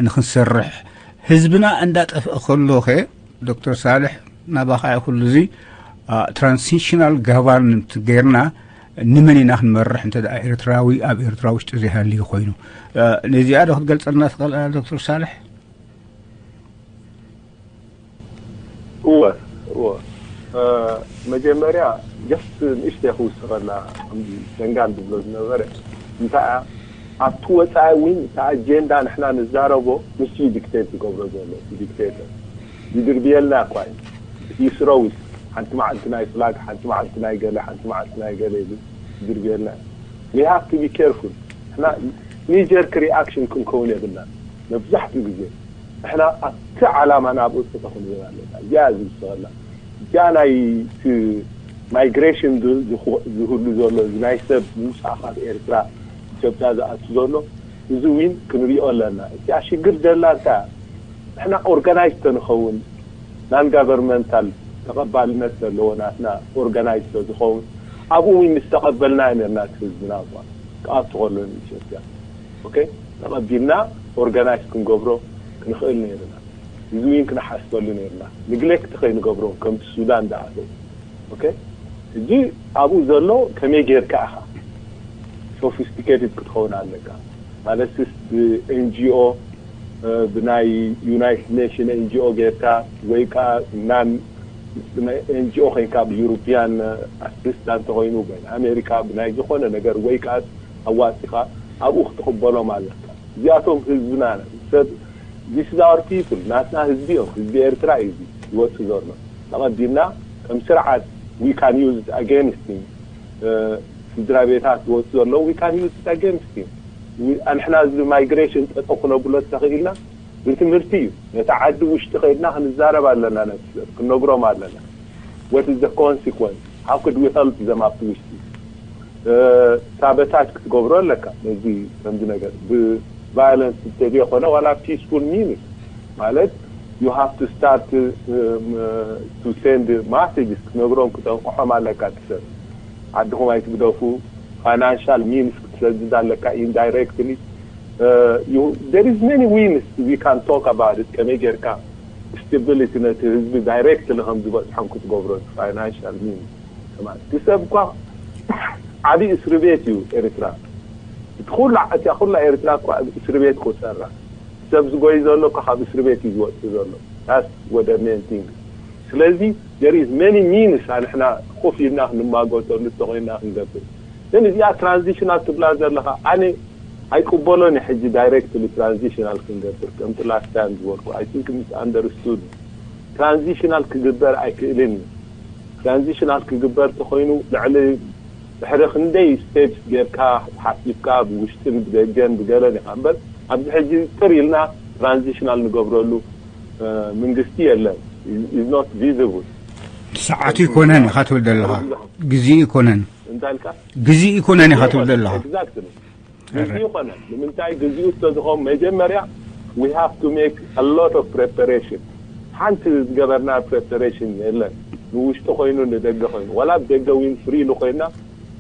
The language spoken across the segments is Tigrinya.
ንክንሰርሕ ህዝብና እንዳጠፍአ ከሎ ኸ ዶክተር ሳልሕ ናባኻ ኩሉ እዚ ትራንሲሽናል ጋቨርንመንት ጌርና ንመን ኢና ክንመርሕ እንተ ደኣ ኤርትራዊ ኣብ ኤርትራ ውሽጢ ዘይሃልዩ ኮይኑ ነዚኣ ዶ ክትገልጸልና ትኽእል ዶክተር ሳልሕ? እወ እወ መጀመርያ ጀስት ንእሽተይ ክውስኸላ ከምዚ ደንጋል ዝብሎ ዝነበረ እንታይ ኣብቲ ወፃኢ እውን እቲ ኣጀንዳ ንሕና ንዛረቦ ንሱ እዩ ዲክቴት ዝገብሮ ዘሎ እቲ ዲክቴተር ይድርብየልና እኳ እዩ ይስረውስ ሓንቲ መዓልቲ ናይ ፍላግ ሓንቲ መዓልቲ ናይ ገለ ሓንቲ መዓልቲ ናይ ገለ ኢሉ ይድርብየልና we have to be careful ንሕና knee jerk reaction ክንከውን የብልና መብዛሕትኡ ግዜ ንሕና ኣብቲ ዓላማ ናብ እሱ ተኽንብል ኣለና እዚኣ ዝውስኸላ እዚኣ ናይ ማይግሬሽን ዝህሉ ዘሎ እዚ ናይ ሰብ ምውፃእ ካብ ኤርትራ ኢትዮጵያ ዝኣቱ ዘሎ እዚ ዊን ክንሪኦ ኣለና እዚኣ ሽግር ዘላ እንታይ ንሕና ኦርጋናይዝ ተንኸውን ናን ጋቨርንመንታል ተቐባልነት ዘለዎ ናትና ኦርጋናይዝ ተዝኸውን ኣብኡ ዊን ዝተቐበልና ነርና ህዝብና እኳ ክኣቱ ከሎ ንኢትዮጵያ ተቐቢልና ኦርጋናይዝ ክንገብሮ ክንኽእል ነይርና እዚ ዊን ክንሓስበሉ ነይርና ንግሌክት ከይንገብሮም ከምቲ ሱዳን ዝኣተው ሕጂ ኣብኡ ዘሎ ከመይ ጌርካ ኢኻ ሶፊስቲኬትድ ክትኸውን ኣለካ ማለትስ ብኤንጂኦ ብናይ ዩናይትድ ኔሽን ኤንጂኦ ጌርካ ወይ ከዓ ናን ኤንጂኦ ኮይንካ ብዩሮፒያን ኣሲስታንት ተኮይኑ ብናይ ኣሜሪካ ብናይ ዝኾነ ነገር ወይ ከዓ ኣዋፂኻ ኣብኡ ክትቕበሎም ኣለካ እዚኣቶም ህዝብና ሰብ this is our people ናትና ህዝቢ እዮም ህዝቢ ኤርትራ እዩ ዝወፅእ ዘሎ ተቐቢልና ከም ስርዓት we can use it against him ስድራ ቤታት ዝወፅእ ዘሎ we can use it against him ንሕና እዚ ማይግሬሽን ጠጠው ክነብሎ ተኽኢልና ብትምህርቲ እዩ ነቲ ዓዲ ውሽጢ ከይድና ክንዛረብ ኣለና ነቲ ሰብ ክነግሮም ኣለና what is the consequence how could we help them ኣብቲ ውሽጢ ሳበታጅ ክትገብሮ ኣለካ ነዚ ከምዚ ነገር ብቫዮለንስ እንተዘይኮነ ዋላ ፒስፉል ሚንስ ማለት you have to start to send messages ክትነግሮም ክጠንቅሖም ኣለካ እቲ ሰብ ዓድኹም ኣይትግደፉ ፋይናንሻል ሚንስ ክትሰድድ ኣለካ ኢንዳይሬክትሊ there is many wins we can talk about it ከመይ ጌርካ ስቴቢሊቲ ነቲ ህዝቢ ዳይሬክትሊ ከም ዝበፅሖም ክትገብሮ ፋይናንሻል ሚንስ እቲ ሰብ እኳ ዓብዪ እስሪ ቤት እዩ ኤርትራ እቲ ኩላ እቲያ ኩላ ኤርትራ እኳ እስሪ ቤት ቁፀራ ሰብ ዝጎይ ዘሎ እኳ ካብ እስሪ ቤት እዩ ዝወፅእ ዘሎ that's what I mean thing ስለዚ there is many means ኣንሕና ኮፍ ኢልና ክንማጎተሉ ተኮይና ክንገብር ግን እዚኣ ትራንዚሽናል ትብላ ዘለካ ኣነ ኣይቅበሎን ሕጂ ዳይሬክትሊ ትራንዚሽናል ክንገብር ከምቲ last time ዝበልኩ I think misunderstood ትራንዚሽናል ክግበር ኣይክእልን እዩ ትራንዚሽናል ክግበር ተኮይኑ ልዕሊ ድሕሪ ክንደይ ስቴፕስ ጌርካ ሓሲብካ ብውሽጥን ብደገን ብገለን ኢኻ እምበር ኣብዚ ሕጂ ጥር ኢልና ትራንዚሽናል ንገብረሉ መንግስቲ የለን is not visible ሰዓቱ ይኮነን ኢኻ ትብል ዘለኻ ግዜ ይኮነን እንታይ ኢልካ ግዜ ይኮነን ኢኻ ትብል ዘለኻ ግዜ ይኮነን ንምንታይ ግዚኡ ዝተዝኾም መጀመርያ we have to make a lot of preparation ሓንቲ ዝገበርና preparation የለን ንውሽጢ ኮይኑ ንደገ ኮይኑ ዋላ ደገ ዊን ፍሪ ኢሉ ኮይና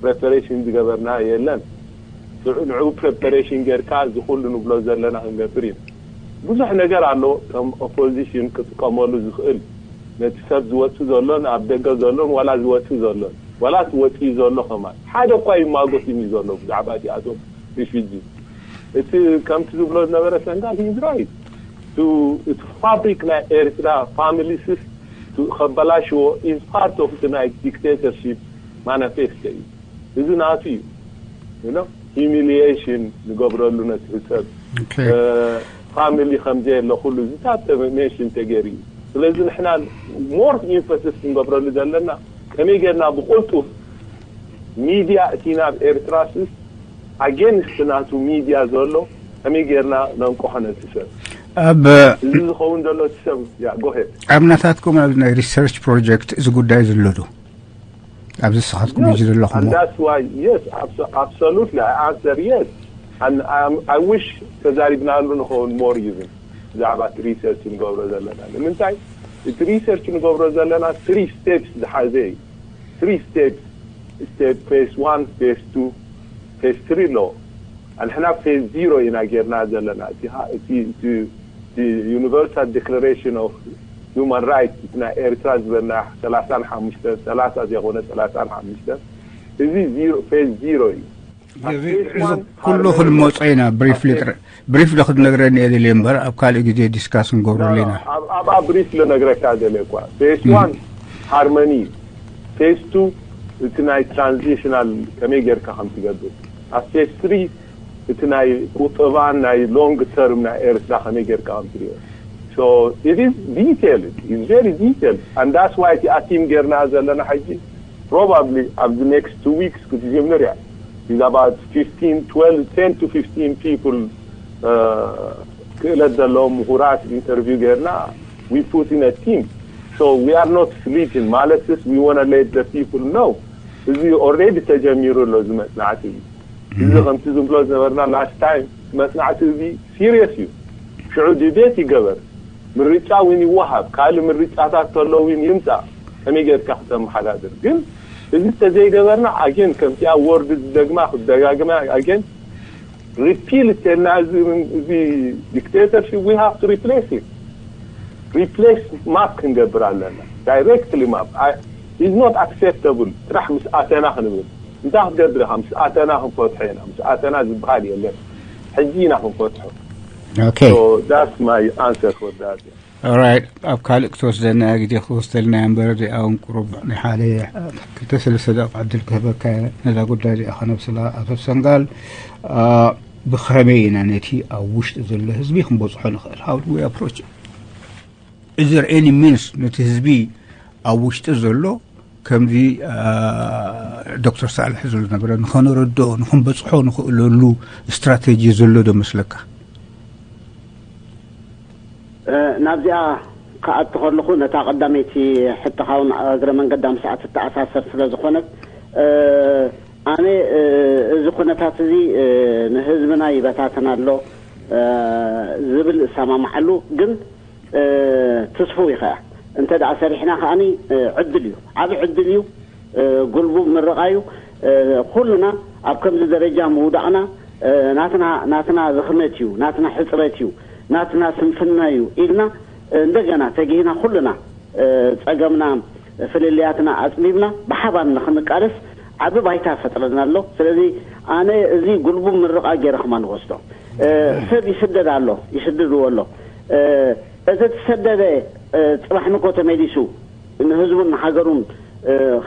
preparation ዝገበርና የለን ንዑ preparation ጌርካ እዚ ኩሉ ንብሎ ዘለና ክንገብር ኢና ብዙሕ ነገር ኣሎ ከም ኦፖዚሽን ክጥቀመሉ ዝኽእል ነቲ ሰብ ዝወፅእ ዘሎን ኣብ ደገ ዘሎን ዋላ ዝወፅእ ዘሎን ዋላ እቲ ወፅኡ ዘሎ ከማን ሓደ እኳ ይማጎት እዩ ዘሎ ብዛዕባ እዚኣቶም refugee እቲ ከምቲ ዝብሎ ዝነበረ ሰንጋል he's right እቲ ፋብሪክ ናይ ኤርትራ ፋሚሊ ስስ ከበላሽዎ is part of ናይ dictatorship manifesto እዩ እዚ ናቱ እዩ humiliation ንገብረሉ ነቲ ሰብ ፋሚሊ ከምዘየለ ኩሉ ዝታት ሜንሽን ተገይሩ እዩ ስለዚ ንሕና more emphasis ክንገብረሉ ዘለና ከመይ ጌርና ብቁልጡፍ ሚድያ እቲ ናብ ኤርትራ ስስ against ናቱ ሚድያ ዘሎ ከመይ ጌርና ነንቆሖ ነቲ ሰብ ኣብ እዚ ዝኸውን ዘሎ እቲ ሰብ yeah go ahead ኣብ ናታትኩም ኣብ ናይ research project እዚ ጉዳይ ዘሎ ዶ ኣብዚ ንስኻትኩም ሕጂ ዘለኹም that's why yes absolutely I answer yes and I, I wish ተዛሪብናሉ ንኸውን more even ብዛዕባ እቲ research ንገብሮ ዘለና ንምንታይ እቲ research ንገብሮ ዘለና three steps ዝሓዘ እዩ three steps step phase one phase two phase three ኣለዎ ንሕና ፌዝ ዚሮ ኢና ጌርና ዘለና። እቲ ካ- እቲ እቲ እቲ ዩኒቨርሳል ዴክላሬሽን ኦፍ ሁማን ራይትስ፣ እቲ ናይ ኤርትራ ዝበልና ሰላሳን ሓሙሽተን፣ ሰላሳ ዘይኮነ ሰላሳን ሓሙሽተን፣ እዚ ዚሮ፣ ፌዝ ዚሮ እዩ። እዚ ኩሉ ክንመጾ ኢና። ብሪፍሊ ብሪፍሊ ክትነግረኒ እየ ደልየ እምበር፣ ኣብ ካልእ ግዜ ዲስካስ ንገብረሉ ኢና። ኣብኣ ብሪፍ ልነግረካ ደለ እኳ፣ ፌስ ዋን ሃርመኒ፣ ፌስ ቱ እቲ ናይ ትራንዚሽናል ከመይ ጌርካ ከም ትገብር፣ ኣብ ፌስ ትሪ እቲ ናይ ቁጠባን ናይ ሎንግ ተርም ናይ ኤርትራ ከመይ ጌርካ ከም ትሪኦ። So it is detailed, it's very detailed, and that's why እቲኣ ቲም ጌርና ዘለና ሕጂ probably ኣብዚ ኔክስት ቱ ዊክስ ክትጅምር እያ። Is about fifteen, twelve, ten to fifteen people ክእለት ዘለዎም ምሁራት ኢንተርቪው ጌርና we put in a team. So we are not sleeping ማለት is we want to let the people know. እዚ ኦልሬዲ ተጀሚሩ ኣሎ እዚ መጽናዕቲ እዩ። እዚ ከምቲ ዝብሎ ዝነበርና ላስት ታይም፣ መጽናዕቲ እዚ ሲሪየስ እዩ። ሽዑ ዲቤት ይገበር፣ ምርጫ እውን ይወሃብ፣ ካልእ ምርጫታት ከሎ እውን ይምጻእ፣ ከመይ ጌርካ ክተመሓዳድር። ግን እዚ ተዘይገበርና ኣጌን ከምቲኣ ወርድ ዝደግማ ክደጋግማ ኣጌን ሪፒል እተልና እዚ ዲክቴተርሽፕ we have to replace it. ሪፕሌስ ማፕ ክንገብር ኣለና። ዳይሬክትሊ ማፕ is not acceptable ጥራሕ ምስ ኣተና ክንብል እንታይ ክትገብር ኢኻ? ምስ ኣተና ክንፈትሖ ኢና። ምስ ኣተና ዝበሃል የለን። ሕጂ ኢና ክንፈትሖ። Okay. So that's my answer for that. Alright. ኣብ ካልእ ክትወስደና ግዜ ክትወስደልና እምበር፣ እዚኣ እውን ቁሩብ ናይ ሓደ ክልተ ሰለስተ ደቂቕ ዕድል ክህበካ እየ። ነዛ ጉዳይ እዚኣ ከነብስላ። ኣቶ ሰንጋል፣ ብኸመይ ኢና ነቲ ኣብ ውሽጢ ዘሎ ህዝቢ ክንበፅሖ ንኽእል? How do we approach? Is there any means ነቲ ህዝቢ ኣብ ውሽጢ ዘሎ ከምዚ ዶክተር ሳልሕ ዝብሎ ዝነበረ ንኸነረድኦ ንኽንበፅሖ ንኽእለሉ ስትራቴጂ ዘሎ ዶ መስለካ? ናብዚኣ ክኣቱ ከለኹ ነታ ቀዳመይቲ ሕቶኻ እውን እግረ መንገዳ ምስኣ ትተኣሳሰር ስለ ዝኾነት፣ ኣነ እዚ ኩነታት እዚ ንህዝብና ይበታተን ኣሎ ዝብል እሰማማዓሉ። ግን ትስፉው ይኸኣ እንተ ደኣ ሰሪሕና ከኣኒ ዕድል እዩ፣ ዓቢ ዕድል እዩ። ጉልቡብ ምርቓ እዩ። ኩልና ኣብ ከምዚ ደረጃ ምውዳቕና ናትና ናትና ዝኽመት እዩ፣ ናትና ሕጽረት እዩ፣ ናትና ስንፍና እዩ ኢልና እንደገና ተጊህና ኩልና ጸገምና ፍልልያትና ኣጽቢብና ብሓባር ንኽንቃለስ ዓቢ ባይታ ፈጥረልና ኣሎ። ስለዚ ኣነ እዚ ጉልቡብ ምርቓ ገይረ ከማን ወስዶ። ሰብ ይስደድ ኣሎ፣ ይስደድዎ ኣሎ። እቲ ዝሰደደ ጽባሕ ንኮ ተመሊሱ ንህዝቡን ንሃገሩን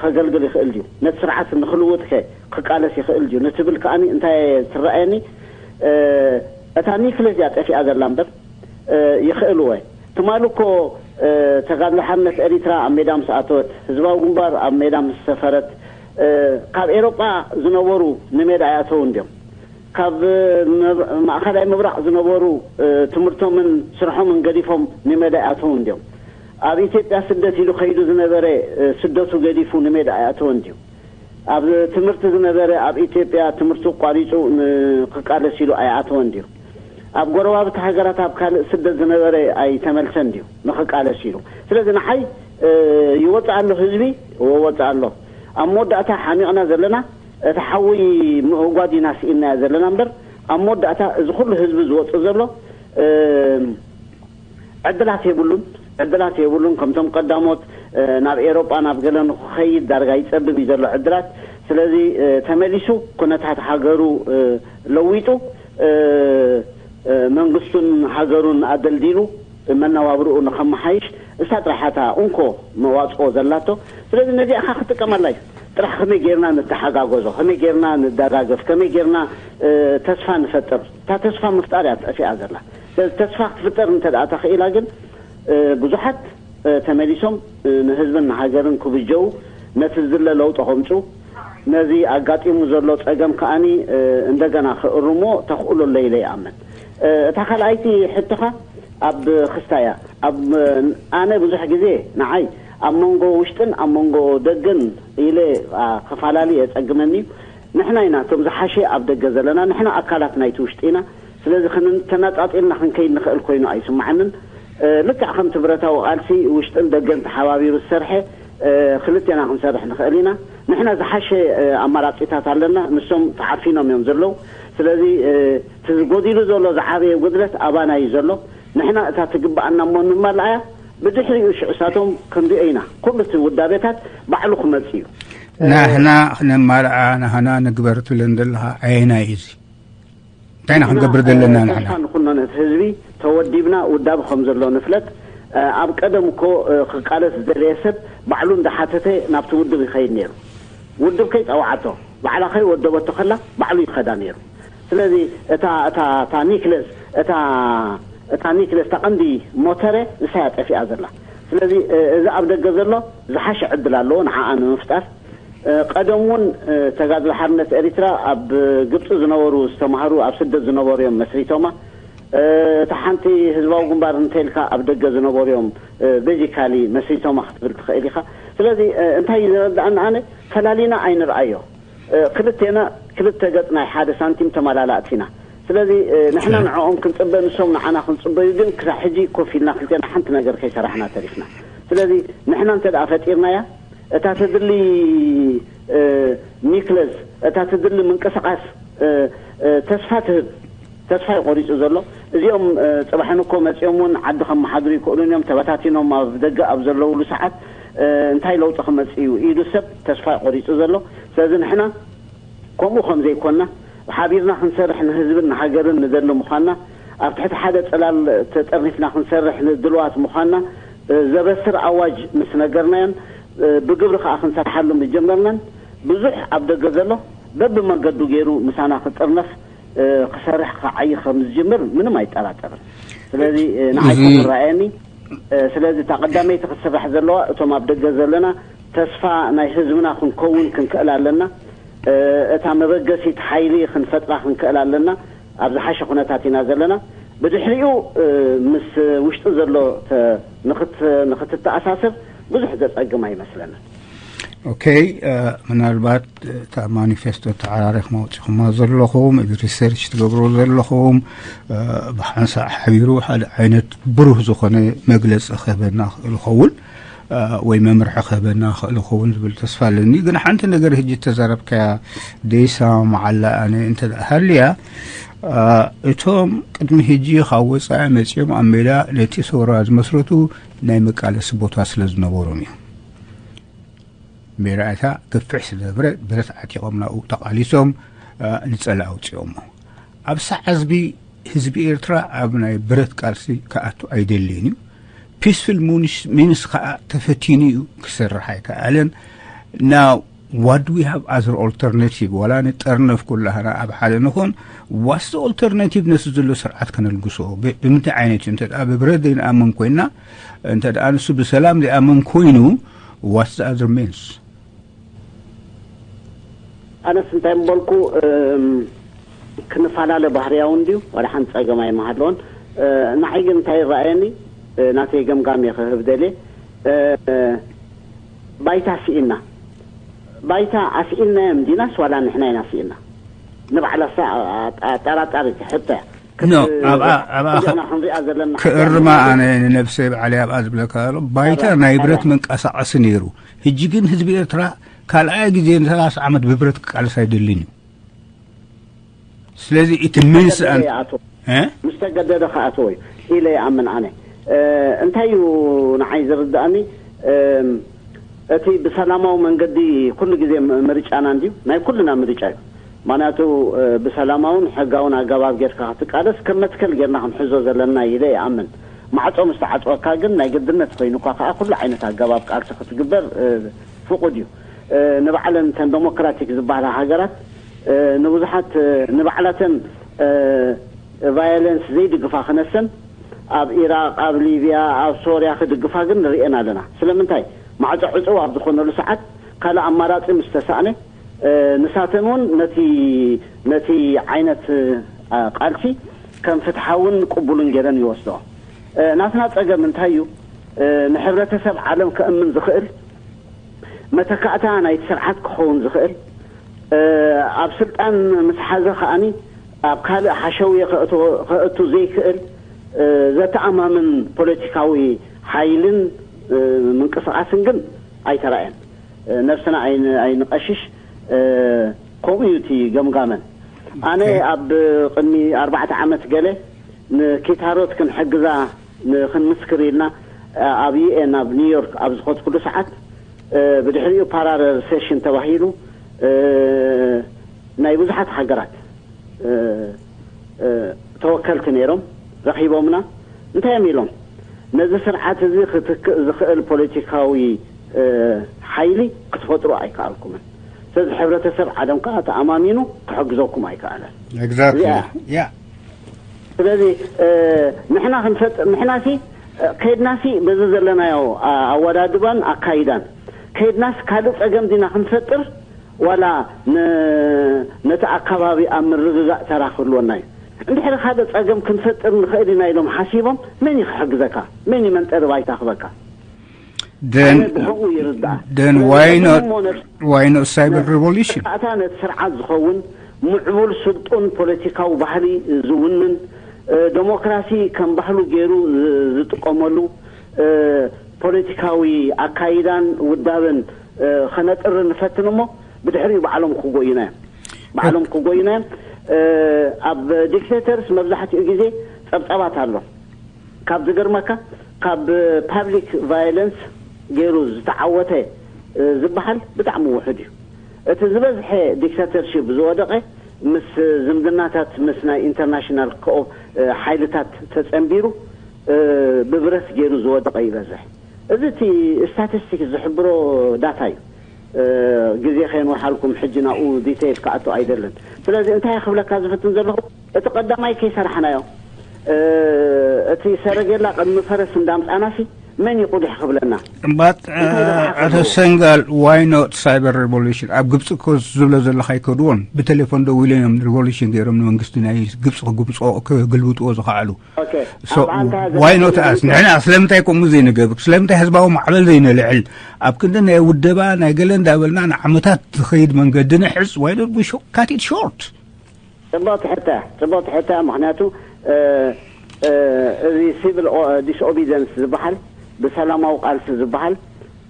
ከገልግል ይኽእል ድዩ? ነቲ ስርዓት ንኽልውጥ ከ ክቃለስ ይኽእል ድዩ ንትብል ከኣኒ እንታይ ትረኣየኒ? እታ ኒክለስ እያ ጠፊኣ ዘላ እምበር ይኽእልዎ። ትማሊ እኮ ተጋድሎ ሓርነት ኤሪትራ ኣብ ሜዳ ምስ ኣተወት፣ ህዝባዊ ግንባር ኣብ ሜዳ ምስ ሰፈረት፣ ካብ ኤሮጳ ዝነበሩ ንሜዳ ኣይኣተውን ድዮም? ካብ ማእኸላይ ምብራቕ ዝነበሩ ትምህርቶምን ስርሖምን ገዲፎም ንሜዳ ኣይኣተውን ድዮም? ኣብ ኢትዮጵያ ስደት ኢሉ ከይዱ ዝነበረ ስደቱ ገዲፉ ንሜዳ ኣይኣተወን ድዩ? ኣብ ትምህርቲ ዝነበረ ኣብ ኢትዮጵያ ትምህርቱ ኣቋሪፁ ንክቃለስ ኢሉ ኣይኣተወን ድዩ? ኣብ ጎረባብቲ ሃገራት ኣብ ካልእ ስደት ዝነበረ ኣይተመልሰን ድዩ ንክቃለስ ኢሉ? ስለዚ ንዓይ ይወፅእ ኣሎ ህዝቢ፣ ይወፅእ ኣሎ። ኣብ መወዳእታ ሓሚቕና ዘለና እቲ ሓዊ ምእጓድ ኢና ስኢንናዮ ዘለና እምበር ኣብ መወዳእታ እዚ ኩሉ ህዝቢ ዝወፅእ ዘሎ ዕድላት የብሉን። ዕድላት የብሉን። ከምቶም ቀዳሞት ናብ ኤሮጳ ናብ ገለ ንክኸይድ ዳርጋ ይጸብብ እዩ ዘሎ ዕድላት። ስለዚ ተመሊሱ ኩነታት ሃገሩ ለዊጡ መንግስቱን ሃገሩን ኣደልዲሉ መነባብርኡ ንኸመሓይሽ እሳ ጥራሓታ እንኮ መዋፅኦ ዘላቶ። ስለዚ ነዚኣ ካ ክጥቀመላ እዩ። ጥራሕ ከመይ ጌርና ንተሓጋገዞ፣ ከመይ ጌርና ንደጋገፍ፣ ከመይ ጌርና ተስፋ ንፈጥር። እታ ተስፋ ምፍጣር እያ ጠፊኣ ዘላ። ስለዚ ተስፋ ክትፍጠር እንተ ደኣ ተኽኢላ ግን ብዙሓት ተመሊሶም ንህዝብን ንሃገርን ክብጀው፣ ነቲ ዝድለ ለውጢ ከምፁ፣ ነዚ ኣጋጢሙ ዘሎ ፀገም ከኣኒ እንደገና ክእርሞ ተኽእሎ ኣሎ ኢለ ይኣምን። እታ ካልኣይቲ ሕቶኻ ኣብ ክስታ እያ። ኣብ ኣነ ብዙሕ ግዜ ንዓይ ኣብ መንጎ ውሽጥን ኣብ መንጎ ደገን ኢለ ከፋላሊ የፀግመኒ እዩ። ንሕና ኢና እቶም ዝሓሸ ኣብ ደገ ዘለና፣ ንሕና ኣካላት ናይቲ ውሽጢ ኢና። ስለዚ ተናጻጺልና ክንከይድ ንኽእል ኮይኑ ኣይስምዓንን። ልክዕ ከምቲ ብረታዊ ቃልሲ ውሽጥን ደገን ተሓባቢሩ ዝሰርሐ ክልቴና ክንሰርሕ ንኽእል ኢና። ንሕና ዝሓሸ ኣማራጺታት ኣለና፣ ንሶም ተዓፊኖም እዮም ዘለዉ። ስለዚ እቲ ዝጎዲሉ ዘሎ ዝዓበየ ጉድለት ኣባና እዩ ዘሎ። ንሕና እታ ትግብኣና እሞ ንመልኣያ፣ ብድሕሪኡ ሽዑ እሳቶም ክንሪኦ ኢና። ኩሉ እቲ ውዳቤታት ባዕሉ ክመጽእ እዩ። ናህና ክነማልኣ፣ ናህና ንግበር ትብለን ዘለኻ ኣየናይ እዩ እዚ? እንታይ ኢና ክንገብር ዘለና ንሕና? ተስፋ ንኹኖ ነቲ ህዝቢ፣ ተወዲብና ውዳብ ከም ዘሎ ንፍለጥ። ኣብ ቀደም እኮ ክቃለስ ዝደለየ ሰብ ባዕሉ እንዳሓተተ ናብቲ ውድብ ይኸይድ ነይሩ። ውድብ ከይጸውዓቶ፣ ባዕላ ከይወደበቶ ከላ ባዕሉ ይኸዳ ነይሩ። ስለዚ እታ እታ እታ ኒክለስ እታ እታ ኒክለስ እታ ቀንዲ ሞተረ ንሳ እያ ጠፊኣ ዘላ። ስለዚ እዚ ኣብ ደገ ዘሎ ዝሓሸ ዕድል ኣለዎ ንዓኣ ንምፍጣር። ቀደም እውን ተጋድሎ ሓርነት ኤሪትራ ኣብ ግብፂ ዝነበሩ ዝተማህሩ ኣብ ስደት ዝነበሩ እዮም መስሪቶማ። እታ ሓንቲ ህዝባዊ ግንባር እንተልካ ኣብ ደገ ዝነበሩ እዮም ቤዚካሊ መስሪቶማ ክትብል ትኽእል ኢኻ። ስለዚ እንታይ እዩ ዘረድኣኒ ኣነ ፈላሊና ኣይንርኣዮ። ክልቴና ክልተ ገፅ ናይ ሓደ ሳንቲም ተመላላእቲ ኢና። ስለዚ ንሕና ንዕኦም ክንፅበ ንሶም ንዓና ክንፅበዩ ግን ክሳብ ሕጂ ኮፍ ኢልና ክልቴና ሓንቲ ነገር ከይሰራሕና ተሪፍና። ስለዚ ንሕና እንተ ደኣ ፈጢርናያ እታ ትድሊ ኒክለስ እታ ትድሊ ምንቅስቃስ ተስፋ ትህብ። ተስፋ እዩ ቆሪፁ ዘሎ። እዚኦም ፅባሕን እኮ መፂኦም እውን ዓዲ ከመሓድሩ ይክእሉን እዮም። ተበታቲኖም ኣብ ደገ ኣብ ዘለውሉ ሰዓት እንታይ ለውጢ ክመፅእ እዩ ኢሉ ሰብ ተስፋ እዩ ቆሪፁ ዘሎ። ስለዚ ንሕና ከምኡ ከም ዘይኮንና ሓቢርና ክንሰርሕ ንህዝብን ንሃገርን ንደሊ ምዃንና ኣብ ትሕቲ ሓደ ፅላል ተጠርኒፍና ክንሰርሕ ድልዋት ምዃንና ዘበስር ኣዋጅ ምስ ነገርናዮን ብግብሪ ከዓ ክንሰርሓሉ ምስ ጀመርናን ብዙሕ ኣብ ደገ ዘሎ በብመንገዱ ገይሩ ምሳና ክጥርነፍ ክሰርሕ ክዓይ ከም ዝጅምር ምንም ኣይጠራጠርን። ስለዚ ንዓይ ከም ዝረኣየኒ ስለዚ እታ ቀዳመይቲ ክትስራሕ ዘለዋ እቶም ኣብ ደገ ዘለና ተስፋ ናይ ህዝብና ክንከውን ክንክእል ኣለና። እታ መበገሲት ሓይሊ ክንፈጥራ ክንክእል ኣለና። ኣብ ዝሓሸ ኩነታት ኢና ዘለና። ብድሕሪኡ ምስ ውሽጢ ዘሎ ንክትተኣሳሰር ብዙሕ ዘፀግም ኣይመስለንን። ኦኬ፣ ምናልባት እታ ማኒፌስቶ ተዓራሪኹም ኣውፂኹማ ዘለኹም፣ እዚ ሪሰርች ትገብሩ ዘለኹም ብሓንሳእ ሓቢሩ ሓደ ዓይነት ብሩህ ዝኾነ መግለፂ ክህበና ክእል ይኸውን ወይ መምርሒ ክህበና ክእል ይኸውን ዝብል ተስፋ ኣለኒ። ግን ሓንቲ ነገር ህጂ ተዛረብካያ ደይሳ መዓላ ኣነ እንተ ሃልያ እቶም ቅድሚ ህጂ ካብ ወፃኢ መፂኦም ኣብ ሜዳ ነቲ ሰውራ ዝመስረቱ ናይ መቃለሲ ቦታ ስለ ዝነበሮም እዩ። ሜዳ እታ ገፍሕ ስለ ዝነበረ ብረት ዓጢቖም ናብኡ ተቓሊሶም ንፀላ ኣውፂኦሞ። ኣብ ሰዓዝቢ ህዝቢ ኤርትራ ኣብ ናይ ብረት ቃልሲ ክኣቱ ኣይደልይን እዩ። ፒስፉል ሚንስ ከዓ ተፈቲኑ እዩ ክሰርሕ ኣይከኣለን። Now what we have as alternative ዋላ ንጠርነፍ ኩላህና ኣብ ሓደ ንኹን what's the alternative ነቲ ዘሎ ስርዓት ከነልግሶ ብምንታይ ዓይነት እዩ እንተ ብብረት ዘይንኣምን ኮይና እንተ ንሱ ብሰላም ዘይኣምን ኮይኑ what's the other means? ኣነስ እንታይ ምበልኩ ክንፈላለ ባህርያዊ እንድዩ ዋላ ሓንቲ ፀገም ኣይመሃለዎን። ንዓይ ግን እንታይ ይረኣየኒ ናተይ ገምጋም እየ ክህብ ደልየ። ባይታ ስኢና ባይታ ኣስኢልናዮም ዲናስ ዋላ ንሕና ኢና ስኢና ንባዕላሳ ኣጠራጣሪ ሕቶ እያ። ኖ ኣብኣ ኣብኣ ክንሪኣ ዘለና ክእርማ ኣነ ንነብሰይ ባዕለይ ኣብኣ ዝብለካ ዘሎ ባይታ ናይ ብረት መንቀሳቐሲ ነይሩ። ሕጂ ግን ህዝቢ ኤርትራ ካልኣይ ግዜ ንሰላሳ ዓመት ብብረት ክቃለስ ኣይደልን እዩ። ስለዚ እቲ ምንስ ምስ ተገደደ ክኣትዎ እዩ ኢለ ይኣምን ኣነ። እንታይ እዩ ንዓይ ዝርድኣኒ እቲ ብሰላማዊ መንገዲ ኩሉ ግዜ ምርጫና እንድዩ ናይ ኩልና ምርጫ እዩ። ምክንያቱ ብሰላማውን ሕጋውን ኣገባብ ጌርካ ክትቃለስ ከም መትከል ጌርና ክንሕዞ ዘለና ኢለ ይኣምን። ማዕጾ ምስ ተዓጽወካ ግን ናይ ግድነት ኮይኑ እኳ ከዓ ኩሉ ዓይነት ኣገባብ ቃልሲ ክትግበር ፍቁድ እዩ። ንባዕለን እተን ዴሞክራቲክ ዝበሃላ ሃገራት ንብዙሓት ንባዕላተን ቫዮለንስ ዘይድግፋ ክነሰን ኣብ ኢራቅ ኣብ ሊብያ ኣብ ሶርያ ክድግፋ ግን ንርእየን ኣለና። ስለምንታይ ማዕጾ ዕፅው ኣብ ዝኾነሉ ሰዓት ካልእ ኣማራፂ ምስ ተሳእነ ንሳተን እውን ነቲ ነቲ ዓይነት ቃልሲ ከም ፍትሓውን ቅቡልን ገይረን ይወስዶ። ናትና ፀገም እንታይ እዩ? ንሕብረተሰብ ዓለም ከእምን ዝኽእል መተካእታ ናይቲ ስርዓት ክኸውን ዝኽእል ኣብ ስልጣን ምስ ሓዘ ከኣኒ ኣብ ካልእ ሓሸውየ ከእቱ ዘይክእል ዘተኣማምን ፖለቲካዊ ሓይልን ምንቅስቃስን ግን ኣይተራእየን። ነብስና ኣይንቀሽሽ። ከምኡ እዩ እቲ ገምጋመን። ኣነ ኣብ ቅድሚ ኣርባዕተ ዓመት ገለ ንኪታሮት ክንሕግዛ ንክንምስክር ኢልና ኣብ ዩ ኤን ኣብ ኒውዮርክ ኣብ ዝኸድኩሉ ሰዓት ብድሕሪኡ ፓራለል ሴሽን ተባሂሉ ናይ ብዙሓት ሃገራት ተወከልቲ ነይሮም ረኺቦምና። እንታይ እዮም ኢሎም? ነዚ ስርዓት እዚ ክትክእ ዝኽእል ፖለቲካዊ ሓይሊ ክትፈጥሩ ኣይከኣልኩምን። ስለዚ ሕብረተሰብ ዓለም ከዓ ተኣማሚኑ ክሕግዘኩም ኣይከኣለን። Exactly. ስለዚ ንሕና ክንፈጥ ንሕናሲ ከይድናሲ በዚ ዘለናዮ ኣወዳድባን ኣካይዳን ከይድናስ ካልእ ጸገም ዲና ክንፈጥር ዋላ ነቲ ኣካባቢ ኣብ ምርግጋእ ተራ ክህልወና እዩ። እንድሕሪ ካልእ ጸገም ክንፈጥር ንኽእል ኢና ኢሎም ሓሲቦም መን እዩ ክሕግዘካ? መን እዩ መንጠሪ ባይታ ክበካ? Then ብኸምኡ ይርዳእ። then why not why not cyber revolution? ተካእታ ነቲ ስርዓት ዝኸውን ምዕቡል ስልጡን ፖለቲካዊ ባህሊ ዝውንን ዴሞክራሲ ከም ባህሉ ገይሩ ዝጥቀመሉ ፖለቲካዊ ኣካይዳን ውዳበን ከነጥሪ ንፈትን እሞ ብድሕሪኡ ባዕሎም ክጎዩና እዮም። ባዕሎም ክጎዩና እዮም። ኣብ ዲክቴተርስ መብዛሕትኡ ግዜ ጸብጻባት ኣሎ። ካብ ዝገርመካ ካብ ፓብሊክ ቫዮለንስ ገይሩ ዝተዓወተ ዝበሃል ብጣዕሚ ውሑድ እዩ። እቲ ዝበዝሐ ዲክታተርሺፕ ዝወደቐ ምስ ዝምድናታት ምስ ናይ ኢንተርናሽናል ሓይልታት ተጸንቢሩ ብብረት ገይሩ ዝወደቐ ይበዝሕ። እዚ እቲ ስታቲስቲክስ ዝሕብሮ ዳታ እዩ። ግዜ ከየንውሓልኩም ሕጂ ናብኡ ዲቴይል ክኣቱ ኣይደልን። ስለዚ እንታይ ክብለካ ዝፍትን ዘለኹ እቲ ቀዳማይ ከይሰራሕናዮ እቲ ሰረገላ ቅድሚ ፈረስ እንዳምፃናሲ መን እዩ ቁድሕ ክብለና? But ኣቶ ሰንጋል why not cyber revolution? ኣብ ግብፂ እኮ ዝብሎ ዘለካ ኣይከድዎን። ብቴሌፎን ደው ኢሎም እዮም ሪቮሉሽን ገይሮም ንመንግስቲ ናይ ግብፂ ክግብፅዎ ክግልብጥዎ ዝኸኣሉ። ኦኬ So why not us? ንሕና ስለምንታይ ከምኡ ዘይንገብር? ስለምንታይ ህዝባዊ ማዕበል ዘይነልዕል? ኣብ ክንዲ ናይ ውደባ ናይ ገለ እንዳበልና ንዓመታት ዝኸይድ መንገዲ ንሕዝ why not we cut it short? ጽቡቕቲ ሕቶ እያ። ጽቡቕቲ ሕቶ እያ። ምኽንያቱ እዚ ሲቪል ዲስኦቢደንስ ዝበሃል ብሰላማዊ ቃልሲ ዝበሃል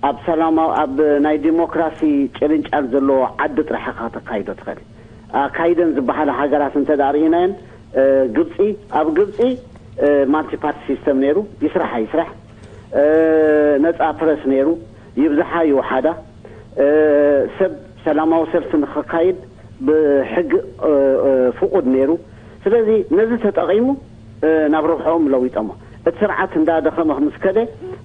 ኣብ ሰላማዊ ኣብ ናይ ዲሞክራሲ ጭልንጫል ዘለዎ ዓዲ ጥራሕ ኢኻ ከተካይዶ ትኽእል። ኣካይደን ዝበሃላ ሃገራት እንተ ደኣ ርኢናየን ግብፂ ኣብ ግብፂ ማልቲፓርቲ ሲስተም ነይሩ ይስራሕ ኣይስራሕ ነፃ ፕረስ ነይሩ ይብዝሓ ይውሓዳ ሰብ ሰላማዊ ሰልፊ ንኸካይድ ብሕጊ ፍቑድ ነይሩ። ስለዚ ነዚ ተጠቒሙ ናብ ረብሕኦም ለዊጦሞ። እቲ ስርዓት እንዳደኸመ ምስ ከደ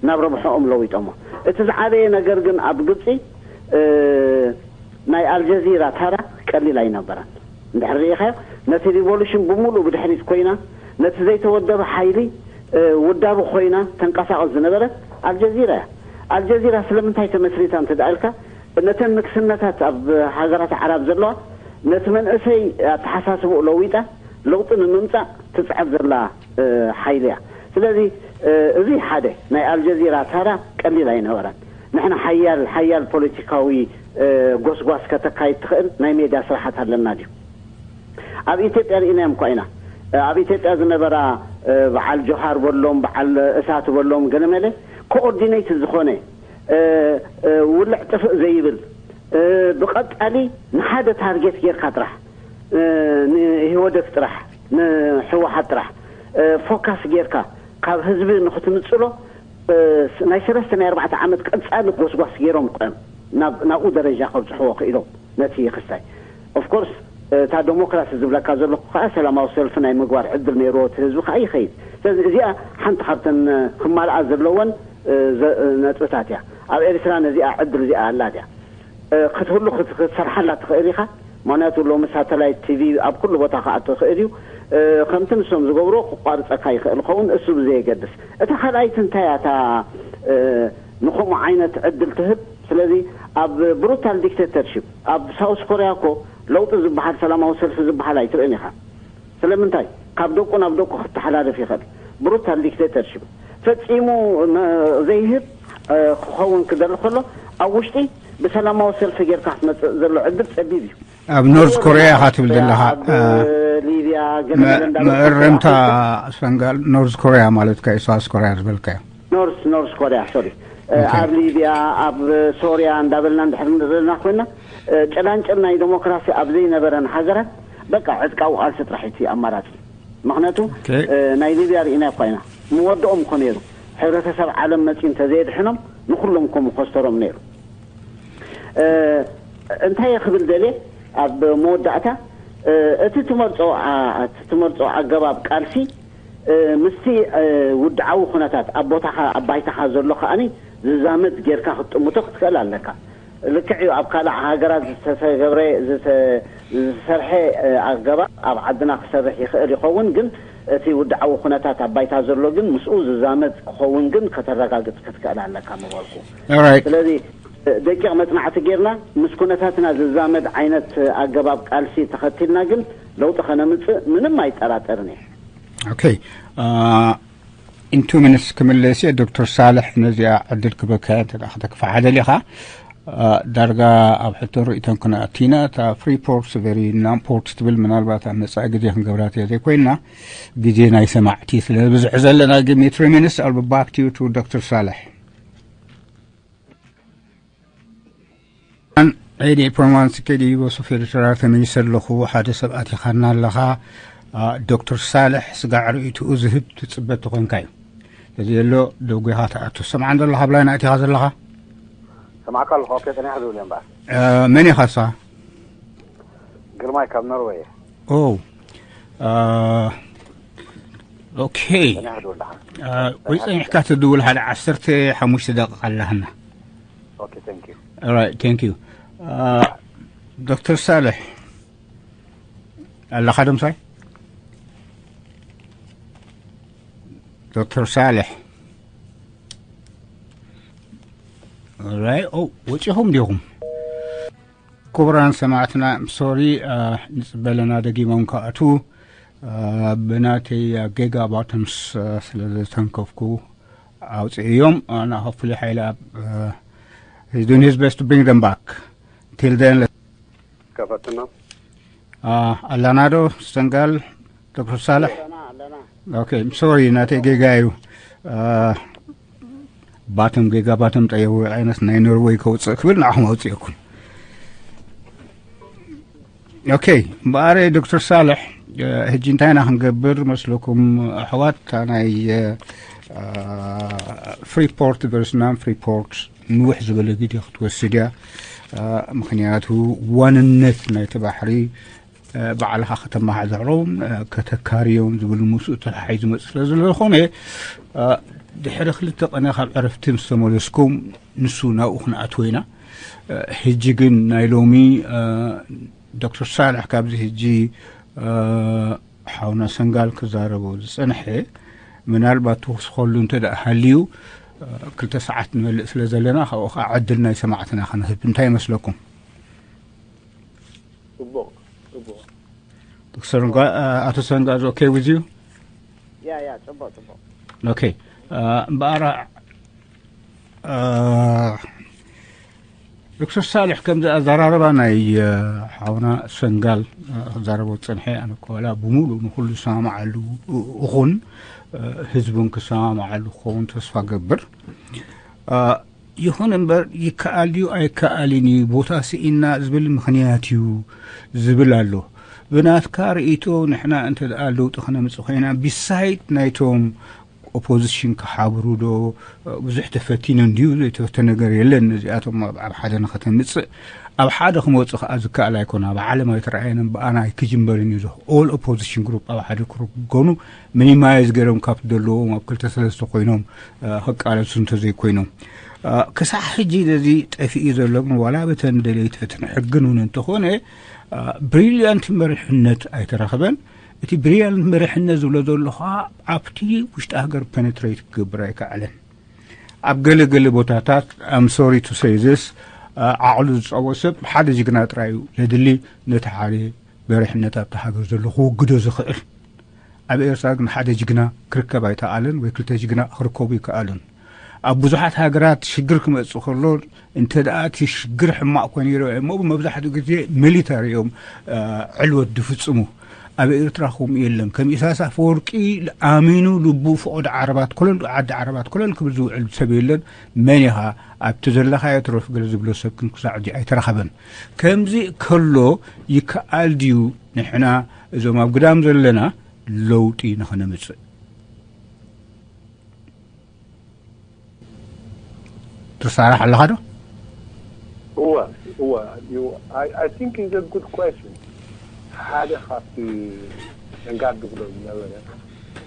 ናብ ረብሕኦም ለዊጦሞ። እቲ ዝዓበየ ነገር ግን ኣብ ግብፂ ናይ ኣልጀዚራ ተራ ቀሊል ኣይነበረን። እንድሕር ርኢኻዮ ነቲ ሪቮሉሽን ብምሉእ ብድሕሪት ኮይና ነቲ ዘይተወደበ ሓይሊ ውዳቢ ኮይና ተንቀሳቐስ ዝነበረት ኣልጀዚራ እያ። ኣልጀዚራ ስለምንታይ ተመስሪታ እንተ ደኣ ኢልካ ነተን ንግስነታት ኣብ ሃገራት ዓራብ ዘለዋ ነቲ መንእሰይ ኣተሓሳስብኡ ለዊጣ ለውጢ ንምምፃእ ትፅዕር ዘላ ሓይሊ እያ። ስለዚ እዚ ሓደ ናይ ኣልጀዚራ ተራ ቀሊል ኣይነበረን። ንሕና ሓያል ሓያል ፖለቲካዊ ጎስጓስ ከተካይድ ትኽእል ናይ ሜድያ ስራሓት ኣለና ድዩ? ኣብ ኢትዮጵያ ርኢናዮም እኳ ኢና። ኣብ ኢትዮጵያ ዝነበራ በዓል ጆሃር በሎም በዓል እሳት በሎም ገለመለ ኮኦርዲኔት ዝኾነ ውልዕ ጥፍእ ዘይብል ብቐጣሊ ንሓደ ታርጌት ጌርካ ጥራሕ ንህወደት ጥራሕ ንሕወሓት ጥራሕ ፎካስ ጌርካ ካብ ህዝቢ ንክትምፅሎ ናይ ሰለስተ ናይ ኣርባዕተ ዓመት ቀፃሊ ጎስጓስ ገይሮም እኮ እዮም ናብኡ ደረጃ ከብፅሕዎ ክኢሎም ነቲ ክስታይ ኦፍኮርስ እታ ዴሞክራሲ ዝብለካ ዘለኩ ከዓ ሰላማዊ ሰልፊ ናይ ምግባር ዕድል ነይርዎ እቲ ህዝቢ ከዓ ይኸይድ። ስለዚ እዚኣ ሓንቲ ካብተን ክማልኣ ዘለወን ነጥብታት እያ። ኣብ ኤርትራ ነዚኣ ዕድል እዚኣ ኣላ ድያ? ክትህሉ ክትሰርሓላ ትኽእል ኢኻ። ምክንያቱ ሎሚ ሳተላይት ቲቪ ኣብ ኩሉ ቦታ ክኣቶ ይኽእል እዩ። ከምቲ ንሶም ዝገብሮ ክቋርፀካ ይኽእል ኸውን እሱ ብዘየገድስ። እታ ካልኣይቲ እንታይ እያ እታ ንከምኡ ዓይነት ዕድል ትህብ? ስለዚ ኣብ ብሩታል ዲክቴተርሺፕ ኣብ ሳውስ ኮርያ እኮ ለውጢ ዝበሃል ሰላማዊ ሰልፊ ዝበሃል ኣይትርእን ኢኻ። ስለምንታይ? ካብ ደቁ ናብ ደቁ ክተሓላልፍ ይኽእል። ብሩታል ዲክቴተርሺፕ ፈጺሙ ዘይህብ ክኸውን ክደሊ ከሎ ኣብ ውሽጢ ብሰላማዊ ሰልፊ ጌርካ ክትመፅእ ዘሎ ዕድል ፀቢብ እዩ። ኣብ ኖርዝ ኮርያ ኢኻ ትብል ዘለኻ ኣብ ሊብያ ገለመለ እንዳበልካ መእረምታ ሰንጋል ኖርዝ ኮርያ ማለት እዩ ሳውስ ኮርያ ዝበልካዮ። ኖርዝ ኖርዝ ኮርያ ሶሪ ኣብ ሊብያ ኣብ ሶርያ እንዳበልና እንድሕር ዘለና ኮይና ጭላንጭል ናይ ዴሞክራሲ ኣብ ዘይነበረን ሃገራት በቃ ዕጥቃዊ ቃልሲ ጥራሕ እቲ ኣማራፂ። ምክንያቱ ናይ ሊብያ ርኢና እኳ ኢና፣ መወድኦም እኮ ነይሩ። ሕብረተሰብ ዓለም መፂኡ እንተዘየድሕኖም ንኩሎም እኮ ምኮስተሮም ነይሩ። እንታይ ክብል ደልየ፣ ኣብ መወዳእታ እቲ ትመርፆ ትመርፆ ኣገባብ ቃልሲ ምስቲ ውድዓዊ ኩነታት ኣብ ቦታኻ ኣብ ባይታኻ ዘሎ ከኣኒ ዝዛመድ ጌርካ ክትጥምቶ ክትክእል ኣለካ። ልክዕ እዩ፣ ኣብ ካልእ ሃገራት ዝተገብረ ዝሰርሐ ኣገባብ ኣብ ዓድና ክሰርሕ ይኽእል ይኸውን፣ ግን እቲ ውድዓዊ ኩነታት ኣብ ባይታ ዘሎ ግን ምስኡ ዝዛመድ ክኸውን ግን ከተረጋግፅ ክትክእል ኣለካ ምበልኩ። ስለዚ ደቂቕ መፅናዕቲ ጌርና ምስ ኩነታትና ዝዛመድ ዓይነት ኣገባብ ቃልሲ ተኸቲልና ግን ለውጢ ከነምፅእ ምንም ኣይጠራጠርን እየ። Okay. In two minutes ክምለስ እየ። ዶክተር ሳልሕ፣ ነዚኣ ዕድል ክበካ እንተ ደኣ ከተክፍሓ ደሊኻ፣ ዳርጋ ኣብ ሕቶ ርእይቶን ክንኣቱ ኢና። እታ ፍሪ ፖርት ቨሪ ናን ፖርት ትብል ምናልባት ኣብ መጻኢ ግዜ ክንገብራ ተዘይኮይንና፣ ግዜ ናይ ሰማዕቲ ስለ ብዝሕ ዘለና፣ give me three minutes, I'll be back to you, to ዶክተር ሳልሕ። ኤዲ ፕሮማንስ ከዲ ወሶፍ ኤርትራ ተመሊሰ ኣለኹ። ሓደ ሰብ ኣቲኻና ኣለኻ። ዶክተር ሳልሕ ስጋዕ ርእይትኡ ዝህብ ትጽበ ተኾንካ እዩ። ስለዚ የሎ ደጉኻ ተኣቱ። ሰምዓን ዘለኻ ብላይን ኣቲኻ ዘለኻ? ሰማዕካ ኣለኹ። ኦኬ፣ ጸኒሐ ዝብል እየ እምበኣር። መን ኢኻ ንስኻ? ግርማይ ካብ ኖርወይ እየ። ኦ፣ ኦኬ። ወይ ጸኒሕካ ትድውል ሓደ ዓሰርተ ሓሙሽተ ደቂቃ ኣለሃና። ዶክተር ሳልሕ ኣለኻ ዶ ምሳይ? ዶክተር ሳልሕ፣ ራይ፣ ኦ፣ ወጺኹም ዲኹም? ክቡራን ሰማዕትና፣ ሶሪ፣ ንጽበ ኣለና፣ ደጊሞም ክኣትዉ። ብናተይ ጌጋ ባተምስ ስለ ዝተንከፍኩ ኣውፅእዮም። ንኣኸፍሉ ሓይሊ ኣብ ሂዝዱን ሂዝ ቤስት ብሪንግ ደም ባክ። ቲል ደን ከፈትና ኣላናዶ ሰንጋል ዶክተር ሳልሕ። ኦኬ፣ ሶሪ፣ ናተይ ጌጋ እዩ። ባቶም ጌጋ ባቶም ጠየው ዓይነት ናይ ኖርወይ ከውፅእ ክብል ንዓኹም ኣውፅእኩም። ኦኬ፣ እምበኣር ዶክተር ሳልሕ፣ ሕጂ እንታይ ኢና ክንገብር መስለኩም ኣሕዋት? እታ ናይ ፍሪፖርት ቨርስ ናን ፍሪፖርት ንውሕ ዝበለ ግዜ ክትወስድ እያ። ምክንያቱ ዋንነት ናይቲ ባሕሪ ባዕልኻ ከተመሓድሮም ከተካርዮም ዝብል ምስኡ ተተሓሒዙ ዝመፅእ ስለ ዝኾነ፣ ድሕሪ ክልተ ቀነ ካብ ዕረፍቲ ምስ ተመለስኩም ንሱ ናብኡ ክንኣትዎ ኢና። ሕጂ ግን ናይ ሎሚ ዶክተር ሳልሕ ካብዚ ሕጂ ሓውና ሰንጋል ክዛረቦ ዝፀንሐ ምናልባት ትውስኸሉ እንተ ደኣ ሃልዩ ክልተ ሰዓት ንመልእ ስለ ዘለና ካብኡ ከዓ ዕድል ናይ ሰማዕትና ክንህብ እንታይ ይመስለኩም? ጽቡቕ ጽቡቕ። ዶክተር ሰንጋ- ኣቶ ሰንጋ is okay with you? ያ ያ ጽቡቕ ጽቡቕ። Okay. እምበኣር ዶክተር ሳልሕ ከምዚ ኣዘራርባ ናይ ሓውና ሰንጋል ክዛረቦ ዝጸንሐ ኣነ ኮላ ብምሉእ ንኹሉ ዝሰማማዓሉ እኹን ህዝብን ክሰማማዓሉ ክኸውን ተስፋ ገብር። ይኹን እምበር ይከኣል ድዩ ኣይከኣልን እዩ ቦታ ስኢንና ዝብል ምኽንያት እዩ ዝብል ኣሎ። ብናትካ ርእይቶ ንሕና እንተ ደኣ ለውጢ ክነምጽእ ኮይና ቢሳይድ ናይቶም ኦፖዚሽን ክሓብሩ ዶ ብዙሕ ተፈቲኑ እንድዩ ዘይተፈተ ነገር የለን። ነዚኣቶም ኣብ ሓደ ንኸተምጽእ ኣብ ሓደ ክመፁ ከዓ ዝከኣል ኣይኮነ። ኣብ ዓለም ኣይተረኣየንን ብኣና ኣይክጅመርን እዩ። ኦል ኦፖዚሽን ግሩፕ ኣብ ሓደ ክርገኑ ሚኒማይዝ ገይሮም ካብቲ ዘለዎም ኣብ ክልተ ሰለስተ ኮይኖም ክቃለሱ እንተዘይኮይኖም ክሳዕ ሕጂ ነዚ ጠፊኡ ዘሎ ግን ዋላ በተን ደለይቲ ፍትሕን ሕግን እውን እንተኾነ ብሪልያንት መሪሕነት ኣይተረኽበን። እቲ ብሪልያንት መሪሕነት ዝብሎ ዘሎ ከዓ ኣብቲ ውሽጢ ሃገር ፔኔትሬት ክገብር ኣይከኣለን። ኣብ ገለ ገለ ቦታታት I'm sorry to say this ዓቕሉ ዝፀዎ ሰብ ሓደ ጅግና ጥራይ እዩ ዘድሊ ነቲ ሓደ መሪሕነት ኣብቲ ሃገር ዘሎ ክውግዶ ዝኽእል። ኣብ ኤርትራ ግን ሓደ ጅግና ክርከብ ኣይተኣለን ወይ ክልተ ጅግና ክርከቡ ይከኣሉን። ኣብ ብዙሓት ሃገራት ሽግር ክመፅእ ከሎ እንተ ደኣ እቲ ሽግር ሕማቕ ኮይኑ ይረአ እሞ ብመብዛሕትኡ ግዜ ሚሊተሪ እዮም ዕልወት ዝፍፅሙ። ኣብ ኤርትራ ከምኡ የለን። ከም ኢሳያስ ኣፈወርቂ ኣሚኑ ልቡ ፈቐዶ ዓረባት ኮለል፣ ዓዲ ዓረባት ኮለል ክብል ዝውዕል ሰብ የለን። መን ኢኻ ኣብቲ ዘለኻዮ ትረፍ ገለ ዝብሎ ሰብ ግን ክሳዕ ሕጂ ኣይተረኸበን። ከምዚ ከሎ ይከኣል ድዩ ንሕና እዞም ኣብ ግዳም ዘለና ለውጢ ንኸነምጽእ? ትሳራሕ ኣለኻ ዶ? እወ እወ you I, I think is a good question. ሓደ ካብቲ መንጋድ ዝብሎ ዝነበረ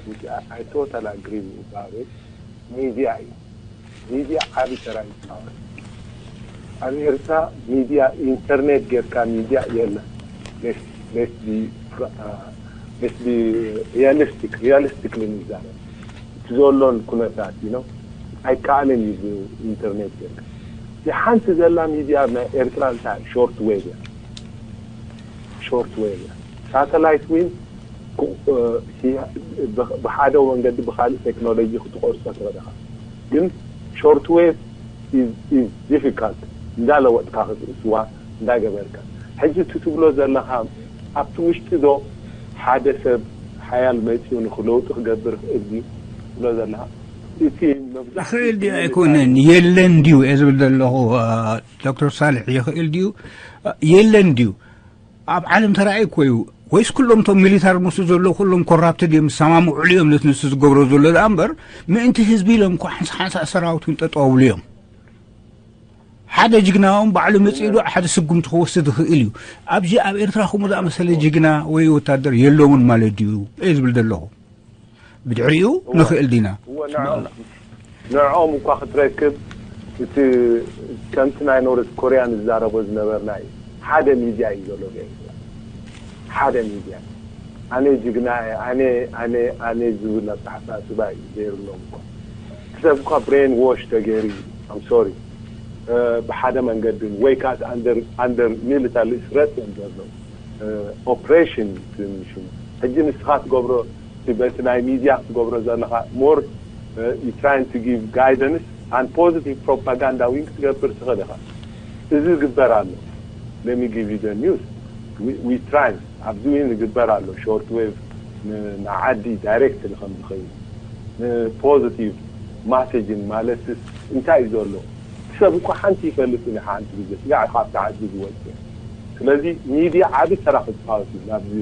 which I, I totally agree with about it ሚድያ እዩ። ሚድያ ዓቢ ተራ ይፃወት። ኣብ ኤርትራ ሚድያ ኢንተርኔት ጌርካ ሚድያ የለን። Let's let's be let's be realistic realistically ንዛረብ እቲ ዘሎን ኩነታት you know ኣይከኣልን እዩ ብኢንተርኔት ጌርካ። እቲ ሓንቲ ዘላ ሚድያ ናይ ኤርትራ እንታይ short wave እያ። Short wave እያ። Satellite win ብሓደ መንገዲ ብካልእ ቴክኖሎጂ ክትቆርጾ ትኽእል ኢኻ። ግን short wave is difficult እንዳለወጥካ ክትእስዋ እንዳገበርካ ሕጂ እቲ ትብሎ ዘለኻ ኣብቲ ውሽጢ ዶ ሓደ ሰብ ሓያል መፂኡ ንክለውጢ ክገብር ክእል ድዩ ትብሎ ዘለኻ እቲ መብዛሕትኡ ይኽእል ድዩ ኣይኮነን የለን ድዩ እየ ዝብል ዘለኹ ዶክተር ሳልሕ ይኽእል ድዩ የለን ድዩ ኣብ ዓለም ተራእዩ እኮ እዩ ወይስ ኩሎም እቶም ሚሊታር ምስ ዘሎ ኩሎም ኮራፕትድ እዮም ዝሰማምዕሉ እዮም ነቲ ንሱ ዝገብሮ ዘሎ ደኣ እምበር ምእንቲ ህዝቢ ኢሎም እኮ ሓንሳ ሓንሳ ሰራዊት እውን ጠጠው ኣብሉ እዮም ሓደ ጅግና እውን ባዕሉ መፂኡ ዶ ሓደ ስጉምቲ ክወስድ ይኽእል እዩ ኣብዚ ኣብ ኤርትራ ከምኡ ዝኣመሰለ ጅግና ወይ ወታደር የለውን ማለት ድዩ እየ ዝብል ዘለኹ ብድሕሪኡ ንኽእል ዲና ንዕኦም እኳ ክትረክብ እቲ ከምቲ ናይ ኖርት ኮርያ ንዛረቦ ዝነበርና እዩ ሓደ ሚድያ እዩ ዘሎ ሓደ ሚድያ ኣነ ጅግና ኣነ ኣነ ኣነ ዝብል ኣተሓሳስባ እዩ ዘይርሎም እኳ እቲ ሰብ እኳ ብሬን ዎሽ ተገይሩ እዩ ኣም ሶሪ ብሓደ መንገድን ወይ ከዓ under under military threat እዮም ዘለዉ ኦፕሬሽን እዩ እቲ ሽሙ ሕጂ ንስኻ ትገብሮ በቲ ናይ ሚድያ ክትገብሮ ዘለኻ more you trying to give guidance and positive propaganda wing ክትገብር ትኽእል ኢኻ እዚ ይግበር ኣሎ let me give you the news we, we trying ኣብዚ wing ይግበር ኣሎ short wave ንዓዲ direct ንከም ዝኸይድ positive messaging ማለት እንታይ እዩ ዘሎ ሰብ እኮ ሓንቲ ይፈልጥ ኢና ሓንቲ ግዜ ስጋዕ ካብቲ ዓዲ ዝወፅእ ስለዚ ሚድያ ዓቢ ተራ ክፃወት እዩ ናብዚ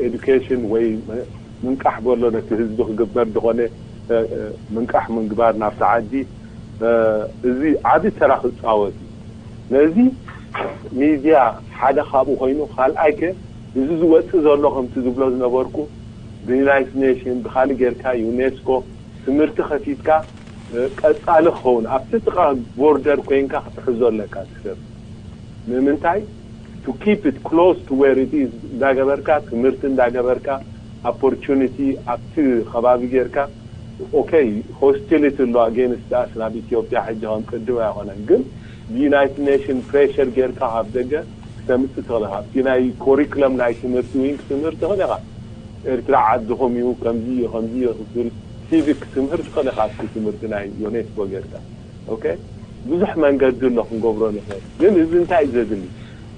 education ወይ ምንቃሕ በሎ ነቲ ህዝቢ ክግበር ዝኾነ ምንቃሕ ምግባር ናብቲ ዓዲ እዚ ዓቢ ተራ ክፃወት እዩ ነዚ ሚድያ ሓደ ካብኡ ኮይኑ ካልኣይ ከ እዚ ዝወፅእ ዘሎ ከምቲ ዝብሎ ዝነበርኩ ብዩናይትድ ኔሽን ብካሊእ ጌርካ ዩኔስኮ ትምህርቲ ከፊትካ ቀፃሊ ክኸውን ኣብቲ ጥቃ ቦርደር ኮይንካ ክትሕዞ ኣለካ እቲ ሰብ ንምንታይ to keep it close to where it is እንዳገበርካ ትምህርቲ እንዳገበርካ opportunity ኣብቲ ከባቢ ጌርካ okay hostility ኣሎ against us ናብ ኢትዮጵያ ሕጂ ከም ቅድም ኣይኮነን ግን ብዩናይትድ ኔሽን pressure ጌርካ ካብ ደገ ክተምፅእ ትኽእል ኢኻ። እቲ ናይ ኮሪክለም ናይ ትምህርቲ ዊንግ ክትምህር ትኽእል ኢኻ። ኤርትራ ዓድኹም እዩ፣ ከምዚ እዩ፣ ከምዚ እዩ ክትብል ሲቪክ ክትምህር ትኽእል ኢኻ። ኣብቲ ትምህርቲ ናይ ዮኔስኮ ጌርካ ኦኬ፣ ብዙሕ መንገዲ ኣሎ ክንገብሮ ንኽእል። ግን እዚ እንታይ እዩ ዘድሊ?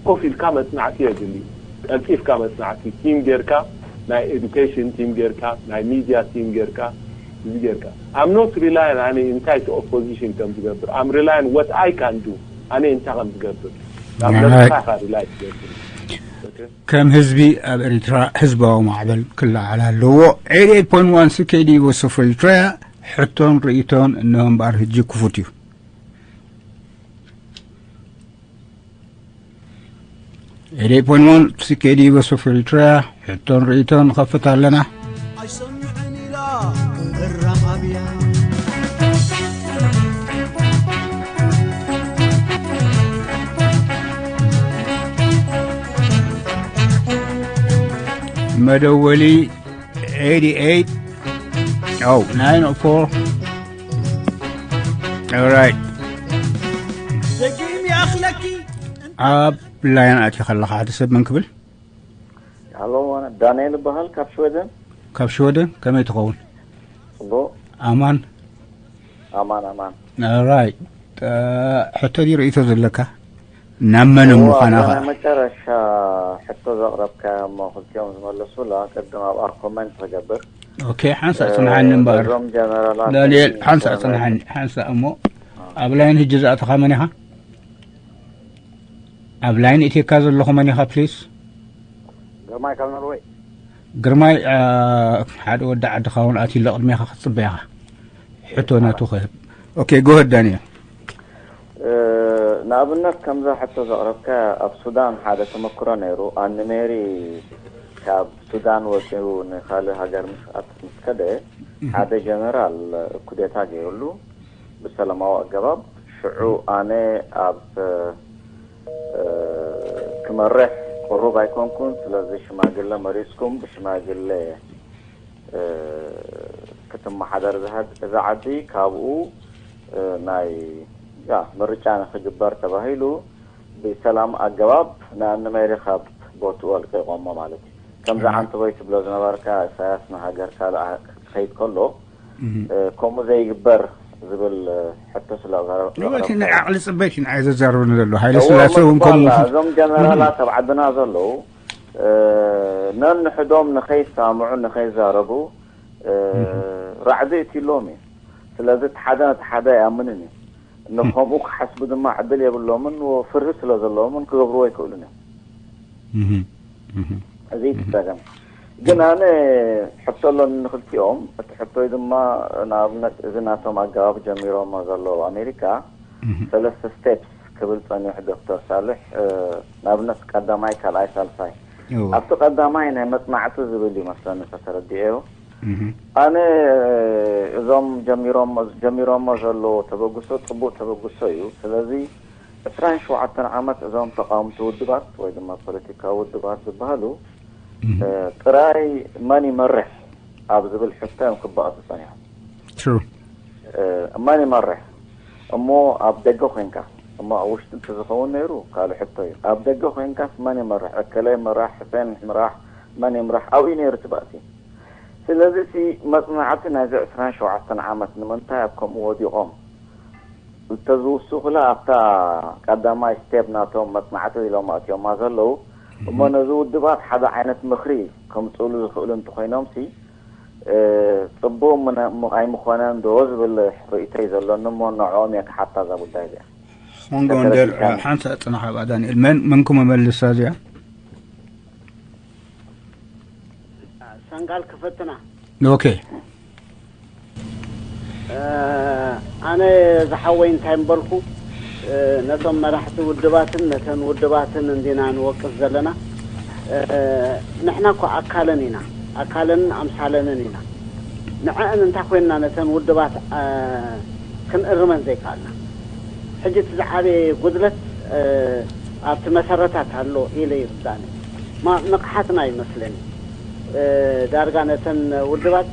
ኮፍ ኢልካ መጽናዕቲ የድሊ። ቀልጢፍካ መጽናዕቲ ቲም ጌርካ፣ ናይ ኤዱኬሽን ቲም ጌርካ፣ ናይ ሚድያ ቲም ጌርካ፣ እዚ ጌርካ I'm not relying ኣነ እንታይ እቲ ኦፖዚሽን ከም ዝገብር I'm relying what I can do ኣነ እንታይ ከም ዝገብር ናብ ነብስኻ ኢኻ ሪላይ ትገብር ኦኬ ከም ህዝቢ ኣብ ኤሪትራ ህዝባዊ ማዕበል ክለዓል ኣለዎ። ኤይትኤይት ፖይንት ዋን ሲኬዲ ቮይስ ኦፍ ኤሪትሪያ ሕቶን ርእይቶን እንሆ እምበኣር ህጂ ክፉት እዩ። ኤይትኤይት ፖይንት ዋን ሲኬዲ ቮይስ ኦፍ ኤሪትሪያ ሕቶን ርእይቶን ንኸፍት ኣለና። ኣይሰምዕን ኢላ እራም ኣብያ መደወሊ eighty-eight oh nine oh four. All right. ደጊም ይኣኽለኪ ኣብ ላይን ኣትዩ ከለኻ ሓደ ሰብ መን ክብል ኣሎ ዳንኤል ይበሃል ካብ ሽወደን። ካብ ሽወደን ከመይ ትኸውን? ጽቡቕ። ኣማን። ኣማን ኣማን። ራይት። ሕቶ ድዩ ርእይቶ ዘለካ? ናብ መን እዋ ምዃና እዛ ኸዓ ናይ መጨረሻ ሕቶ ዘቕረብካዮ እሞ ክልቲኦም ዝመለሱላ ቅድም ኣብኣ ኮመንት ክገብር። ኦኬ፣ ሓንሳእ ጽንሓኒ እምበኣር። እዞም ጀነራላት ዳንኤል፣ እዚኦም ሓንሳእ ጀነራላት ጽንሓኒ፣ ሓንሳእ እሞ። ኣብ ላይን ሕጂ ዝኣተኻ መን ኢኻ? ኣብ ላይን እቲካ ዘለኹ መን ኢኻ ፕሊስ? ግርማይ ካብ ኖርወይ። ግርማይ፣ አ፣ ሓደ ወዲ ዓድኻ እውን ኣትዩ ኣሎ ቅድሜኻ ክትጽበ ኢኻ። ሕቶ ናቱ ክህብ። ኦኬ፣ ጎ ኣሄድ ዳንኤል። እ፣ ንኣብነት ከምዛ ሕቶ ዘቕረብካ ኣብ ሱዳን ሓደ ተመክሮ ነይሩ። ኣንሜሪ ካብ ሱዳን ወፂኡ ንካልእ ሃገር ምስ ኣት- ምስ ከደ ሓደ ጀነራል ኩዴታ ገይሩሉ ብሰላማዊ ኣገባብ። ሽዑ ኣነ ኣብ እ፣ ክመርሕ ቅሩብ ኣይኮንኩን። ስለዚ ሽማግለ መሪፅኩም ብሽማግለ እ፣ ክትመሓደር ዝሃድ- እዛ ዓዲ ካብኡ እ፣ ናይ ያ ምርጫ ንክግበር ተባሂሉ ብሰላም ኣገባብ ንኣንሜሪ ካብ ቦትኡ ኣልቂቖሞ ማለት እዩ። ከምዚ ሓንቲ ወይ ትብሎ ዝነበርካ ኢሳያስ ንሃገር ካልእ ኣ- ክኸይድ ከሎ እ፣ ከምኡ ዘይግበር ዝብል እ፣ ሕቶ ስለ ዘረ- እወ፣ እቲ ዘቕረብካ ናይ እዩ። ዓቕሊ ጽበይቲ ንዓይ ዘዛርበኒ ዘሎ። ሃይለ እዎ፣ ስላሴ እውን ከምኡ ምክባላ እዞም ጀነራላት ኣብ ዓድና ዘለዉ እ፣ ነንሕዶም ንኸይሰማምዑ ንኸይዛረቡ እ፣ ራዕዲ እትይሎም እዩ። ስለዚ እቲ ሓደ ነቲ ሓደ ኣይኣምንን እዩ። ንከምኡ ክሓስቡ ድማ ዕድል የብሎምን፣ ፍርሂ ስለ ዘለዎምን ክገብርዎ ኣይክእሉን እዮም። እህ፣ እህ። እዚ እቲ ጸገም። ግን ኣነ ሕቶ ኣሎኒ ንክልቲኦም። እቲ ሕቶይ ድማ ንኣብነት እዚ ናቶም ኣገባብ ጀሚሮሞ ዘለዉ ኣሜሪካ ሰለስተ ስቴፕስ ክብል ጸኒሑ ዶክተር ሳልሕ፣ እ፣ ንኣብነት ቀዳማይ፣ ካልኣይ፣ ሳልሳይ። እወ። ኣብቲ ቀዳማይ ናይ መጽናዕቲ ዝብል እዩ መስለኒ ተተረዲኤዮ። እህ። ኣነ እዞም ጀሚሮሞ ጀሚሮሞ ዘለዉ ተበግሶ ጽቡቅ ተበግሶ እዩ። ስለዚ ዕስራን ሸውዓተን ዓመት እዞም ተቃወምቲ ውድባት ወይ ድማ ፖለቲካዊ ውድባት ዝበሃሉ እ፣ ጥራይ መን ይመርሕ ኣብ ዝብል ሕቶ እዮም ክበኣሱ ጸኒሖም። ትሩ። እ፣ መን ይመርሕ እሞ ኣብ ደገ ኮንካ እሞ ኣብ ውሽጢ እንተዝኸውን ነይሩ ካልእ ሕቶ እዩ። ኣብ ደገ ኮንካስ መን ይመርሕ? እከለ ይምራሕ፣ ሕሴን ይምራሕ፣ መን ይምራሕ? ኣብኡ እዩ ነይሩ እቲ ባእሲ። ስለዚ እቲ መጽናዕቲ ናይዚ ዕስራን ሸውዓተን ዓመት ንምንታይ ኣብ ከምኡ ወዲቖም እንተዝውስኹላ ኣብታ ቀዳማይ ስቴፕ ናቶም መጽናዕቲ ኢሎም ኣእትዮማ ዘለዉ እሞ ነዚ ውድባት ሓደ ዓይነት ምኽሪ ከምጽእሉ ዝኽእሉ እንተኾይኖምሲ እ፣ ጽቡቕ ምነ- ም- ኣይምኾነን ዶ ዝብል ርእይቶ እዩ ዘሎኒ እሞ ንዕኦም እየ ክሓታ እዛ ጉዳይ እዚኣ። ኮንጎ ወንደር ሓንሳ ጽናሕ ኣብኣ ዳንኤል መን መንኩም መልሳ እዚኣ ሰንጋል ክፈትና ኦኬ ኣነ ዝሓወይ እንታይ ምበልኩ ነቶም መራሕቲ ውድባትን ነተን ውድባትን እንዲና ንወቅስ ዘለና። ንሕና እኮ ኣካለን ኢና፣ ኣካለንን ኣምሳለንን ኢና። ንዐአን እንታይ ኮይንና ነተን ውድባት ክንእርመን ዘይከኣልና? ሕጂ እቲ ዝዓበየ ጉድለት ኣብቲ መሰረታት ኣሎ ኢለ ይርዳኒ። ንቕሓትና ይመስለኒ። ዳርጋ ነተን ውድባት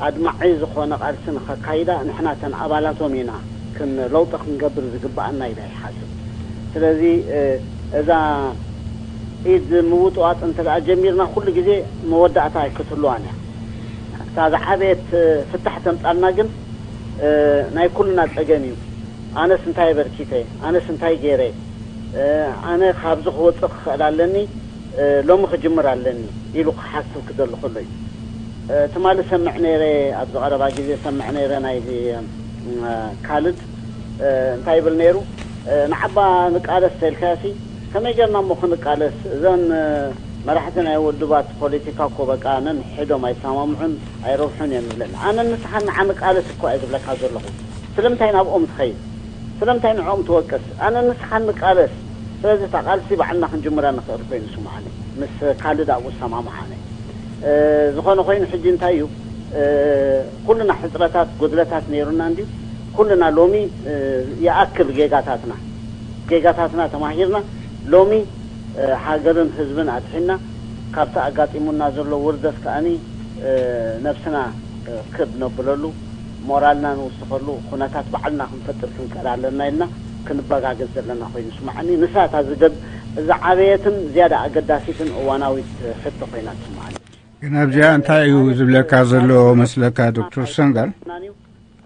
ኣድማዒ ዝኾነ ቃልሲ ንኸካይዳ ንሕና ተን ኣባላቶም ኢና ክን ለውጢ ክንገብር ዝግብኣና ኢለ ይሓስብ። ስለዚ እዛ ኢድ ምውጥዋጥ እንተ ደኣ ጀሚርና ኩሉ ግዜ መወዳእታ ኣይክትህልዋን እያ። እታ ዝዓበየት ፍታሕ ተምጻልና ግን ናይ ኩልና ጸገም እዩ። ኣነስ እንታይ ኣበርኪተ? ኣነስ እንታይ ገይረ? ኣነ ካብዚ ክወፅእ ክኽእል ኣለኒ፣ ሎሚ ክጅምር ኣለኒ ኢሉ ክሓስብ ክደሊ ከሎ እዩ። ትማሊ ሰምዕ ነይረ፣ ኣብዚ ቀረባ ግዜ ሰምዕ ነይረ ናይዚ ካልድ እንታይ ይብል ነይሩ፣ ንዓባ ንቃለስ ተልካሲ ከመይ ጌርና እሞ ክንቃለስ? እዘን መራሕቲ ናይ ውድባት ፖለቲካ እኮ በቃ ነንሕዶም ኣይሰማምዑን ኣይረብሑን እዮም ይብለኒ። ኣነ ንስኻን ንዓ ንቃለስ እኮ እየ ዝብለካ ዘለኹ። ስለምንታይ ናብኦም ትኸይድ? ስለምንታይ ንዕኦም ትወቅስ? ኣነ ንስኻን ንቃለስ። ስለዚ እታ ቃልሲ ባዕልና ክንጅምራ ንኽእል ኮይኑ ስምዓኒ። ምስ ካልድ ኣብኡ ዝሰማምዓነ። ዝኾነ ኮይኑ ሕጂ እንታይ እዩ፣ ኩልና ሕፅረታት፣ ጉድለታት ነይሩና እንድዩ። ኩልና ሎሚ ይኣክል ጌጋታትና፣ ጌጋታትና ተማሂርና ሎሚ ሃገርን ህዝብን ኣድሒና ካብቲ ኣጋጢሙና ዘሎ ውርደት ከኣኒ ነብስና ክብ ነብለሉ፣ ሞራልና ንውስኸሉ ኩነታት ባዕልና ክንፈጥር ክንክእል ኣለና ኢልና ክንበጋገዝ ዘለና ኮይኑ ይስምዓኒ። ንሳ እታ ዝገብ ዝዓበየትን ዝያዳ ኣገዳሲትን እዋናዊት ሕቶ ኮይና ትስምዓኒ። ግን ኣብዚኣ እንታይ እዩ ዝብለካ ዘሎ መስለካ ዶክተር ሰንጋል?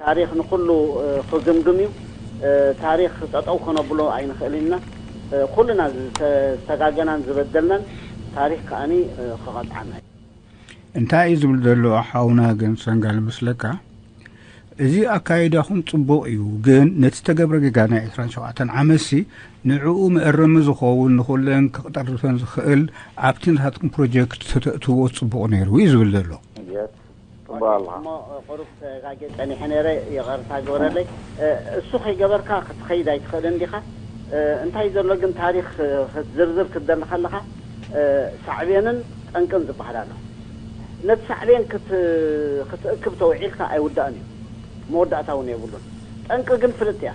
ታሪኽ ንኩሉ ክግምግም እዩ። ታሪኽ ጠጠው ከነብሎ ኣይንኽእል ኢና። ኩልና ዝተጋገናን ዝበደልናን ታሪኽ ከኣኒ ክቐጥዓና እዩ። እንታይ እዩ ዝብል ዘሎ ሓውና ግን ሰንጋል መስለካ? እዚ ኣካይዳኹም ጽቡቕ እዩ፣ ግን ነቲ ዝተገብረ ጌጋ ናይ ዕስራን ሸውዓተን ዓመትሲ ንዕኡ መእረሚ ዝኸውን ንኹለን ክቕጠርፈን ዝኽእል ኣብቲ ናትኩም ፕሮጀክት ተተእትዎ ጽቡቕ ነይሩ እዩ ዝብል ዘሎ። ጽቡቕ ኣለኻ። እሞ ቁሩብ ተጋጌ ጸኒሐ ነይረ፣ ይቕርታ ግበረለይ። እሱ ከይገበርካ ክትኸይድ ኣይትኽእልን ዲኻ? እንታይ ዘሎ ግን ታሪኽ ክትዝርዝር ክትደሊ ከለኻ ሳዕቤንን ጠንቅን ዝበሃል ኣሎ። ነቲ ሳዕቤን ክትእክብ ተውዒልካ ኣይውዳእን እዩ፣ መወዳእታ እውን የብሉን። ጠንቂ ግን ፍልጥ እያ።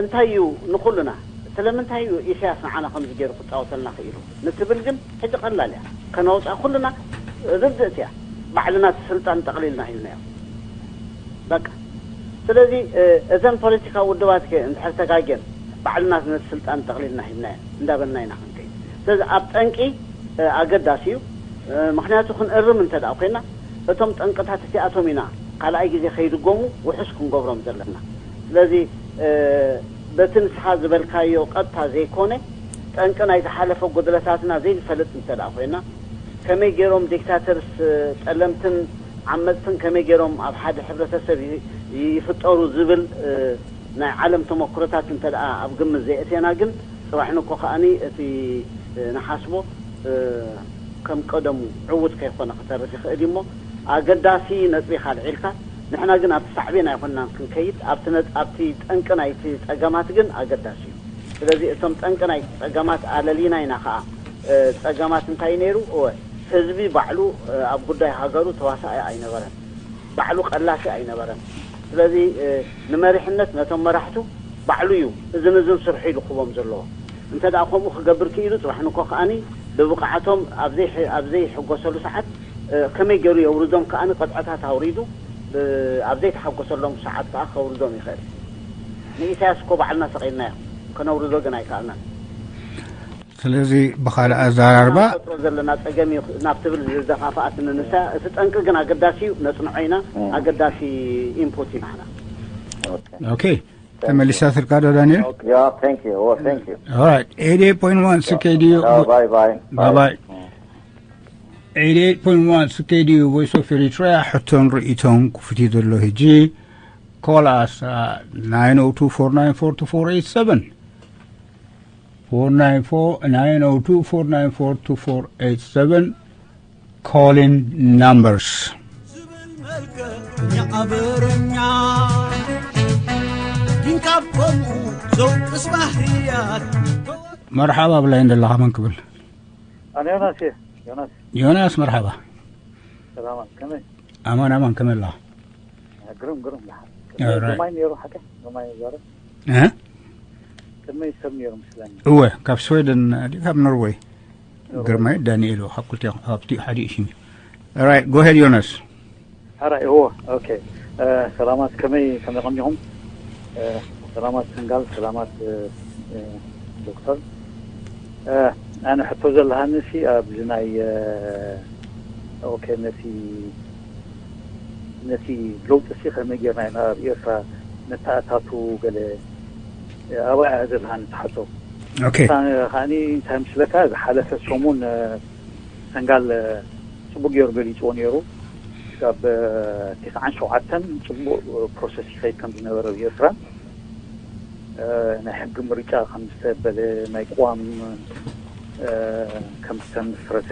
እንታይ እዩ ንኹልና? ስለምንታይ እዩ ኢሳያስ ንዓና ከምዚ ገይሩ ክጻወተልና ክኢሉ ንትብል ግን ሕጂ ቀላል እያ። ከነውጻ ኩልና ርድእቲ እያ። ባዕልና እቲ ስልጣን ጠቕሊልና ሂብናዮ። በቃ። ስለዚ እዘን ፖለቲካዊ ውድባት ከ እንድሕር ተጋግየን ባዕልና ነቲ ስልጣን ጠቕሊልና ሂብናዮ እንዳበልና ኢና ክንከይድ። ስለዚ ኣብ ጠንቂ ኣገዳሲ እዩ። ምኽንያቱ ክንእርም እንተ ደኣ ኮይና እቶም ጠንቅታት እቲኣቶም ኢና ካልኣይ ግዜ ከይድገሙ ውሑስ ክንገብሮም ዘለና። ስለዚ በቲ ንስኻ ዝበልካዮ ቀጥታ ዘይኮነ ጠንቂ ናይ ዝሓለፈ ጉድለታትና ዘይንፈልጥ እንተ ደኣ ኮይና ከመይ ገይሮም ዲክታተርስ ጠለምትን ዓመፅትን ከመይ ገይሮም ኣብ ሓደ ሕብረተሰብ ይፍጠሩ ዝብል ናይ ዓለም ተመክሮታት እንተ ደኣ ኣብ ግምት ዘየእቴና ግን ፅባሕ ንኮ ከኣኒ እቲ ንሓስቦ ከም ቀደሙ ዕዉት ከይኮነ ክተርፍ ይኽእል እዩ እሞ ኣገዳሲ ነጥቢ ካልዒልካ ንሕና ግን ኣብቲ ሳዕቤን ኣይኮንናን ክንከይድ ኣብቲ ጠንቂ ናይቲ ፀገማት ግን ኣገዳሲ እዩ። ስለዚ እቶም ጠንቂ ናይ ፀገማት ኣለሊና ኢና ከዓ ፀገማት እንታይ ነይሩ እወ ህዝቢ ባዕሉ ኣብ ጉዳይ ሃገሩ ተዋሳኢ ኣይነበረን። ባዕሉ ቀላሲ ኣይነበረን። ስለዚ ንመሪሕነት ነቶም መራሕቱ ባዕሉ እዩ እዝን እዝን ስርሑ ኢሉ ክቦም ዘለዎ። እንተ ደኣ ከምኡ ክገብር ክኢሉ ፅባሕ ንኮ ከኣኒ ብብቕዓቶም ኣብ ዘይሕጎሰሉ ሰዓት ከመይ ገይሩ የውርዶም ከኣኒ ቅጥዕታት ኣውሪዱ ኣብ ዘይተሓጎሰሎም ሰዓት ከዓ ከውርዶም ይኽእል። ንኢሳያስ እኮ ባዕልና ሰቒልናዮ ከነውርዶ ግን ኣይከኣልናን። ስለዚ ብኻልእ ኣዘራርባ ፈጥሮ ዘለና ፀገም እዩ ናብ ትብል ዝደፋፍኣት ንንሳ እቲ ጠንቂ ግን ኣገዳሲ እዩ ነፅንዖ ኢና። ኣገዳሲ ኢንፑት ኢና። ኦኬ ተመሊሳ ስልካ ዶ ዳንኤል? Eighty eight point one C K D U. Bye bye. Eighty eight point one C K D U Voice of Eritrea. ሕቶን ርእይቶን ክፉት እዩ ዘሎ ሕጂ። Call us at nine oh two four nine four two four eight seven. Four nine four nine oh two four nine four two four eight seven. Calling numbers. መርሓባ ብላይ እንደለኻ መን ክብል? ኣነ ዮናስ እየ። ዮናስ ዮናስ መርሓባ። ሰላማት ከመይ? ኣማን ኣማን ከመይ ኣለኻ? ግሩም ግሩም። ግርማይ ነይሩ ሓቀ ግርማይ ዛረብ። ቅድመይ ሰብ ነይሩ ምስለኒ። እወ ካብ ስዌደን ድዩ ካብ ኖርወይ? ግርማይ ዳንኤል ካብ ክልቲኦም ካብቲ ሓደ እዩ ሽም እዩ። Right, go ahead ዮናስ። ሕራይ እዎ። ኦኬ ሰላማት ከመይ ከመይ ቀኒኹም? ሰላማት ሰንጋል ሰላማት ዶክተር። ኣነ ሕቶ ዘለሃኒ ሲ ኣብዚ ናይ ኦኬ ነቲ ነቲ ለውጢ ሲ ከመይ ጌርና ኢና ኣብ ኤርትራ ነተኣታቱ ገለ ኣብኣ እያ ዘለሃኒ ትሓቶ። ኦኬ። ከኣኒ እንታይ ምስለካ ዝሓለፈ ሰሙን ሰንጋል ጽቡቅ ገይሩ ገሊጽዎ ነይሩ። ክሳብ ተስዓን ሸውዓተን ጽቡቅ ፕሮሰስ ይኸይድ ከም ዝነበረ ኣብ ኤርትራ ናይ ሕጊ ምርጫ ከም ዝተበለ ናይ ቅዋም ከም ዝተመስረተ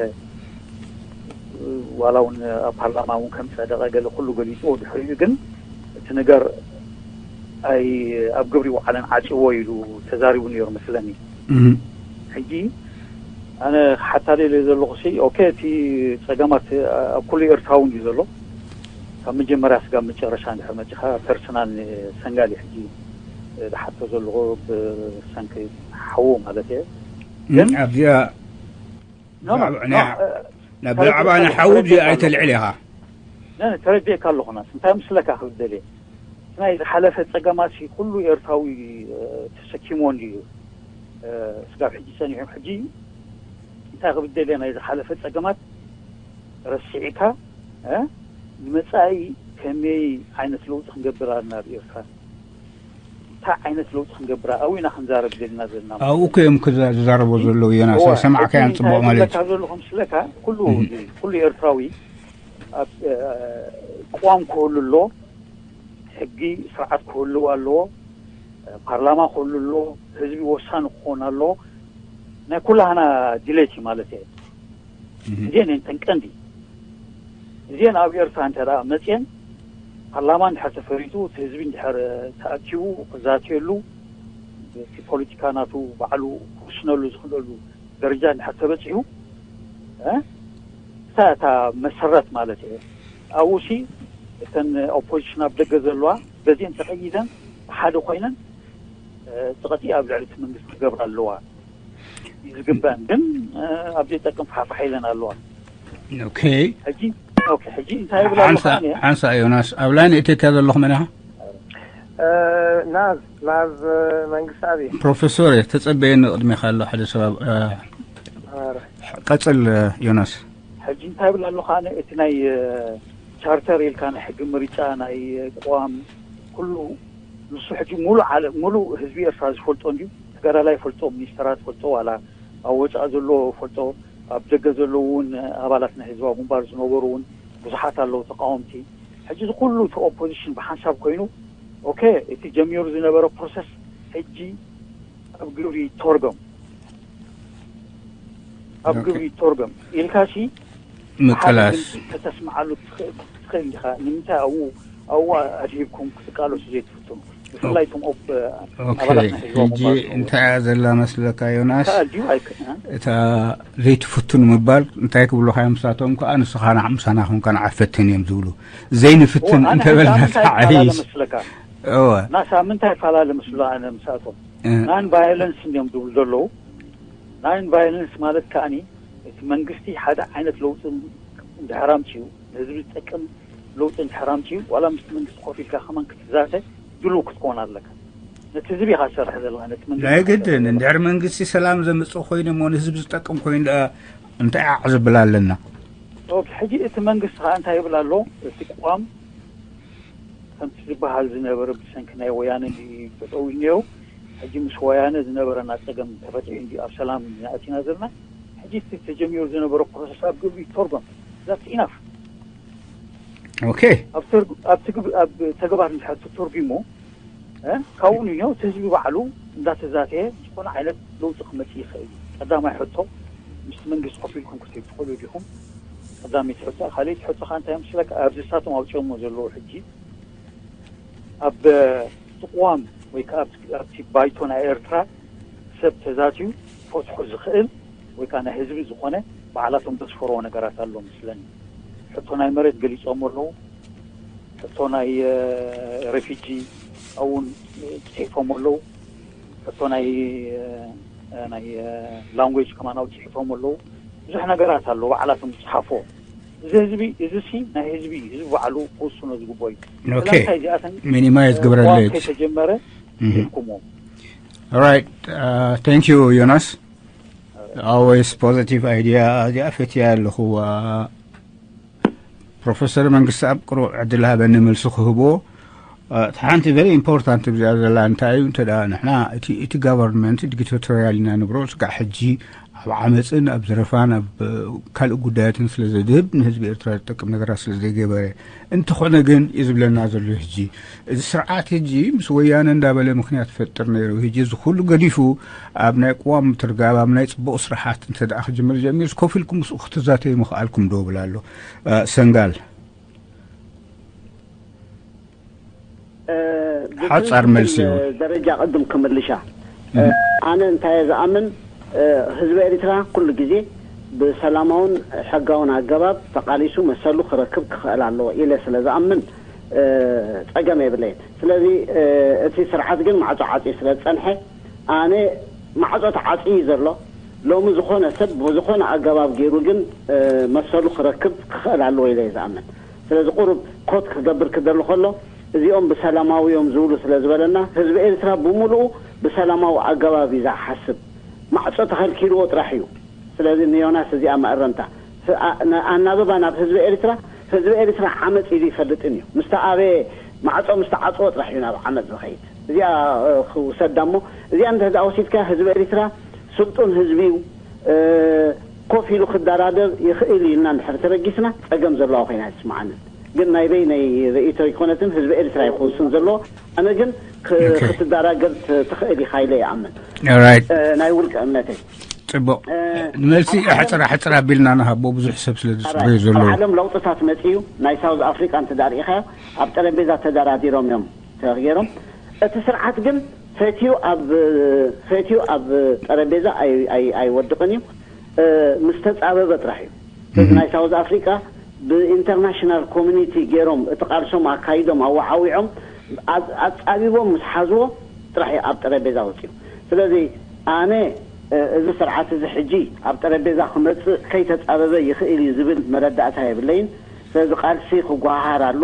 ዋላ እውን ኣብ ፓርላማ እውን ከም ጸደቐ ገለ ኩሉ ገሊፅዎ ድሕሪኡ ግን እቲ ነገር ኣይ ኣብ ግብሪ ይውዓለን ዓፅዎ ኢሉ ተዛሪቡ ነይሩ መስለኒ። ሕጂ ኣነ ክሓታልል ዘለኹ ሲ ኦኬ እቲ ፀገማት ኣብ ኩሉ ኤርትራዊ እዩ ዘሎ። ካብ መጀመርያ ስጋብ መጨረሻ እንድሕር መፂኻ ፐርሰናል ንሰንጋሊ ሕጂ ዝሓቶ ዘለኹ ብሰንኪ ሓዉ ማለት እየ። ግን ኣብዚኣ ብዛዕባ ናይ ሓዉ ብዚኣ ኣይተልዕል ኢኻ። ተረዲእካ ኣለኹ ናስ እንታይ ምስለካ ክብል ደልየ ናይ ዝሓለፈ ፀገማት ኩሉ ኤርትራዊ ተሰኪሞ እንድዩ ስጋብ ሕጂ ፀኒሑ ሕጂ እንታይ ክብል ደልየ ናይ ዝሓለፈ ፀገማት ረሲዕካ ንመፃኢ ከመይ ዓይነት ለውጢ ክንገብር ኣለና ኣብ ኤርትራ እንታይ ዓይነት ለውጢ ክንገብር ኣብኡ ኢና ክንዛረብ ዘለና ዘለና ማለት ኣብኡ እኮ እዮም ክዛ- ዝዛረቡ ዘለዉ። ዮናስ እወ፣ ኣይሰማዕካያን ሕጂ ጽቡቕ እንታይ ማለት ይብለካ ዘለኹ ምስለካ፣ ኩሉ እህ። ኩሉ ኤርትራዊ ኣብ እ፣ ቅዋም ክህሉ ኣሎ፣ ሕጊ ስርዓት ክህልው ኣለዎ፣ ፓርላማ ክህሉ ኣሎ፣ ህዝቢ ወሳኒ ክኾን ኣለዎ። ናይ ኩላህና ድሌት እዩ ማለት እየ። እህ። እዚአን እየን ተን ቀንዲ። እዚአን ኣብ ኤርትራ እንተ ደኣ መፅየን፣ ፓርላማ እንድሕር ተፈሪጡ፣ እቲ ህዝቢ እንድሕር ተኣኪቡ ክዛተየሉ፣ እቲ ፖለቲካ ናቱ ባዕሉ ክውስነሉ ዝኽእለሉ ደረጃ እንድሕር ተበፂሑ፣ እ፣ እታ እታ መሰረት ማለት እየ። ኣብኡ ሲ እተን ኦፖዚሽን ኣብ ደገ ዘለዋ በዚአን ተቐይደን ብሓደ ኮይነን፣ እ፣ ፀቕጢ ኣብ ልዕሊ እቲ መንግስቲ ክገብራ ኣለዋ እዩ ዝግበአን። ግን፣ እ፣ ኣብ ዘይጠቅም ፋሕፋሕ ኢለን ኣለዋ። ኦኬ። ሕጂ ኦኬ፣ ሕጂ እንታይ ይብል ኣሎ ሓንሳ ከኣ እየ? ሓንሳ ዮናስ ኣብ ላይን እቴካ ዘለኹ መን ኢኻ? እ፣ ናዝ ናዝ መንግስቲ ኣብየ ፕሮፌሶር እየ ተጸበየኒ ቅድሜኻ ኣሎ ሓደ ሰብ ኣብ- እ፣ ኣረ፣ ቀጽል እ፣ ዮናስ። ሕጂ እንታይ ይብል ኣሎ ከኣ እቲ ናይ፣ እ፣ ቻርተር ኢልካ ናይ ሕጊ ምርጫ ናይ፣ እ፣ ቅዋም ኩሉ ንሱ ሕጂ ሙሉ ዓለ- ሙሉ ህዝቢ ኤርትራ ዝፈልጦ እንድዩ። ተጋዳላይ ይፈልጦ፣ ሚኒስተራት ይፈልጦ፣ ዋላ ኣብ ወጻኢ ዘለዎ ይፈልጦ፣ ኣብ ደገ ዘለዉ እውን፣ እ፣ ኣባላት ናይ ህዝባዊ ግንባር ዝነበሩ እውን ብዙሓት ኣለዉ ተቃወምቲ። ሕጂ እዚ ኩሉ እቲ ኦፖዚሽን ብሓንሳብ ኮይኑ ኦኬ፣ እቲ ጀሚሩ ዝነበረ ፕሮሰስ ሕጂ ኣብ ግብሪ ይተርጎም፣ ኣብ ኦኬ። ግብሪ ይተርጎም ኢልካ ሲ ምቅላስ ከተስምዓሉ ትኽእል ትኽእል ኢኻ። ንምንታይ ኣብኡ ኣብኡ ኣድሂብኩም ክትቃለሱ ዘይትፍትኑ? ብፍላይ እቶም ኦፕ ኦኬ። ኣባላት ናይ ህዝባዊ ሕጂ ግንባር ዝነበሩ። እንታይ እያ ዘላ መስለካ ዮናስ? ከኣ ድዩ ኣይክ- እ? እታ ዘይትፍትኑ ምባል እንታይ ክብሉኻ እዮም ንሳቶም ከኣ ንስኻ ንዓ ምሳና ኮንካ ንዓ ፈትን እዮም ዝብሉ። ዘይንፍትን እወ፣ ኣነ እንተበልና ሕጂ ኣብ ምንታይ ይፈላለ ተዓይሽ መስለካ? እወ ናሳ ምንታይ ይፈላለ መስሎ ኣነ ምስኣቶም? እ፣ ናን ቫዮለንስ እንዲዮም ዝብሉ ዘለዉ። ናን ቫዮለንስ ማለት ከኣኒ እቲ መንግስቲ ሓደ ዓይነት ለውጢ እንድሕር ኣምፅኡ፣ ንህዝቢ ዝጠቅም ለውጢ እንድሕር ኣምፅኡ፣ ዋላ ምስቲ መንግስቲ ኮፍ ኢልካ ከማን ክትዛተ ድሉው ክትኮን ኣለካ። ነቲ ህዝቢ ኢኻ ትሰርሕ ዘለኻ፣ ነቲ መንግስቲ ናይ ኢኻ ትሰርሕ ግድን ዘለኻ። እንድሕር መንግስቲ ሰላም ዘምፅእ ኮይኑ እሞ ንህዝቢ ዝጠቅም ኮይኑ ደኣ እንታይ ዓዕ ዝብል ኣለና? ኦኬ፣ ሕጂ እቲ መንግስቲ ከዓ እንታይ ይብል ኣሎ? እቲ ቅዋም ከምቲ ዝበሃል ዝነበረ ብሰንኪ ናይ ወያነ እንድዩ ተጠውዩ ነይሩ። ሕጂ ምስ ወያነ ዝነበረና ፀገም ተፈቲሑ እንድዩ ኣብ ሰላም ኢና ኣቲና ዘለና። ሕጂ እቲ ተጀሚሩ ዝነበረ ፕሮሰስ ኣብ ግብሪ ይተርጎም። That's enough። ኦኬ። ኣብ ተርጉ- ኣብ ትግብ- ኣብ ተግባር እንድሕር ተተርጉሙ፣ እ፣ ካብኡ ንዮ እቲ ህዝቢ ባዕሉ እንዳተዛተየ ዝኾነ ዓይነት ለውጢ ክመፅእ ይኽእል እዩ። ቀዳማይ ሕቶ፣ ምስቲ መንግስቲ ኮፍ ኢልኩም ክትሪኡ ትኽእሉ ዲኹም? ቀዳመይቲ ሕቶ። ካልኣይቲ ሕቶ ከዓ እንታይ መስለካ? ኣብዚ ንሳቶም ኣውፂኦሞ ዘለዉ ሕጂ ኣብ ትቕዋም ወይ ከዓ ኣብቲ ኣብቲ ባይቶ ናይ ኤርትራ ሰብ ተዛትዩ ፈትሑ ዝኽእል ወይ ከዓ ናይ ህዝቢ ዝኾነ ባዕላቶም ዘስፈርዎ ነገራት ኣሎ መስለኒ። ሕቶ ናይ መሬት ገሊፆም ኣለዉ። ሕቶ ናይ፣ እ፣ ሬፊጂ እውን ፅሒፎም ኣለዉ። ሕቶ ናይ፣ እ፣ ናይ፣ እ፣ ላንጉጅ ከማን ኣውፅሒፎም ኣለዉ። ብዙሕ ነገራት ኣለዉ ባዕላቶም ዝፅሓፎ። እዚ ህዝቢ እዚ ሲ ናይ ህዝቢ እዩ። ህዝቢ ባዕሉ ክውስኖ ዝግብኦ እዩ። ኦኬ። ስለምንታይ እዚኣተን ሚኒማይዝ ግብረለይ ከይተጀመረ Mhm. ሂብኩሞ? Right. Uh, thank you, Jonas. Always positive idea. እዚኣ ፈትያ ኣለኹ። Uh, ፕሮፌሰር መንግስቲ ኣብ ቅሩብ ዕድል ሃበኒ መልሲ ክህቦ። Uh, እቲ ሓንቲ very important ብዚኣ ዘላ እንታይ እዩ እንተ ደኣ ንሕና እቲ እቲ ጋቨርንመንት ዲክታቶሪያል ኢና ንብሮ ስጋዕ ሕጂ ኣብ ዓመፅን ኣብ ዘረፋን ኣብ ካልእ ጉዳያትን ስለ ዘድህብ ንህዝቢ ኤርትራ ዝጠቅም ነገራት ስለ ዘይገበረ እንተኾነ ግን እዩ ዝብለና ዘሎ። ሕጂ እዚ ስርዓት ሕጂ ምስ ወያነ እንዳበለ ምክንያት ፈጥር ነይሩ። ሕጂ እዚ ኩሉ ገዲፉ ኣብ ናይ ቅዋም ትርጋብ ኣብ ናይ ፅቡቕ ስርሓት እንተ ደኣ ክጅምር ጀሚርስ ኮፍ ኢልኩም ምስኡ ክትዛተዩ ምኽኣልኩም ዶ ብል ኣሎ። ሰንጋል ሓጻር መልሲ እዩ። ደረጃ ቅድም ክምልሻ ኣነ እንታይ ዝኣምን ህዝቢ ኤሪትራ ኩሉ ግዜ ብሰላማውን ሕጋውን ኣገባብ ተቃሊሱ መሰሉ ክረክብ ክኽእል ኣለዎ ኢለ ስለ ዝኣምን ጸገም የብለይን። ስለዚ እቲ ስርዓት ግን ማዕጾ ዓጽዩ ስለ ዝጸንሐ ኣነ ማዕጾ ተዓጽዩ ዘሎ ሎሚ ዝኾነ ሰብ ብዝኾነ ኣገባብ ገይሩ ግን መሰሉ ክረክብ ክኽእል ኣለዎ ኢለ ዝኣምን። ስለዚ ቁሩብ ኮት ክገብር ክደሊ ከሎ እዚኦም ብሰላማዊ እዮም ዝብሉ ስለ ዝበለና ህዝቢ ኤርትራ ብምሉኡ ብሰላማዊ ኣገባብ እዩ ዝሓስብ። ማዕጾ ተኸልኪልዎ ጥራሕ እዩ። ስለዚ ንዮናስ እዚኣ መእረምታ ኣናብባ ናብ ህዝቢ ኤርትራ ህዝቢ ኤርትራ ዓመጽ ኢሉ ይፈልጥን እዩ። ምስ ተኣበየ ማዕጾ ምስ ተዓጽዎ ጥራሕ እዩ ናብ ዓመጽ ዝኸይድ። እዚኣ ክውሰዳ እሞ፣ እዚኣ እንተ ደኣ ወሲድካ፣ ህዝቢ ኤሪትራ ስልጡን ህዝቢ እዩ። ኮፍ ኢሉ ክደራደር ይኽእል እዩ ኢልና እንድሕር ተበጊስና፣ ጸገም ዘለዋ ኮይና ኣይትስምዓንን። ግን ናይ በይነይ ርእይቶ ኣይኮነትን፣ ህዝቢ ኤሪትራ እዩ ክውስን ዘለዎ። ኣነ ግን ክትደራደር ትኽእል ኢኻ ኢለ ይኣምን። ናይ ውልቀ እምነተይ። ጽቡቕ። ንመልሲ ሕጽራ ሕጽራ ኣቢልና ንሃቦ፣ ብዙሕ ሰብ ስለ ዝጽበዩ ዘለዉ። ኣብ ዓለም ለውጥታት መጺኡ፣ ናይ ሳውዝ ኣፍሪቃ እንተ ደኣ ርኢኻዮ፣ ኣብ ጠረጴዛ ተደራዲሮም እዮም ተገይሮም። እቲ ስርዓት ግን ፈትዩ ኣብ ፈትዩ ኣብ ጠረጴዛ ኣይወድቕን እዩ። ምስ ተጻበበ ጥራሕ እዩ። እዚ ናይ ሳውዝ ኣፍሪቃ ብኢንተርናሽናል ኮሚኒቲ ገይሮም እቲ ቃልሶም ኣካይዶም ኣወዓዊዖም ኣጻቢቦም ምስ ሓዝዎ ጥራሕ እዩ ኣብ ጠረጴዛ ወጺኡ። ስለዚ ኣነ እዚ ስርዓት እዚ ሕጂ ኣብ ጠረጴዛ ክመጽእ ከይተጻበበ ይኽእል እዩ ዝብል መረዳእታ የብለይን። ስለዚ ቃልሲ ክጓሃሃር ኣሎ።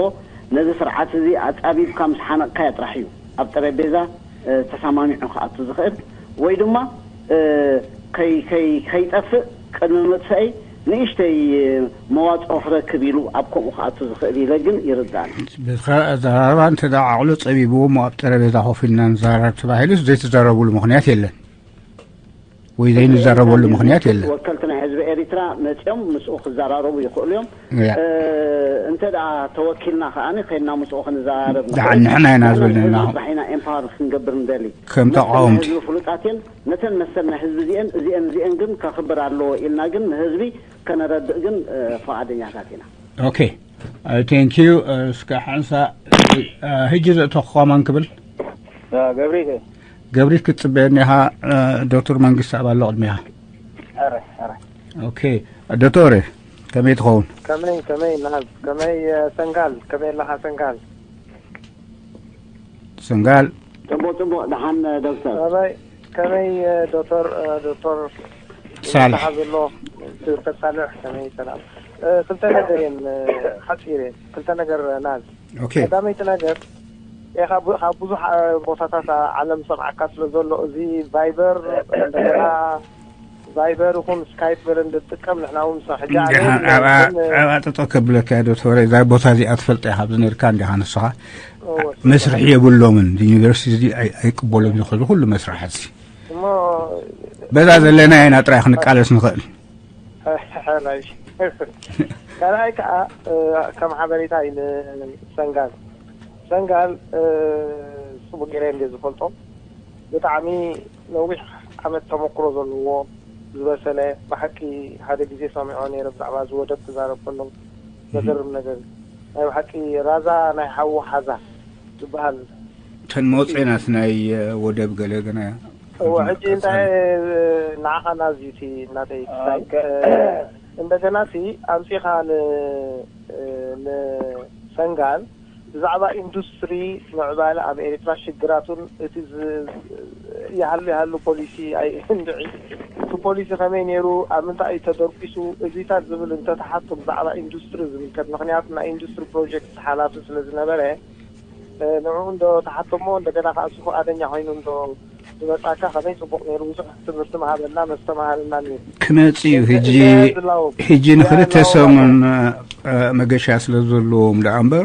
ነዚ ስርዓት እዚ ኣጻቢብካ ምስ ሓነቕካዮ ጥራሕ እዩ ኣብ ጠረጴዛ ተሰማሚዑ ክኣቱ ዝኽእል፣ ወይ ድማ ከይጠፍእ ቅድሚ ምጥፍአይ ንእሽተይ መዋፅኦ ክረክብ ኢሉ ኣብ ከምኡ ክኣቱ ዝኽእል ኢለ ግን ይርዳእኒ። ብዝኸ ኣዘራርባ እንተ ደኣ ዓቕሉ ጸቢብዎ እሞ ኣብ ጠረጴዛ ኮፍ ኢልና ንዘራረብ ተባሂሉስ ዘይትዛረብሉ ምኽንያት የለን። ወይ ዘይንዛረበሉ ምኽንያት የለን። ወከልቲ ናይ ህዝቢ ኤሪትራ መጺኦም ምስኡ ክዘራረቡ ይኽእሉ እዮም። እንተ ደኣ ተወኪልና ከኣ ከይድና ምስኡ ክንዘራረብ ንኽእል። ንሕና ኢና ዝበልና ጥራሕ ኢና ኤምፓወር ክንገብር ንደሊ። ከም ተቃወምቲ ህዝቢ ፍሉጣት እየን። ነተን መሰል ናይ ህዝቢ እዚአን እዚአን እዚአን ግን ከኽብር ኣለዎ ኢልና ግን ንህዝቢ ከነረድእ ግን ፍቓደኛታት ኢና። ኦኬ። Thank you። እስከ ሓንሳ ሕጂ ዘእተኹኻ መን ክብል? ገብሪት ክትጽበየኒ ኢኻ። ዶክተር መንግስቲ ኣብ ኣሎ ቅድሚኻ። ኦኬ ዶክተር፣ ከመይ ትኸውን? ከመይ ከመይ ናዝ ከመይ ሰንጋል፣ ከመይ ኣለኻ ሰንጋል? ሰንጋል ጽቡቕ ጽቡቕ። ደሓን ዶክተር? ከመይ ከመይ ዶክተር ዶክተር ሳልሕ ዘሎ ዶክተር ሳልሕ ከመይ ሰላም? ክልተ ነገር እየን ሓፂር እየን ክልተ ነገር ናዝ። ኦኬ ቀዳመይቲ ነገር ኢኻ ካብ ብዙሕ ቦታታት ዓለም ሰምዓካ ስለ ዘሎ እዚ ቫይበር እንደገና ቫይበር ይኹን ስካይፕ ገለ እንድትጥቀም ንሕና እውን ሕጂ ኣነ ኣብኣ ጠጠው ከብለካ ዶ ተወረ እዛ ቦታ እዚኣ ትፈልጣ ኢኻ ኣብዚ ነርካ እንዲኻ ንስኻ መስርሒ የብሎምን ዩኒቨርሲቲ እዚ ኣይቅበሎም ዝኽእል ኩሉ መስርሓት እዚ እሞ በዛ ዘለና ኢና ጥራይ ክንቃለስ ንኽእል። ካልኣይ ከዓ ከም ሓበሬታ እዩ ንሰንጋል ሰንጋል ፅቡቅ ገይረ እንደ ዝፈልጦ ብጣዕሚ ነዊሕ ዓመት ተመክሮ ዘለዎ ዝበሰለ ብሓቂ ሓደ ግዜ ሰሚዖ ነይረ ብዛዕባ እዚ ወደብ ክዛረብ ከሎ ዘገርም ነገር ናይ ብሓቂ ራዛ ናይ ሓዉ ሓዛ ዝበሃል እተን መወፅኤናት ናይ ወደብ ገለ ገና እወ ሕጂ እንታይ ንዓኻ ናዚ እቲ እናተይ ክሳይ እንደገና ሲ ኣምፂኻ ንሰንጋል ብዛዕባ ኢንዱስትሪ ምዕባለ ኣብ ኤርትራ ሽግራቱን እቲ ይሃሉ ይሃሉ ፖሊሲ እንድዒ እቲ ፖሊሲ ከመይ ነይሩ ኣብ ምንታይ እዩ ተደርቂሱ እዚታት ዝብል እንተተሓቶ ብዛዕባ ኢንዱስትሪ ዝምልከት ምክንያቱ ናይ ኢንዱስትሪ ፕሮጀክት ሓላፊ ስለ ዝነበረ ንዕኡ እንዶ ተሓቶሞ እንደገና ከዓ እሱ ፍቃደኛ ኮይኑ እንዶ ዝመፃካ ከመይ ፅቡቅ ነይሩ ብዙሕ ትምህርቲ መሃበና መስተማሃርና ነይሩ ክመፅእ እዩ ሕጂ ሕጂ ንክልተ ሰሙን መገሻ ስለ ዘለዎም ደኣ እምበር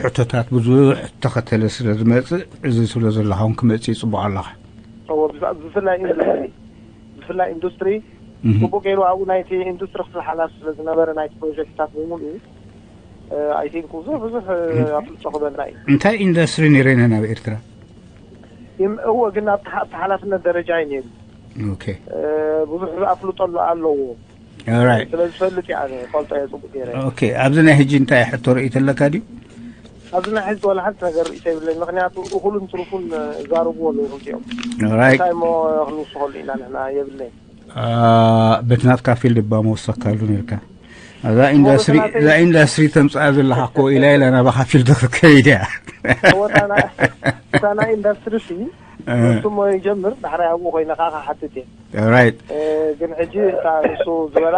ሕቶታት ብዙሕ ተኸተለ ስለ ዝመፅእ እዚ ስለ ዘለኻ እውን ክመፅእ ይፅቡቅ ኣለኻ ብፍላይ ኢንዱስትሪ ብፍላይ ኢንዱስትሪ ፅቡቅ ገይሩ ኣብኡ ናይቲ ኢንዱስትሪ ክፍሊ ሓላፊ ስለ ዝነበረ ናይቲ ፕሮጀክትታት ብምሉኡ ኣይ ቲንክ ብዙሕ ብዙሕ ኣፍልጦ ክበና እዩ እንታይ ኢንዱስትሪ ነይረና ናብ ኤርትራ እወ ግን ኣብቲ ሓላፍነት ደረጃ እዩ ነይሩ ኦኬ ብዙሕ ኣፍልጦ ኣለዎ ስለ ዝፈልጥ እየ ኣነ ፈልጦ እየ ፅቡቅ ገይረ ኦኬ ኣብዚ ናይ ሕጂ እንታይ ሕቶ ርእይቶ ኣለካ ድዩ ኣብዚ ናይ ሕዚ ዋላ ሓንቲ ነገር ርእይቶ የብለይ ምክንያቱ እኩልን ትሩፉን ዛረብዎ ኣለዉ ክልቲኦም ራይት እንታይ እሞ ክንውስኸሉ ኢና ንሕና የብለይ በቲ ናትካ ፊልድ እባ መወሰካሉ ነርካ እዛ ኢንዳስትሪ እዛ ኢንዳስትሪ ተምፅኣ ዘለካ እኮ ኢላ ኢላ ናባካ ፊልድ ክትከይድ እያ እታ ናይ ኢንዳስትሪ ሲ እሱሞ ይጀምር ዳሕራይ ኣብኡ ኮይነ ከዓ ክሓትት እየ ራይት ግን ሕጂ እታ ንሱ ዝበላ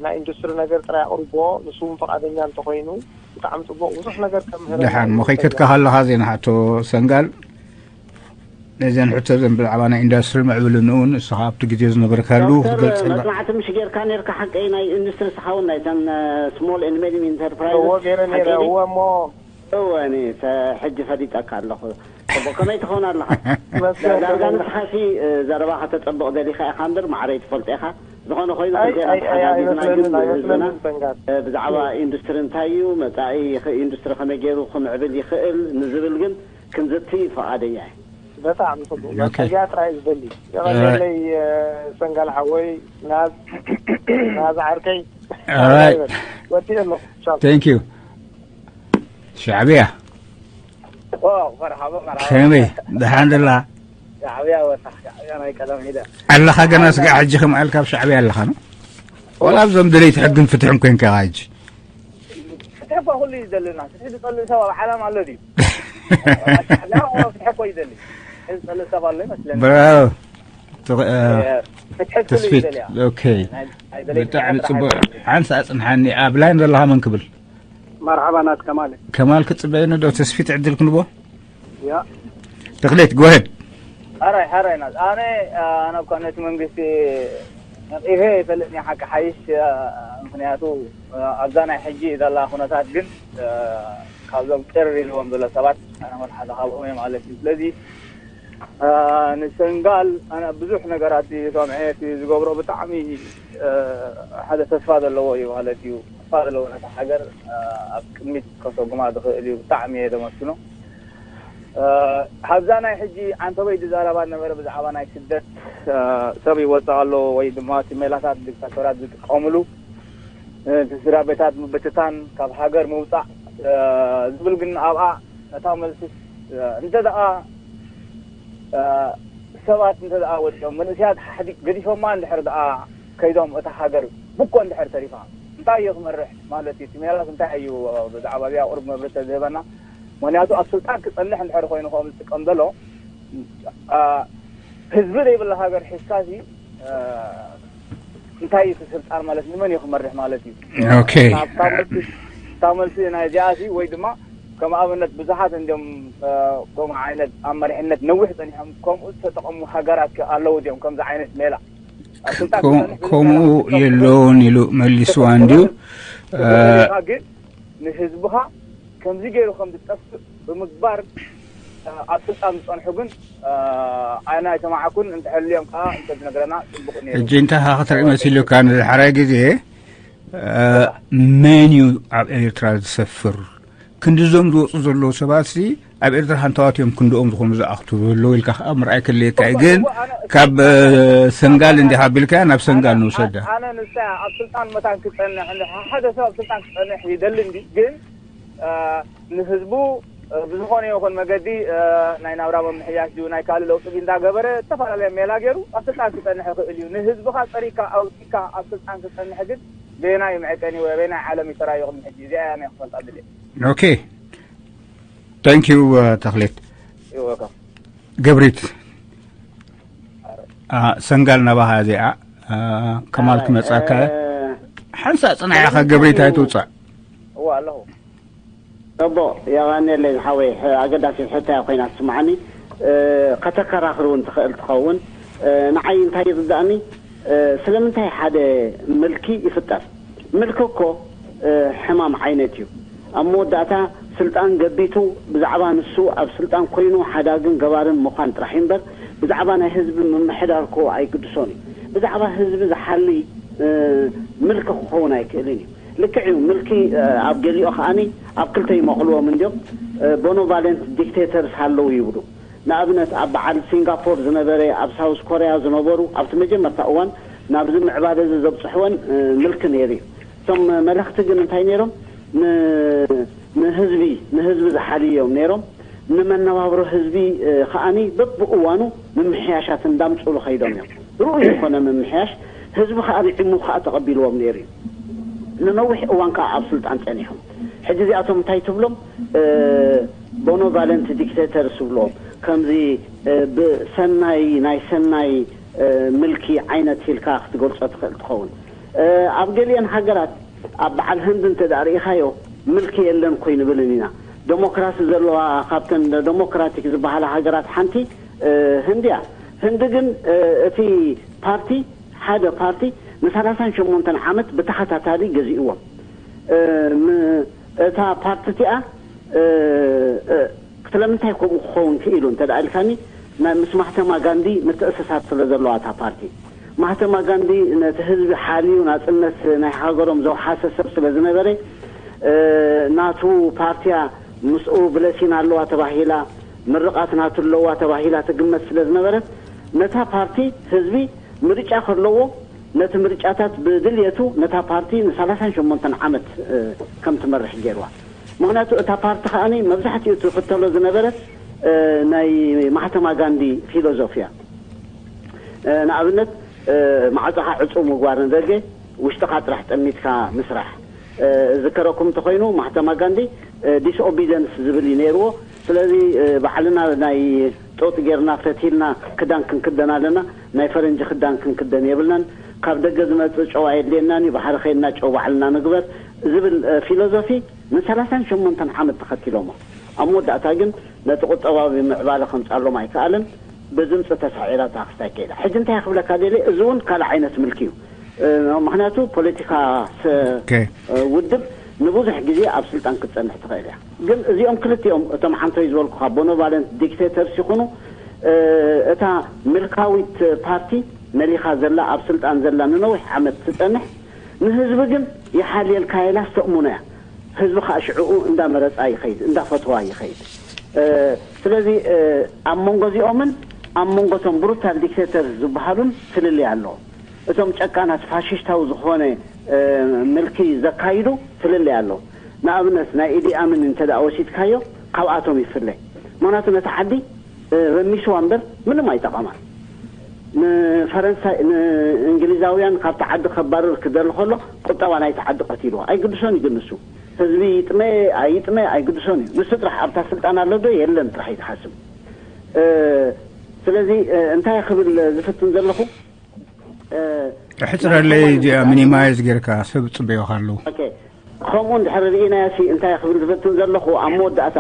ናይ ኢንዱስትሪ ነገር ጥራይ ኣቅርቦ ንሱ እውን ፈቃደኛ እንተኮይኑ ብጣዕሚ ፅቡቅ ብዙሕ ነገር ከምህረና ደሓን እዩ። መኸይከትካ ከለኻ ዜና ሓቶ ሰንጋል ነዘን ሕቶ ዘን ብዛዕባ ናይ ኢንዳስትሪ ምዕብልንኡ ንስኻ ኣብቲ ግዜ ዝነበርካሉ ክትገልፀልና መፅናዕቲ ምሽ ጌርካ ነርካ ሓቀይ ናይ ኢንዱስትሪ ስኻውን ናይተን ስሞል ኤንድ ሜዲም ኢንተርፕራይዝ እዎ ገይረ ነይረ እዎ እሞ እወ፣ እኔ ተ-፣ ሕጂ ፈሊጠካ ኣለኹ። ጽቡቕ፣ ከመይ ትኸውን ኣለኻ? ዳርጋ ንስኻሲ፣ እ፣ ዘረባ ከተጸብቕ ደሊኻ ኢኻ እምበር፣ ማዕረይ ትፈልጦ ኢኻ። ዝኾነ ኮይኑ፣ ኣይመስለንን፣ ኣይመስለንን፣ ሰንጋል። እ፣ ብዛዕባ ኢንዱስትሪ እንታይ እዩ፣ መጻኢ ይኽ-፣ ኢንዱስትሪ ከመይ ገይሩ ክምዕብል ይኽእል ንዝብል ግን ክንዝቲ ፍቓደኛ እየ። በጣዕሚ ጽቡቕ። ኦኬ። በቃ እዚኣ ጥራይ ዝደሊ። የቐንየለይ፣ እ፣ ሰንጋል ሓወይ፣ ናዝ፣ ናዝ ዓርከይ። ኦራይት። ወዲኤ ኣለኹ። ቻው። Thank you። ሻዕብያ። ኦ፣ መርሓባ፣ መርሓባ። ከመይ? ደሓን ደላ? ሻዕብያ ወጣ፣ ሻዕብያ ናይ ቀደም ሂደ። ኣለኻ ገና ስጋዕ ሕጂ ከም ኣልካ ኣብ ሻዕብያ ኣለኻ ነው? ዋላ ኣብዞም ደለይቲ ሕግን ፍትሕን ኮንካ ኢኻ ሕጂ? ፍትሒ እኮ ኩሉ እዩ ዝደልና። ፍትሒ ዝጠልእ ሰብ ኣብ ዓለም ኣሎ ድዩ? ሻዕብያ እኮ ፍትሒ እኮ ይደሊ። እዚ ዝጠልእ ሰብ ኣሎ ይመስለኒ። ብራቮ። ትኽ-፣ እ፣ እ፣ ፍትሒ ኩሉ እዩ ተስፊት፣ ዝደልያ። ኦኬ። ናይ፣ ናይ ደለይቲ ብጣዕሚ ፍትሒ ጽቡቕ። ሓንቲ ሓንሳ ኣጽንሓኒ። ኣብ ላይን ዘለኻ መን ክብል? መርሓባ ናት ከማል። ከማል ክጽበየኒ ዶ? ተስፊት ዕድል ክንቦ? ያ። ተኽሌት፣ go ahead። ሓራይ፣ ሓራይ ናት። ኣነ፣ አ፣ ኣነ እኳ ነቲ መንግስቲ ነቒፈ ይፈልጥኒ ሓቂ ሓይሽ፣ አ፣ ምኽንያቱ፣ አ፣ ኣብዛ ናይ ሕጂ ዘላ ኩነታት ግን፣ አ፣ ካብዞም ቅር ኢልዎም ዘሎ ሰባት ኣነ ወላ ሓደ ካብኦም እየ ማለት እዩ። ስለዚ፣ አ፣ ንሰንጋል ኣነ ብዙሕ ነገራት እዩ ሰምዐ፣ እቲ ዝገብሮ ብጣዕሚ፣ አ፣ ሓደ ተስፋ ዘለዎ እዩ ማለት እዩ። ተስፋ ዘለዎ ነታ ሃገር፣ አ፣ ኣብ ቅድሚት ከሰጉማ ዝኽእል እዩ። ብጣዕሚ እየ ዘመስግኖ። እ፣ ካብዛ ናይ ሕጂ ዓንተቦይ ዝዛረባ ነበረ ብዛዕባ ናይ ስደት፣ እ፣ ሰብ ይወጽእ ኣሎ ወይ ድማ እቲ ሜላታት ዲክታቶራት ዝጥቀምሉ፣ እ፣ እቲ ስድራ ቤታት ምብትታን፣ ካብ ሃገር ምውጻእ፣ እ፣ ዝብል ግን ኣብኣ እታ መልሲ፣ እ፣ እንተ ደኣ፣ እ፣ ሰባት እንተ ደኣ ወጺኦም፣ መንእሰያት ሓዲ-፣ ገዲፎማ እንድሕር ደኣ ከይዶም እታ ሃገር ብኮ እንድሕር ተሪፋ፣ እንታይ እዩ ክመርሕ ማለት እዩ? እቲ ሜላስ እንታይ እዩ ብዛዕባ እዚኣ ቁሩብ መብርሂ ተዝህበና? ምኽንያቱ ኣብ ስልጣን ክጸንሕ እንድሕር ኮይኑ ከምኡ ዝጥቀም ዘሎ፣ አ፣ ህዝቢ ዘይብላ ሃገር ሒዝካሲ፣ አ፣ እንታይ እዩ እቲ ስልጣን ማለት ንመን እዩ ክመርሕ ማለት እዩ? ኦኬ። እታ፣ እታ መልሲ፣ እታ መልሲ ናይ እዚኣሲ ወይ ድማ ከም ኣብነት ብዙሓት እንዲዮም፣ አ፣ ከምኡ ዓይነት ኣብ መሪሕነት ነዊሕ ጸኒሖም ከምኡ ዝተጠቐሙ ሃገራት ከ ኣለዉ ድዮም ከምዚ ዓይነት ሜላ? ኣብ ስልጣን ከም-፣ ክጸንሕ ከምኡ ዝጸንሕ የለውን ኢሉ መሊስዋ እንድዩ። ተፈጥሮ ግን አ፣ ግን ንህዝብኻ ከምዚ ገይሩ ከም ዝጠፍእ ብምግባር፣ እ፣ ኣብ ስልጣን ዝጸንሑ ግን፣ እ፣ ኣነ ኣይሰማዕኩን። እንተሐልዮም ከኣ እንተዝነግረና ጽቡቕ ነይሩ። ሕጂ እንታይ ኢኻ ክትርኢ መሲሉካ? ንዝሓራይ ግዜ፣ እ፣ መን እዩ ኣብ ኤርትራ ዝሰፍር? ክንዲ እዞም ዝወጹ ዘለዉ ሰባትሲ ኣብ ኤርትራ ሓንታዋት እዮም ክንድኦም ዝኾኑ ዝኣኽቱ ዘለዉ ኢልካ ከኣ ምርኣይ ከድልየካ እዩ። እወ፣ ግን እወ፣ ኣነ ካብ፣ እ፣ ሰንጋል እንዲኻ ኣቢልካያ ናብ ሰንጋል ኣነ፣ ንውሰዳ። ኣነ ንሳ ኣብ ስልጣን መታን ክጸንሕ እንዲ-፣ ሓደ ሰብ ኣብ ስልጣን ክጸንሕ ይደሊ እንዲ፣ ግን እ፣ ንህዝቡ፣ እ፣ ብዝኾነ ይኹን መገዲ፣ እ፣ ናይ ናብራ ምምሕያሽ ድዩ፣ ናይ ካልእ ለውጢ ድዩ እንዳገበረ ዝተፈላለየ ሜላ ገይሩ ኣብ ስልጣን ክጸንሕ ይኽእል እዩ። ንህዝብኻ ጸሪግካ ኣውጺእካ ኣብ ስልጣን ክጸንሕ ግን በየናይ መዐቀኒ ወይ በየናይ ዓለም እዩ ተራእዩ ቅድሚ ሕጂ? እዚኣ እያ ኣነ ክፈልጣ ድልየ። ኦኬ። Thank you፣ እ፣ ተኽሌት። You're welcome። ገብሪት፣ አ፣ ሰንጋል ናባኻ እዚኣ፣ አ፣ ከማል ኣይ፣ ክመጻካ። እ፣ ሓንሳእ ጽናሕ ኢኻ ገብሪት ኣይትውጻእ። እወ ኣለኹ። ጽቡቕ፣ የቐንየለይ ዝሓወይ፣ ሕ-፣ ኣገዳሲት ሕቶ እያ ኮይና ትስምዓኒ። እ፣ ከተከራኽር እውን ትኽእል ትኸውን። እ፣ ንዓይ እንታይ ይርድኣኒ፣ እ፣ ስለምንታይ ሓደ ምልኪ ይፍጠር? ምልኪ እኮ፣ እ፣ ሕማም ዓይነት እዩ። ኣብ መወዳእታ ስልጣን ገቢቱ ብዛዕባ ንሱ ኣብ ስልጣን ኮይኑ ሓዳግን ገባርን ምዃን ጥራሕ እዩ እምበር፣ ብዛዕባ ናይ ህዝቢ ምምሕዳር እኮ ኣይግድሶን እዩ። ብዛዕባ ህዝቢ ዝሓሊ፣ እ፣ ምልኪ ክኸውን ኣይክእልን እዩ። ልክዕ እዩ፣ ምልኪ፣ እ፣ ኣብ ገሊኦ ከኣኒ ኣብ ክልተ ይመቕልዎም እንድዮም። እ፣ ቦኖቫለንት ዲክቴተርስ ኣለዉ ይብሉ። ንኣብነት፣ ኣብ በዓል ሲንጋፖር ዝነበረ፣ ኣብ ሳውዝ ኮርያ ዝነበሩ፣ ኣብቲ መጀመርታ እዋን ናብዚ ምዕባለ እዚ ዘብጽሕወን፣ እ፣ ምልኪ ነይሩ እዩ። እቶም መለኽቲ ግን እንታይ ነይሮም? ን-፣ ንህዝቢ፣ ንህዝቢ ዝሓልዩ እዮም ነይሮም። ንመነባብሮ ህዝቢ፣ እ፣ ከኣኒ በብእዋኑ ምምሕያሻት እንዳምጽሉ ከይዶም እዮም። ርኡይ ዝኾነ ምምሕያሽ፣ ህዝቢ ከኣ ርዒሙ ከኣ ተቐቢልዎም ነይሩ እዩ። ንነዊሕ እዋን ከኣ ኣብ ስልጣን ጸኒሖም። ሕጂ እዚኣቶም እንታይ ትብሎም? እ፣ ቦኖቫለንት ዲክቴተርስ ይብልዎም። ከምዚ፣ እ፣ ብሰናይ፣ ናይ ሰናይ፣ እ፣ ምልኪ ዓይነት ኢልካ ክትገልጾ ትኽእል ትኸውን። እ፣ ኣብ ገሊአን ሃገራት፣ ኣብ በዓል ህንዲ እንተ ደኣ ርኢኻዮ፣ ምልኪ የለን እኮ ኣይንብልን ኢና። ደሞክራሲ ዘለዋ፣ ካብተን ደሞክራቲክ ዝበሃላ ሃገራት ሓንቲ፣ እ፣ ህንዲ እያ። ህንዲ ግን፣ እ፣ እቲ ፓርቲ፣ ሓደ ፓርቲ ንሰላሳን ሸሞንተን ዓመት ብተኸታታሊ ገዚእዎም። እ፣ ም-፣ እታ ፓርቲ እቲኣ ስለምንታይ ከምኡ ክኸውን ክኢሉ እንተ ደኣ ኢልካኒ፣ ምስ ማህተማ ጋንዲ ምትእስሳር ስለ ዘለዋ እታ ፓርቲ፣ ማህተማ ጋንዲ ነቲ ህዝቢ ሓልዩ ናጽነት ናይ ሃገሮም ዘውሓሰ ሰብ ስለ ዝነበረ፣ ናቱ ፓርቲያ ምስኡ ብለሲን ኣለዋ ተባሂላ፣ ምርቓት ናቱ ኣለዋ ተባሂላ ትግመት ስለ ዝነበረት፣ ነታ ፓርቲ ህዝቢ ምርጫ ከለዎ፣ ነቲ ምርጫታት ብድልየቱ ነታ ፓርቲ ንሰላሳን ሸሞንተን ዓመት ከም ትመርሕ ገይርዋ። ምኽንያቱ እታ ፓርቲ ከኣ መብዛሕትኡ ትኽተሎ ዝነበረት ናይ ማህተማ ጋንዲ ፊሎዞፊያ። ንኣብነት፣ ማዕጾኻ ዕጹው ምግባር ንደገ፣ ውሽጥኻ ጥራሕ ጠሚትካ ምስራሕ። ዝከረኩም እንተኾይኑ፣ ማህተማ ጋንዲ ዲስኦቢደንስ ዝብል እዩ ነይርዎ። ስለዚ ባዕልና ናይ ጦጥ ጌርና ፈቲልና ክዳን ክንክደን ኣለና። ናይ ፈረንጂ ክዳን ክንክደን የብልናን። ካብ ደገ ዝመጽእ ጨው ኣየድልየናን እዩ። ባሕሪ ከይድና ጨው ባዕልና ንግበር ዝብል ፊሎዞፊ ንሰላሳን ሸሞንተን ዓመት ተኸቲሎሞ። ኣብ መወዳእታ ግን ነቲ ቁጠባዊ ምዕባለ ከምጻሎም ኣይከኣለን። ብድምፂ ተሳዒራ እታ ክስታይ ከይዳ። ሕጂ እንታይ ክብለካ ደልየ፣ እዚ እውን ካልእ ዓይነት ምልኪ እዩ። ምኽንያቱ ፖለቲካ ውድብ ንብዙሕ ግዜ ኣብ ስልጣን ክትፀንሕ ትኽእል እያ። ግን እዚኦም ክልቲኦም፣ እቶም ሓንቶይ ዝበልኩኻ ቦኖቫለንት ዲክቴተርስ ይኹኑ፣ እታ ምልካዊት ፓርቲ መሊኻ ዘላ፣ ኣብ ስልጣን ዘላ፣ ንነዊሕ ዓመት ትፀንሕ፣ ንህዝቢ ግን ይሓልየልካ ኢላ ዝተእሙኖ እያ። ህዝቢ ከዓ ሽዕኡ እንዳመረፃ ይኸይድ፣ እንዳፈትዋ ይኸይድ። ስለዚ ኣብ መንጎ እዚኦምን ኣብ መንጎ እቶም ብሩታል ዲክቴተር ዝበሃሉን ፍልልይ ኣለዎ። እቶም ጨቃናት ፋሽስታዊ ዝኾነ ምልኪ ዘካይዱ ፍልልይ ኣለዎ። ንኣብነት ናይ ኢዲ ኣሚን እንተ ደኣ ወሲድካዮ ካብኣቶም ይፍለ። ምኽንያቱ ነቲ ዓዲ ረሚስዋ እምበር ምንም ኣይጠቐማን። ንፈረንሳይ ንእንግሊዛውያን ካብቲ ዓዲ ከባርር ክደሊ ከሎ ቁጠባ ናይቲ ዓዲ ቀቲልዋ። ኣይግድሶን እዩ ግን ንሱ ህዝቢ ይጥመ ኣይጥመ ኣይግድሶን እዩ። ንሱ ጥራሕ ኣብታ ስልጣን ኣሎ ዶ የለን ጥራሕ እዩ ዝሓስብ። ስለዚ እንታይ ክብል ዝፍትን ዘለኹ፣ ሕፅረለይ እዚኣ ሚኒማይዝ ጌርካ ሰብ ፅበዮካ ኣለዉ። ከምኡ እንድሕር ርኢናዮ ሲ እንታይ ክብል ዝፍትን ዘለኹ፣ ኣብ መወዳእታ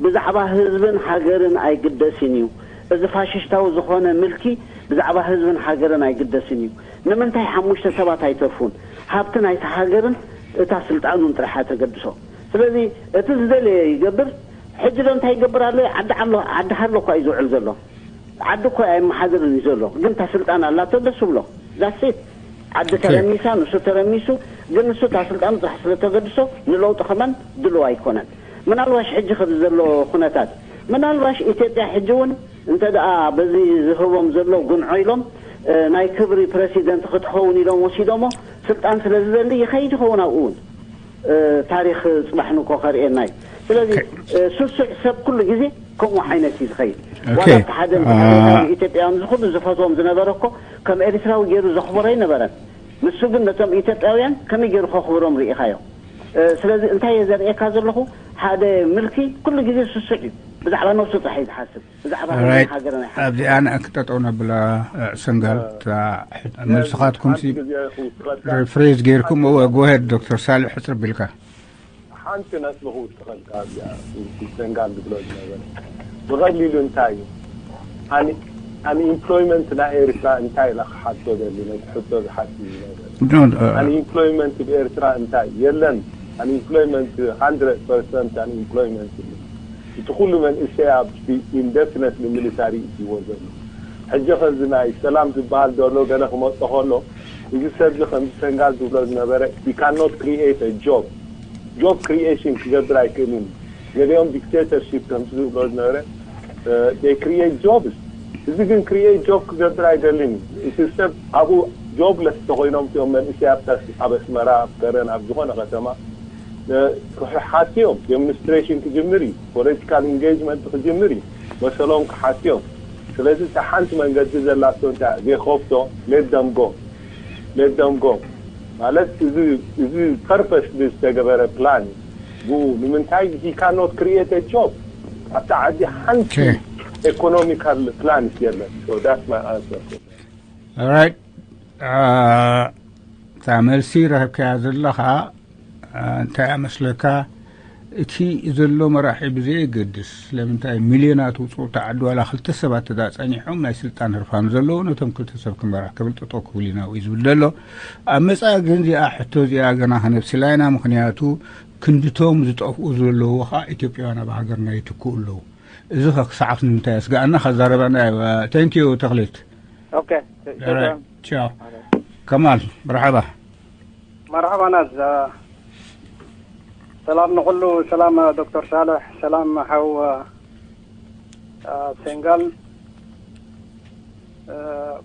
ብዛዕባ ህዝብን ሃገርን ኣይግደስን እዩ። እዚ ፋሽስታዊ ዝኾነ ምልኪ ብዛዕባ ህዝብን ሃገርን ኣይግደስን እዩ። ንምንታይ ሓሙሽተ ሰባት ኣይተርፉን? ሃብቲ ናይቲ ሃገርን እታ ስልጣኑን ጥራሕ ተገድሶ። ስለዚ እቲ ዝደለየ ይገብር። ሕጂ ዶ እንታይ ይገብር ኣሎ? ዓዲ ኣሎ፣ ዓዲ ሃሎ እኳ እዩ ዝውዕል ዘሎ። ዓዲ እኮ ኣይመሓደርን እዩ ዘሎ፣ ግን እታ ስልጣን ኣላቶ ደስ ብሎ። ዳሴት ዓዲ ተረሚሳ፣ ንሱ ተረሚሱ፣ ግን ንሱ እታ ስልጣኑ ጥራሕ ስለተገድሶ ንለውጢ ከማን ድልው ኣይኮነን። ምናልባሽ ሕጂ ከዚ ዘሎ ኩነታት፣ ምናልባሽ ኢትዮጵያ ሕጂ እውን እንተ ደኣ በዚ ዝህቦም ዘሎ ጉንዖ ኢሎም ናይ ክብሪ ፕረሲደንት ክትኸውን ኢሎም ወሲዶሞ ስልጣን ስለ ዝደሊ ይኸይድ ይኸውን ኣብኡ እውን። ታሪኽ ፅባሕ ንኮ ከርእየና እዩ። ስለዚ ስሱዕ ሰብ ኩሉ ግዜ ከምኡ ዓይነት እዩ ዝኸይድ። ዋላ እቲ ሓደ ኢትዮጵያውያን እዚ ኩሉ ዝፈትዎም ዝነበረ እኮ ከም ኤርትራዊ ገይሩ ዘኽብሮ ኣይነበረን። ንሱ ግን ነቶም ኢትዮጵያውያን ከመይ ገይሩ ከኽብሮም ርኢኻዮ። ስለዚ እንታይ እየ ዘርእየካ ዘለኹ፣ ሓደ ምልኪ ኩሉ ግዜ ስሱዕ እዩ። ብዛዕባ ነብሱ ጥራሕ እዩ ዝሓስብ። ብዛዕባ ሃገርን ኣብዚኣ ንክጠጠው ነብላ። ሰንጋል፣ መልስኻትኩም ሪፍሬዝ ጌርኩም። እወ፣ ጎሄድ ዶክተር ሳልሕ ሕፅር ቢልካ። ሓንቲ ነጥቢ ክውስኸልካ ኣብዚኣ፣ ሰንጋል ዝብሎ ዝነበረ ብቐሊሉ እንታይ እዩ፣ ኣንኢምፕሎይመንት ናይ ኤርትራ እንታይ ኢላ ክሓቶ ደሊ፣ ነቲ ሕቶ ዝሓት ዝነበረ። ኣንኢምፕሎይመንት ብኤርትራ እንታይ የለን። ኣንኢምፕሎይመንት፣ ሃንድረድ ፐርሰንት ኣንኢምፕሎይመንት እዩ። እቲ ኩሉ መንእሰይ ኣብ ኢንደፊነትሊ ሚሊታሪ እትይዎ ዘሎ። ሕጂ ከዚ ናይ ሰላም ዝበሃል ዘሎ ገለ ክመጾ ከሎ፣ እዚ ሰብ እዚ ከምዚ ሰንጋል ዝብሎ ዝነበረ፣ he cannot create a job. ጆብ ክሪኤሽን ክገብር ኣይክእልን። ገሊኦም ዲክቴተርሺፕ ከምዚ ዝብሎ ዝነበረ፣ they create jobs። እዚ ግን ክሪኤት ጆብ ክገብር ኣይደልን እዩ። እቲ ሰብ ኣብኡ ጆብለስ ተኮይኖም እቲኦም መንእሰይ ኣብታ ኣብ ኣስመራ፣ ኣብ ከረን፣ ኣብ ዝኾነ ከተማ ክሓትዮም፣ ዴሞንስትሬሽን ክጅምር እዩ፣ ፖለቲካል ኢንጌጅመንት ክጅምር እዩ መሰሎም ክሓትዮም። ስለዚ እታ ሓንቲ መንገዲ ዘላቶ እንታይ ዜኸፍቶ፣ let them go፣ let them go ማለት እዚ እዚ ፐርፐስሊ ዝተገበረ ፕላን እዩ። ብኡ ንምንታይ he cannot create a job ኣብታ ዓዲ ሓንቲ ኤኮኖሚካል ፕላን የለን። So that's my answer። ኦራይት፣ እታ መልሲ ረኺብካያ ዘለኻ እንታይ እያ መስለካ? እቲ ዘሎ መራሒ ብዘየገድስ ስለምንታይ ሚልዮናት ውፅኡ ተዓዲ ዋላ ክልተ ሰባት ተዳ ፀኒሖም ናይ ስልጣን ህርፋን ዘለዎ ነቶም ክልተ ሰብ ክመራሕ ክብል ጠጠው ክብል ኢና እዩ ዝብል ዘሎ። ኣብ መፃኢ ግን እዚኣ ሕቶ እዚኣ ገና ከነብስላ ኢና። ምክንያቱ ክንድቶም ዝጠፍኡ ዘለዉ ከዓ ኢትዮጵያውያን ኣብ ሃገርና ይትክኡ ኣለዉ። እዚ ኸ ክሰዓት ንምንታይ ኣስጋኣና? ከዛረባና እዩ። Thank you ተኽሊት። Okay. ቻው። ከማል፣ መርሓባ። መርሓባ ናዝ። ሰላም ንኹሉ። ሰላም ዶክተር ሳልሕ፣ ሰላም ሓው ሴንጋል፣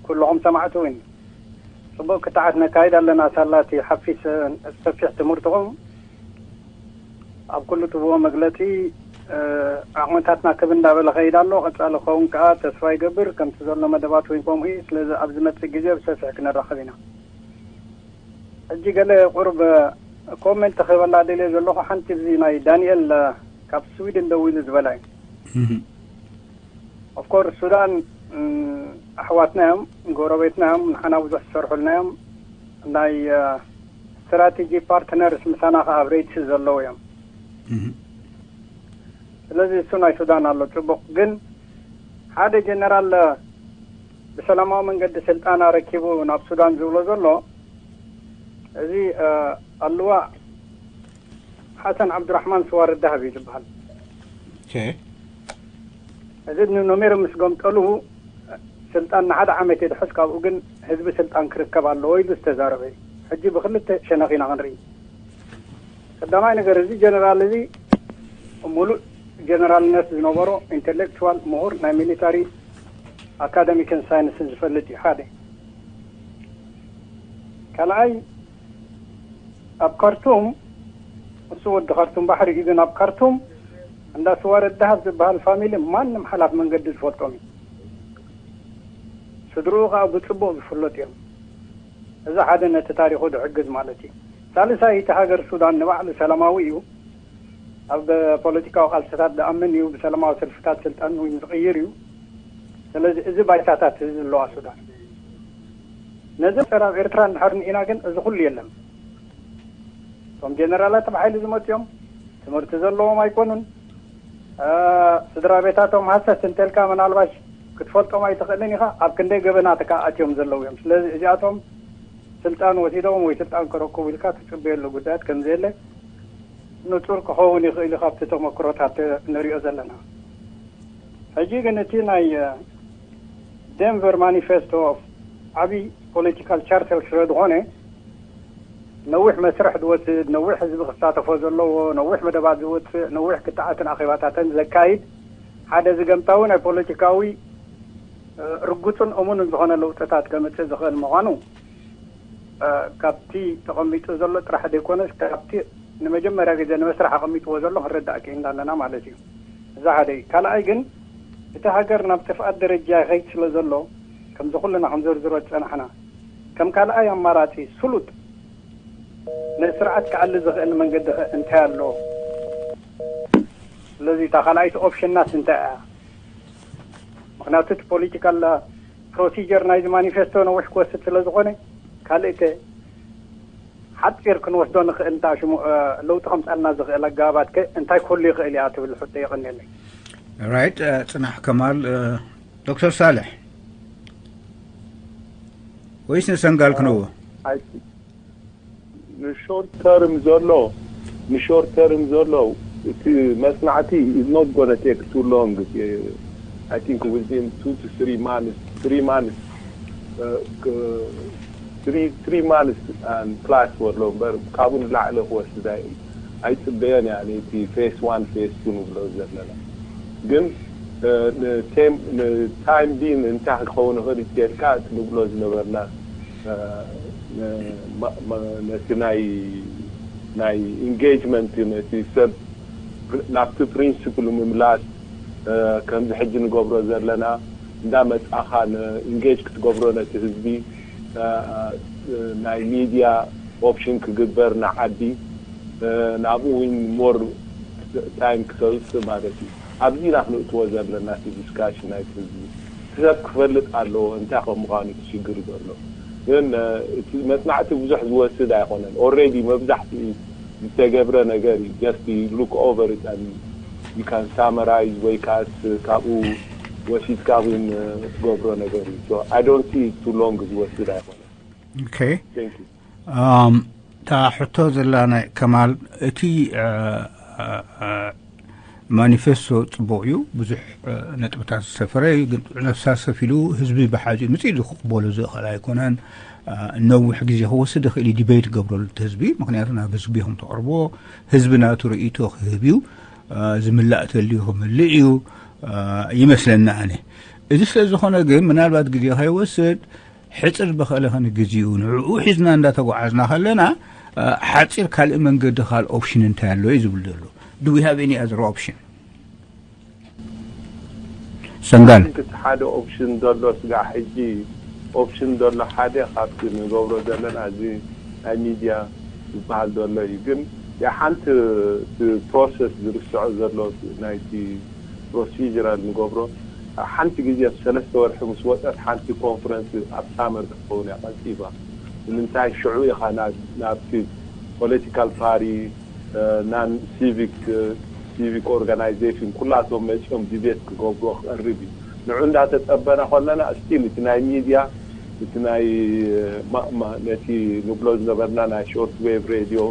ኩልኹም ሰማዕቲ እውን ጽቡቅ ክትዓት ነካይድ ኣለና። ሳላቲ ሓፊስ ሰፊሕ ትምህርትኹም ኣብ ኩሉ ትብዎ መግለጺ ዓቕምታትና ክብ እንዳበለ ኸይድ ኣሎ። ቀጻሊ ክኸውን ከዓ ተስፋ ይገብር። ከምቲ ዘሎ መደባት እውን ከምኡ እዩ። ስለዚ ኣብ ዝመጽእ ግዜ ብሰፊሕ ክነራኸብ ኢና። ሕጂ ገለ ቁሩብ ኮሜንት ክህበላ ደልየ ዘለኹ ሓንቲ እዚ ናይ ዳንኤል ካብ ስዊድን ደዊሉ ዝበላ እዩ። ኦፍኮርስ ሱዳን ኣሕዋትና እዮም፣ ጎረቤትና እዮም፣ ንሓና ብዙሕ ዝሰርሑልና እዮም። ናይ ስትራቴጂ ፓርትነርስ ምሳና ከዓ ኣብ ሬትስ ዘለዉ እዮም። ስለዚ እሱ ናይ ሱዳን ኣሎ ጽቡቕ። ግን ሓደ ጀነራል ብሰላማዊ መንገዲ ስልጣን ኣረኪቡ ናብ ሱዳን ዝብሎ ዘሎ እዚ ኣልዋ ሓሰን ዓብዱራሕማን ስዋር ዳህብ እዩ ዝበሃል። እዚ ንኖሜር ምስ ገምጠሉ ስልጣን ንሓደ ዓመት የድሕስ፣ ካብኡ ግን ህዝቢ ስልጣን ክርከብ ኣለዎ ኢሉ ዝተዛረበ እዩ። ሕጂ ብክልተ ሸነኽ ኢና ክንርኢ። ቀዳማይ ነገር እዚ ጀነራል እዚ ሙሉእ ጀነራልነት ዝነበሮ ኢንቴሌክቹዋል ምሁር ናይ ሚሊታሪ ኣካደሚክን ሳይንስን ዝፈልጥ እዩ ሓደ። ካልኣይ ኣብ ካርቱም እሱ ወዲ ካርቱም ባሕሪ እዩ፣ ግን ኣብ ካርቱም እንዳ ስዋረ ዳሃብ ዝበሃል ፋሚሊ ማንም ሓላፍ መንገዲ ዝፈልጦም እዩ። ስድርኡ ከዓ ብፅቡቕ ዝፍለጡ እዮም። እዚ ሓደ ነቲ ታሪኹ ዝሕግዝ ማለት እዩ። ሳልሳይ እቲ ሃገር ሱዳን ንባዕሉ ሰላማዊ እዩ። ኣብ ፖለቲካዊ ቃልስታት ዝኣምን እዩ። ብሰላማዊ ሰልፍታት ስልጣን እውን ዝቕይር እዩ። ስለዚ እዚ ባይታታት እዚ ዘለዋ ሱዳን ነዚ ሰራብ ኤርትራ እንድሕር ንኢና ግን እዚ ኩሉ የለን። እቶም ጀነራላት ብሓይሊ ዝመፅኦም ትምህርቲ ዘለዎም ኣይኮኑን። ስድራ ቤታቶም ሃሰስ እንተልካ ምናልባሽ ክትፈልጦም ኣይትኽእልን ኢኻ። ኣብ ክንደይ ገበናት ከዓ ኣትዮም ዘለዉ እዮም። ስለዚ እዚኣቶም ስልጣን ወሲዶም ወይ ስልጣን ክረክቡ ኢልካ ትፅበየሉ ጉዳያት ከምዘየለ ንፁር ክኸውን ይኽእል እዩ ካብቲ ተመክሮታት ንሪኦ ዘለና። ሕጂ ግን እቲ ናይ ደንቨር ማኒፌስቶ ዓብዪ ፖለቲካል ቻርተር ስለ ዝኾነ ነዊሕ መስርሕ ዝወስድ፣ ነዊሕ ህዝቢ ክሳተፎ ዘለዎ፣ ነዊሕ መደባት ዝወፅእ፣ ነዊሕ ክትዓትን ኣኼባታትን ዘካይድ ሓደ ዝገምታዊ ናይ ፖለቲካዊ ርጉፅን እሙንን ዝኾነ ለውጥታት ከምፅእ ዝኽእል ምዃኑ ካብቲ ተቐሚጡ ዘሎ ጥራሕ ዘይኮነስ ካብቲ ንመጀመርያ ግዜ ንመስርሕ ኣቐሚጥዎ ዘሎ ክንርዳእ ክኢልና ኣለና ማለት እዩ። እዛ ሓደ እዩ። ካልኣይ ግን እቲ ሃገር ናብ ጥፍኣት ደረጃ ይኸይድ ስለ ዘሎ ከምዚ ኩልና ክንዘርዝሮ ዝፀናሕና ከም ካልኣይ ኣማራፂ ስሉጥ ነቲ ስርዓት ክዓሊ ዝኽእል መንገዲ ኸ እንታይ ኣሎ? ስለዚ እታ ካልኣይቲ ኦፕሽናስ እንታይ እያ? ምክንያቱ እቲ ፖለቲካል ፕሮሲጀር ናይዚ ማኒፌስቶ ነዊሕ ክወስድ ስለ ዝኾነ ካልእተ ሓፂር ክንወስዶ ንኽእል እንታ ሽሙ ለውጢ ከምፃልና ዝኽእል ኣገባባት ከ እንታይ ክህሉ ይኽእል እያ ትብል ሕቶ የቐንየለይ። ራይት ጽናሕ ከማል ዶክተር ሳልሕ ወይስ ንሰንጋል ክንዎ? ንሾርት ተርም ዘሎ ንሾርት ተርም ዘሎ እቲ መጽናዕቲ is not gonna take too long። I think within two to three months, three months, uh, three, three months and plus ወሎ እምበር ካብኡ ንላዕሊ ክወስድ ኣይጽበዮን እያ። እቲ ፌስ ዋን ፌስ ቱ ንብሎ ዘለና ግን ንታይም ቢን እንታይ ክኸውን ይኽእል ይትየልካ እቲ ንብሎ ዝነበርና ነቲ ናይ ናይ ኢንጌጅመንት ነቲ ሰብ ናብቲ ፕሪንስፕል ምምላስ ከምዚ ሕጂ ንገብሮ ዘለና እንዳ መጻኻ ኢንጌጅ ክትገብሮ ነቲ ህዝቢ ናይ ሚድያ ኦፕሽን ክግበር ንዓዲ ናብኡ እውን ሞር ታይም ክተውፅእ ማለት እዩ። ኣብዚ ኢና ክንእትዎ ዘለና እቲ ዲስካሽን ናይቲ ህዝቢ እቲ ሰብ ክፈልጥ ኣለዎ እንታይ ከም ምዃኑ እቲ ሽግር ዘሎ ግን እቲ መፅናዕቲ ብዙሕ ዝወስድ ኣይኮነን። ኦልሬዲ መብዛሕትኡ ዝተገብረ ነገር እዩ። Just look over it and you can summarize ወይ ከዓስ ካብኡ ወሲድካ እውን ትገብሮ ነገር እዩ። So I don't see it too long ዝወስድ ኣይኮነን። Okay. Thank you. Um, እታ ሕቶ ዘላ ናይ ከማል፣ እቲ፣ እ፣ እ፣ እ፣ ማኒፌስቶ ጽቡቕ እዩ፣ ብዙሕ፣ እ፣ ነጥብታት ዝሰፈረ እዩ፣ ግን ጥዑይ ነፍሳ ሰፊሉ ህዝቢ ብሓጺኡ ምጽኢት ክቕበሎ ዝኽእል ኣይኮነን። እ፣ ነዊሕ ግዜ ክወስድ ይኽእል እዩ፣ ዲቤት ገብረሉ እቲ ህዝቢ፣ ምኽንያቱ ናብ ህዝቢ ኢኹም ተቕርብዎ፣ ህዝቢ ናቱ ርእይቶ ክህብ እዩ፣ እ፣ ዝምላእ ተልዩ ክምልእ እዩ፣ እ፣ ይመስለና ኣነ። እዚ ስለ ዝኾነ ግን ምናልባት ግዜ ከይወስድ ሕጽር በኸለ ኸነ ግዜኡ ንዕኡ ሒዝና እንዳተጓዓዝና ከለና፣ እ፣ ሓጺር ካልእ መንገዲ፣ ካልእ ኦፕሽን እንታይ ኣሎ እዩ ዝብል ዘሎ። Do we have any other option? ሰንጋል። እቲ ሓደ ኦፕሽን ዘሎ ስጋዕ ሕጂ ኦፕሽን ዘሎ ሓደ ካብቲ ንገብሮ ዘለና እዚ ናይ ሚድያ ዝበሃል ዘሎ እዩ። ግን ያ ሓንቲ እቲ ፕሮሰስ ዝርስዖ ዘሎ ናይቲ ፕሮሲጀራል ንገብሮ ሓንቲ ግዜ ኣብ ሰለስተ ወርሒ ምስ ወፀት ሓንቲ ኮንፈረንስ ኣብ ሳመር ክትኸውን እያ ቀልጢፋ። ንምንታይ ሽዑ ኢኻ ናብ- ናብቲ ፖለቲካል ፓሪ ናን ሲቪክ ሲቪክ ኦርጋናይዜሽን ኩላቶም መፂኦም ዲቤት ክገብሮ ክቐርብ እዩ። ንዑ እንዳተፀበና ከለና ስቲል እቲ ናይ ሚድያ እቲ ናይ ማ- ማ- ነቲ ንብሎ ዝነበርና ናይ ሾርት ዌቭ ሬድዮ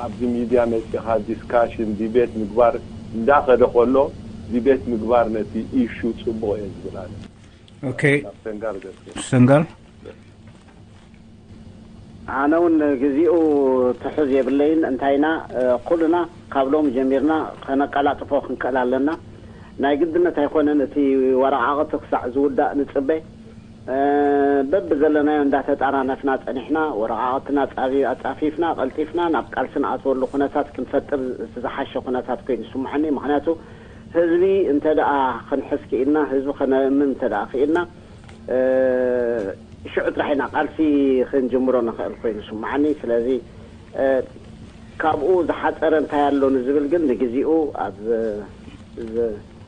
ኣብዚ ሚድያ መፂኻ ዲስካሽን ዲቤት ምግባር እንዳኸደ ከሎ ዲቤት ምግባር ነቲ ኢሹ ፅቡቕ እየ ዝብል ኣነ። ኦኬ። ናብ ሰንጋል ገፅ ሰንጋል ኣነ እውን ግዜኡ ትሑዝ የብለይን። እንታይና ኩልና ካብ ሎም ጀሚርና ከነቀላጥፎ ክንክእል ኣለና። ናይ ግድነት ኣይኮነን እቲ ወረቃቅቲ ክሳዕ ዝውዳእ ንፅበ። በቢ ዘለናዮ እንዳተጣናነፍና ፀኒሕና ወረቃቅትና ፃፊፍና ቀልጢፍና ናብ ቃልሲ ንኣትወሉ ኩነታት ክንፈጥር እቲ ዝሓሸ ኩነታት ኮይኑ ይስምዓኒ። ምክንያቱ ህዝቢ እንተ ደኣ ክንሕዝ ክኢልና፣ ህዝቢ ከነእምን እንተ ደኣ ክኢልና፣ ሽዑ ጥራሕ ኢና ቃልሲ ክንጅምሮ ንኽእል ኮይኑ ይስምዓኒ። ስለዚ ካብኡ ዝሓፀረ እንታይ ኣሎ ንዝብል ግን ንግዚኡ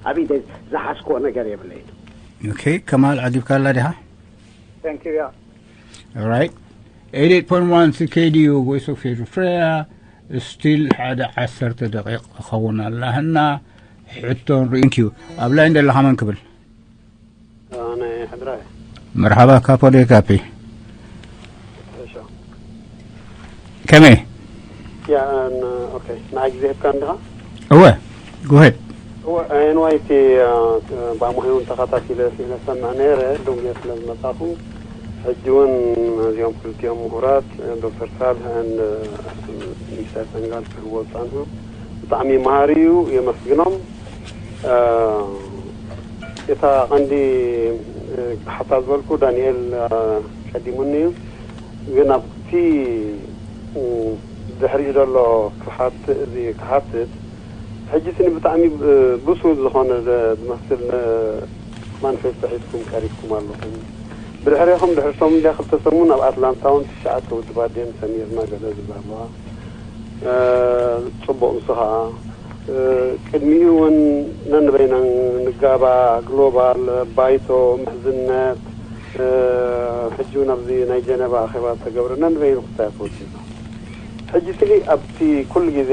ኣብ ኢደይ ዝሓዝክዎ ነገር የብለይን። ኦኬ፣ ከማል ዓጊብካላ ዲኻ? Thank you, yeah. Alright. Eighty-eight point one C K D U Voice of Eritrea. ስቲል ሓደ ዓሰርተ ደቂቕ ክኸውን ኣላህና ሕቶን ሪኢንኪዩ ኣብ ላይን ዘለኻ መን ክብል? ኣነ ሕድራይ መርሓባ ካፖ ዴካፒ። እሺ። ከመይ? ያ ን- ኦኬ፣ ንዓይ ግዜ ሂብካ እንዲኻ? እወ፣ ጉሄድ። እወ፣ ኤንዋይ እቲ ባሙሄውን ተኸታቲለ ስለ ሰምዕ ነይረ ዶንጌ ስለ ዝመጻኹ፣ ሕጂ እውን እዚኦም ክልቲኦም ምሁራት ዶክተር ሳልሕን ሚስተር ሰንጋል ክህቦ ዝጸንሑ ብጣዕሚ መሃሪ እዩ፣ የመስግኖም። እታ ቀንዲ ሓሳብ ዝበልኩ ዳንኤል ቀዲሙኒ እዩ። ግን ኣብቲ ድሕሪኡ ዘሎ ክሓት እዚ ክሓትት ሕጂ ስኒ ብጣዕሚ ብሱል ዝኾነ ዝመስል ማኒፌስቶ ሒዝኩም ቀሪብኩም ኣለኹም። ብድሕሬኹም ድሕሪ ሶም እንድያ ክልተ ሰሙን ኣብ ኣትላንታ እውን ትሽዓተ ውድባት ድየን ሰሚርና ገለ ዝብላ ኣለዋ። ፅቡቕ ንሱ ከዓ ቅድሚኡ እውን ነንበይና ንጋባ ግሎባል ባይቶ ምሕዝነት ሕጂ እውን ኣብዚ ናይ ጀነቫ ኣኼባ ዝተገብረ ነንበይኑ ክሳያት ወፂና። ሕጂ ስሊ ኣብቲ ኩሉ ግዜ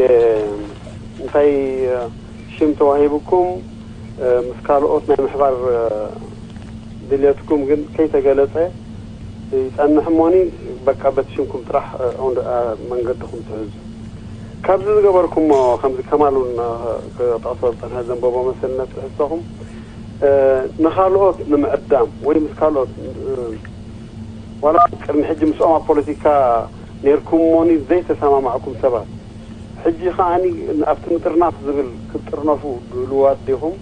እንታይ ሽም ተዋሂብኩም ምስ ካልኦት ናይ ምሕባር ድልየትኩም ግን ከይተገለፀ ይፀንሕ እሞኒ በቃ በቲ ሽምኩም ጥራሕ መንገድኩም ትሕዙ። ካብዚ ዝገበርኩሞ ከምዚ ከማል እውን ክጠቕሶ ዝፀንሐ ዘንበቦ መሰልነት ትሕዝቶኹም ንካልኦት ንምዕዳም ወይ ምስ ካልኦት ዋላ ቅድሚ ሕጂ ምስኦም ኣብ ፖለቲካ ነይርኩሞኒ ዘይተሰማማዕኩም ሰባት ሕጂ ከዓኒ ኣብቲ ምጥርናፍ ዝብል ክትጥርነፉ ድልዋት ዲኹም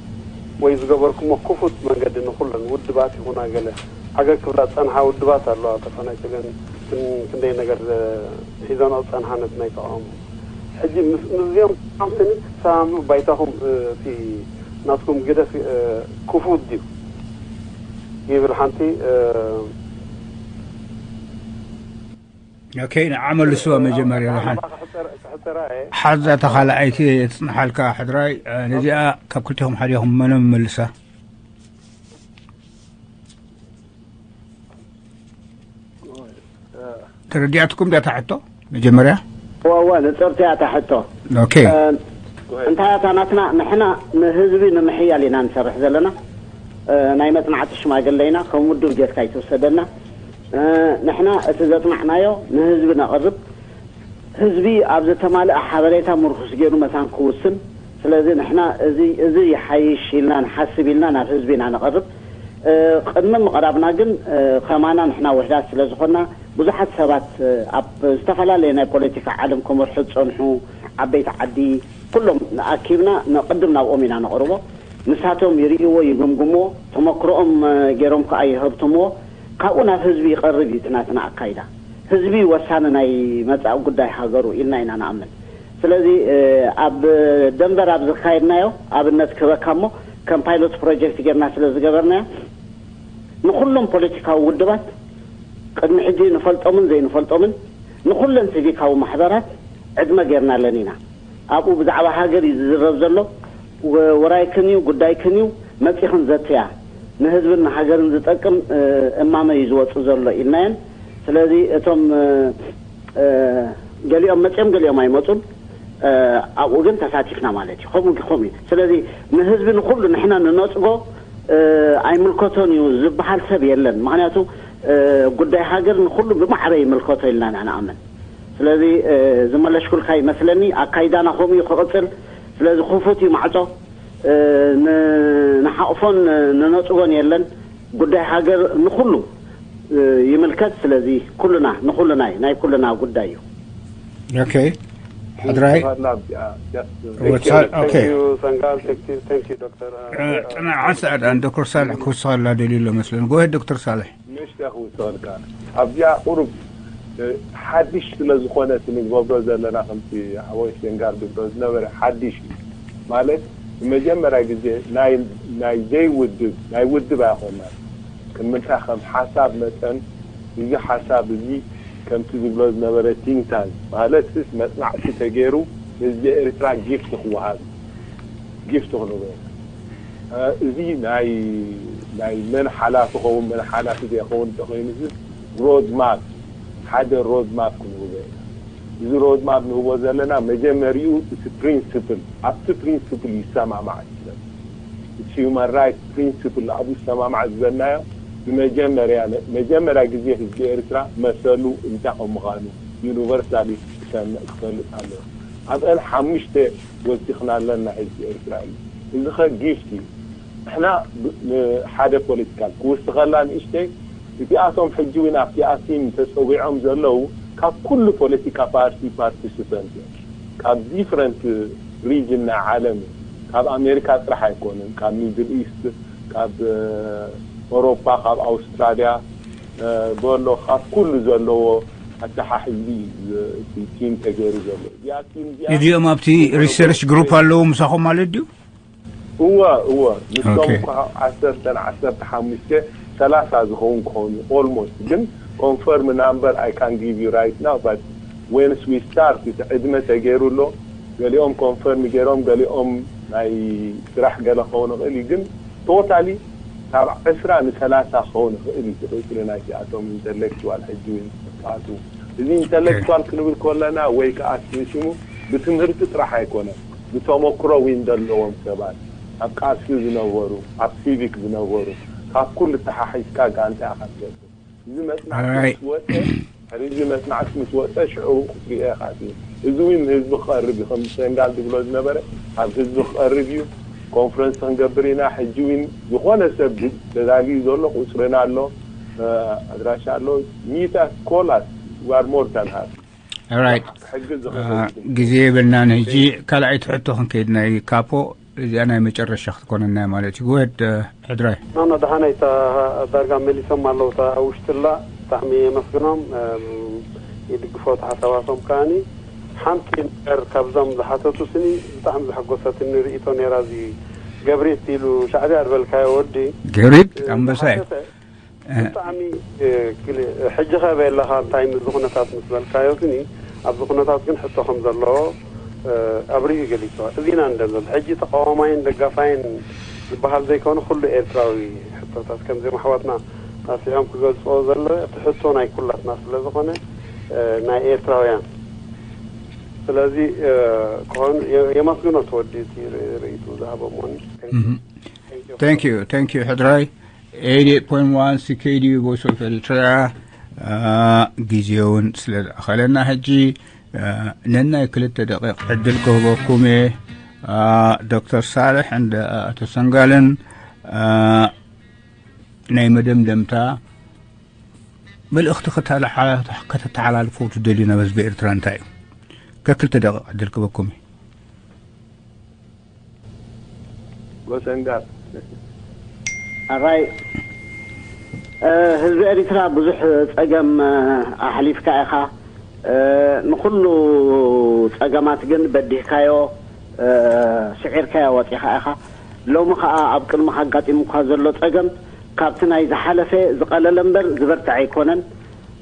ወይ ዝገበርኩሞ ክፉት መንገዲ ንኩለን ውድባት ይኹና ገለ ዓገግ ክብላ ዝፀንሓ ውድባት ኣለዋ ተፈናቂለን ክንደይ ነገር ሒዘንኦ ዝፀንሓ ነቲ ናይ ተቃውሞ ሕጂ ምስዚኦም ሓምሰኒ ክትሰማምዑ ባይታኹም እቲ ናትኩም ግደፍ ክፉት ድዩ ይብል ሓንቲ ኦኬ ንዓ መልስዋ መጀመርያ ዝሓን ሓዛ ተኻልኣይቲ የፅንሓልካ ሕድራይ ነዚኣ ካብ ክልቲኹም ሓዲኹም መነ መልሳ ተረዲኣትኩም ዳታ ሕቶ መጀመርያ እወ ንፅርቲ እያ እታ ሕቶ ኦኬ እንታይ እታ ናትና ንሕና ንህዝቢ ንምሕያል ኢና ንሰርሕ ዘለና ናይ መፅናዕቲ ሽማግለ ኢና ከም ውድብ ጌርካ ይትውሰደና ንሕና እቲ ዘፅናዕናዮ ንህዝቢ ነቕርብ ህዝቢ ኣብ ዝተማልአ ሓበሬታ ምርኩስ ገይሩ መታን ክውስን። ስለዚ ንሕና እዚ እዚ ይሓይሽ ኢልና ንሓስብ ኢልና ናብ ህዝቢ ኢና ንቐርብ። ቅድሚ ምቕራብና ግን ከማና ንሕና ውሕዳት ስለ ዝኾንና ብዙሓት ሰባት ኣብ ዝተፈላለየ ናይ ፖለቲካ ዓለም ክመርሑ ዝጸንሑ ዓበይቲ ዓዲ ኩሎም ኣኪብና ንቕድም ናብኦም ኢና ነቕርቦ። ንሳቶም ይርእይዎ፣ ይግምግምዎ፣ ተመክሮኦም ገይሮም ከኣ ይሀብትምዎ። ካብኡ ናብ ህዝቢ ይቐርብ እዩ እቲ ናትና ኣካይዳ። ህዝቢ ወሳኒ ናይ መጻኢ ጉዳይ ሃገሩ ኢልና ኢና ንኣምን። ስለዚ ኣብ ደንበር ኣብ ዘካየድናዮ ኣብነት ክበካ እሞ ከም ፓይሎት ፕሮጀክት ጌርና ስለ ዝገበርናዮ ንኹሎም ፖለቲካዊ ውድባት ቅድሚ ሕጂ ንፈልጦምን ዘይንፈልጦምን ንኹለን ሲቪካዊ ማሕበራት ዕድመ ጌርናለን ኢና። ኣብኡ ብዛዕባ ሃገር እዩ ዝዝረብ ዘሎ። ወ- ወራይክን እዩ ጉዳይክን እዩ መጺኽን ዘትያ ንህዝብን ንሃገርን ዝጠቅም እማመ እዩ ዝወጽእ ዘሎ ኢልናየን። ስለዚ እቶም ገሊኦም መጺኦም ገሊኦም ኣይመጹን። ኣብኡ ግን ተሳቲፍና ማለት እዩ። ከምኡ ከምኡ እዩ። ስለዚ ንህዝቢ ንኹሉ ንሕና ንነጽጎ ኣይምልከቶን እዩ ዝበሃል ሰብ የለን። ምክንያቱ ጉዳይ ሃገር ንኹሉ ብማዕረ ይምልከቶ ኢልና ኢና ንኣምን። ስለዚ ዝመለሽኩልካ ይመስለኒ። ኣካይዳና ከምኡ እዩ ክቕጽል። ስለዚ ክፉት እዩ ማዕጾ። ንሓቕፎን ንነጽጎን የለን። ጉዳይ ሃገር ንኹሉ ይምልከት። ስለዚ ኩልና ንኹልና እዩ፣ ናይ ኩልና ጉዳይ እዩ። ኦኬ ሕድራይ Thank you, ወሳል ኦኬ thank you, Sangal. Thank you, thank you, Doctor. ጥና ዓንሳ ኣዳን ዶክተር ሳልሕ ክውስኸላ ደልዩ ኣሎ መስለን። ጎሄድ ዶክተር ሳልሕ ምሽ ክውስኸልካ ኣብዚኣ ቁሩብ ሓድሽ ስለ ዝኾነ እቲ ንገብሮ ዘለና ከምቲ ሓወይ ሴንጋር ዝብሎ ዝነበረ ሓድሽ እዩ። ማለት ንመጀመርያ ግዜ ናይ ናይ ዘይውድብ ናይ ውድብ ኣይኮናን። ከምንታ ከም ሓሳብ መጠን እዚ ሓሳብ እዚ ከምቲ ዝብሎ ዝነበረ ቲንክ ታንክ ማለት ስስ መጽናዕቲ ተገይሩ ህዝቢ ኤርትራ ጊፍት ክወሃብ ጊፍት ክንበ እዚ ናይ ናይ መን ሓላፊ ኸውን መን ሓላፊ ዘይኸውን ተኾይኑ ሮድ ማፕ ሓደ ሮድ ማፕ ክንህቦ ኢና። እዚ ሮድ ማፕ ንህቦ ዘለና መጀመሪኡ እቲ ፕሪንስፕል ኣብቲ ፕሪንስፕል ይሰማማዕ ይችላል። እቲ ሂውማን ራይትስ ፕሪንስፕል ኣብኡ ዝሰማማዕ ዝበልናዮ ብመጀመርያ መጀመርያ ግዜ ህዝቢ ኤርትራ መሰሉ እንታይ ከም ምዃኑ ዩኒቨርሳሊ ክሰምዕ ክፈልጥ ኣለዎ። ኣብአን ሓሙሽተ ወሲኽና ኣለና ህዝቢ ኤርትራ እዩ። እዚ ኸ ጊፍት እዩ። ንሕና ንሓደ ፖለቲካል ክውስኸላ ንእሽተይ እቲኣቶም ሕጂ እውን ኣብቲ ኣቲም ተፀዊዖም ዘለዉ ካብ ኩሉ ፖለቲካ ፓርቲ ፓርቲስፐንት እዮም። ካብ ዲፍረንት ሪጅን ናይ ዓለም እዩ። ካብ ኣሜሪካ ጥራሕ ኣይኮንን፣ ካብ ሚድል ኢስት፣ ካብ ኦሮፓ፣ ካብ ኣውስትራሊያ በሎ ካብ ኩሉ ዘለዎ ኣተሓሕዚ ቲም ተገይሩ ዘሎ እዚኣ ቲም እዚኣ እዚኦም ኣብቲ ሪሰርች ግሩፕ ኣለዉ ምሳኹም ማለት ድዩ? እወ እወ ንሶም እኳ ዓሰርተን ዓሰርተ ሓሙሽተ ሰላሳ ዝኸውን ክኸውን ኦልሞስት ግን ኮንፈርም ናምበር I can give you right now but when we start እቲ ዕድመ ተገይሩ ኣሎ። ገሊኦም ኮንፈርም ገይሮም ገሊኦም ናይ ስራሕ ገለ ክኸውን ይኽእል እዩ ግን ቶታሊ ካብ ዕስራ ንሰላሳ ክኸውን ይኽእል እዩ እቲ ቁፅሪ ናይቲኣቶም ኢንተሌክቹዋል ሕጂ እውን ክኣትዉ። እዚ ኢንተሌክቹዋል ክንብል ከለና ወይ ከዓ ሽሙ ብትምህርቲ ጥራሕ ኣይኮነን ብተመክሮ እውን ዘለዎም ሰባት ኣብ ቃልሲ ዝነበሩ ኣብ ሲቪክ ዝነበሩ ካብ ኩሉ ተሓሒዝካ ጋንታ ኢኻ ትገብር። እዚ መፅናዕቲ ምስ ወፀ ሕዚ እዚ መፅናዕቲ ምስ ወፀ ሽዑ ክትሪኦ ኢኻ እቲ እዚ እውን ንህዝቢ ክቐርብ እዩ ከም ሰንጋል ዝብሎ ዝነበረ ኣብ ህዝቢ ክቐርብ እዩ። ኮንፈረንስ ክንገብር ኢና ሕጂ እውን ዝኾነ ሰብ ተዳልዩ ዘሎ ቁፅርና ኣሎ ኣድራሻ ኣሎ meet us call us we are more than happy right ክሕግዝ ዝኽእል ግዜ የብልናን ሕጂ ካልኣይቲ ሕቶ ክንከይድ ናይ ካፖ እዚኣ ናይ መጨረሻ ክትኮነና ማለት እዩ። ጎሄድ ሕድራይ ኖ ኖ ደሓነይ እታ ዳርጋ መሊሶም ኣለዉ እታ ውሽጥላ ብጣዕሚ የመስግኖም ይድግፎ እቲ ሓሳባቶም ከኣኒ ሓንቲ ነገር ካብዞም ዝሓተቱ ስኒ ብጣዕሚ ዘሐጎሰትኒ ርእይቶ ነይራ እዚ ገብሪት ኢሉ ሻዕብያ ዝበልካዮ ወዲ ገብሪት ኣንበሳ እዩ ብጣዕሚ ሕጂ ከበ ኣለኻ እንታይ ምስ ኩነታት ምስ በልካዮ ስኒ ኣብዚ ኩነታት ግን ሕቶ ከም ዘሎ ኣብሪሁ ገሊፅዋ። እዚና እንደዘል ሕጂ ተቃዋማይን ደጋፋይን ዝበሃል ዘይኮነ ኩሉ ኤርትራዊ ሕቶታት ከምዚኦም ኣሕዋትና ኣስፊሖም ክገልፅዎ ዘሎ እቲ ሕቶ ናይ ኩላትና ስለ ዝኾነ ናይ ኤርትራውያን ስለዚ ክኾን የመስግኖ ተወዲ እቲ ርእይቱ ዝሃቦም ውን Thank you, thank you ሕድራይ eighty-eight point one C K D U Voice of Eritrea ግዜውን ስለ ዝኣኸለና ሕጂ ነናይ ክልተ ደቂቕ ዕድል ክህበኩም እየ። ዶክተር ሳልሕ እንደ ኣቶ ሰንጋልን ናይ መደምደምታ መልእኽቲ ከተተሓላልፉ ትደልዩ ናብ ህዝቢ ኤርትራ እንታይ እዩ? ከክልተ ደቂቕ ዕድል ክህበኩም እየ። ጎሰንጋር ኣራይ ህዝቢ ኤሪትራ ብዙሕ ፀገም ኣሕሊፍካ ኢኻ። ንኩሉ ፀገማት ግን በዲህካዮ፣ ስዒርካዮ ወፂኻ ኢኻ። ሎሚ ከዓ ኣብ ቅድሚ ካጋጢሙካ ዘሎ ፀገም ካብቲ ናይ ዝሓለፈ ዝቐለለ እምበር ዝበርትዐ ኣይኮነን።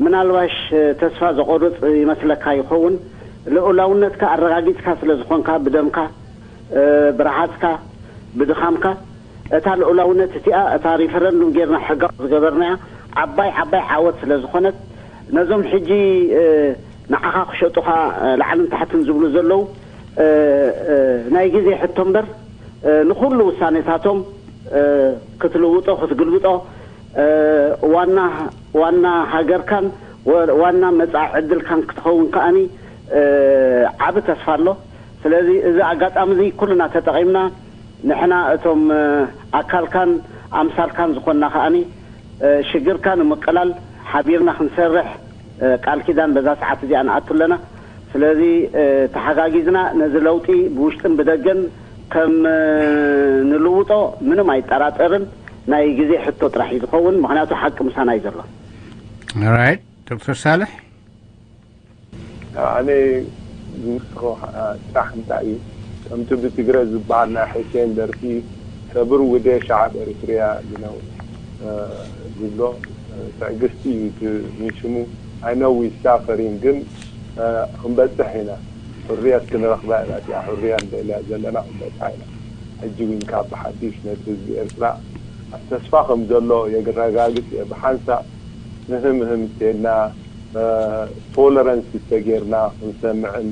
ምናልባሽ ተስፋ ዘቆርፅ ይመስለካ ይኸውን። ልኡላውነትካ ኣረጋጊፅካ ስለ ዝኾንካ ብደምካ፣ ብረሃፅካ፣ ብድኻምካ እታ ልኡላውነት እቲኣ እታ ሪፈረንዱም ጌርና ሕጋዊ ዝገበርናያ ዓባይ ዓባይ ዓወት ስለ ዝኾነት ነዞም ሕጂ ንዓኻ ክሸጡኻ ላዕልን ታሕትን ዝብሉ ዘለዉ ናይ ግዜ ሕቶ እምበር ንኹሉ ውሳኔታቶም ክትልውጦ ክትግልብጦ ዋና ዋና ሃገርካን ዋና መጻኢ ዕድልካን ክትኸውን ከኣኒ ዓቢ ተስፋ ኣሎ። ስለዚ እዚ ኣጋጣሚ እዚ ኩልና ተጠቒምና ንሕና እቶም ኣካልካን ኣምሳልካን ዝኾንና ከኣኒ ሽግርካ ንምቅላል ሓቢርና ክንሰርሕ ቃል ኪዳን በዛ ሰዓት እዚኣ ንኣቱ ኣለና። ስለዚ ተሓጋጊዝና ነዚ ለውጢ ብውሽጥን ብደገን ከም ንልውጦ ምንም ኣይጠራጠርን። ናይ ግዜ ሕቶ ጥራሕ እዩ ዝኸውን፣ ምኽንያቱ ሓቂ ምሳና እዩ ዘሎ። ራይት ዶክተር ሳልሕ ኣነ ዝውስኾ ጥራሕ እንታይ እዩ፣ ከምቲ ብትግረ ዝበሃል ናይ ሕሴን ደርፊ ሰብር ውዴ ሸዓብ ኤሪትሪያ ዝነው ዝብሎ ትዕግስቲ እዩ እቲ ሽሙ። I know we suffering ግን ክንበፅሕ ኢና። ሕርየት ክንረኽባ ኢና። እቲኣ ሕርያ ንደልያ ዘለና ክንበፅሓ ኢና። ሕጂ እውን ካብ ብሓድሽ ነቲ ህዝቢ ኤርትራ ኣብ ተስፋ ከም ዘሎ የረጋግፅ እየ። ብሓንሳእ ምህም ምህም እንተልና ቶለረንስ እንተጌርና ክንሰምዕን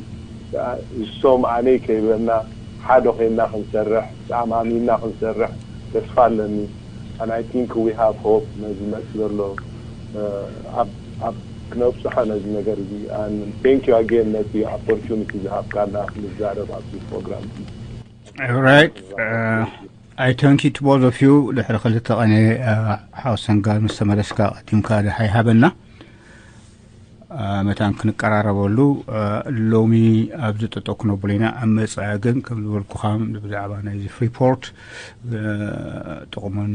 እሶም ኣነይ ከይበልና ሓደ ኮይንና ክንሰርሕ ተኣማሚንና ክንሰርሕ ተስፋ ኣለኒ። And I think we have hope ነዚ መፅ ዘሎ ኣብ ኣብ ክነብፅሖ ነዚ ነገር እዚ። And thank you again ነቲ opportunity ዝሃብካና ክንዛረብ ኣብዚ ፕሮግራም እዚ። Right. I thank you to both of you. ድሕሪ ክልተ ቀነ ሓወሰንጋ ምስ ተመለስካ ቀዲምካ ደሃይ ሃበና መታን ክንቀራረበሉ። ሎሚ ኣብዚ ጠጠው ክነብሎ ኢና። ኣብ መፅኣ ግን ከም ዝበልኩኻ ብዛዕባ ናይዚ ፍሪፖርት ጥቕሙን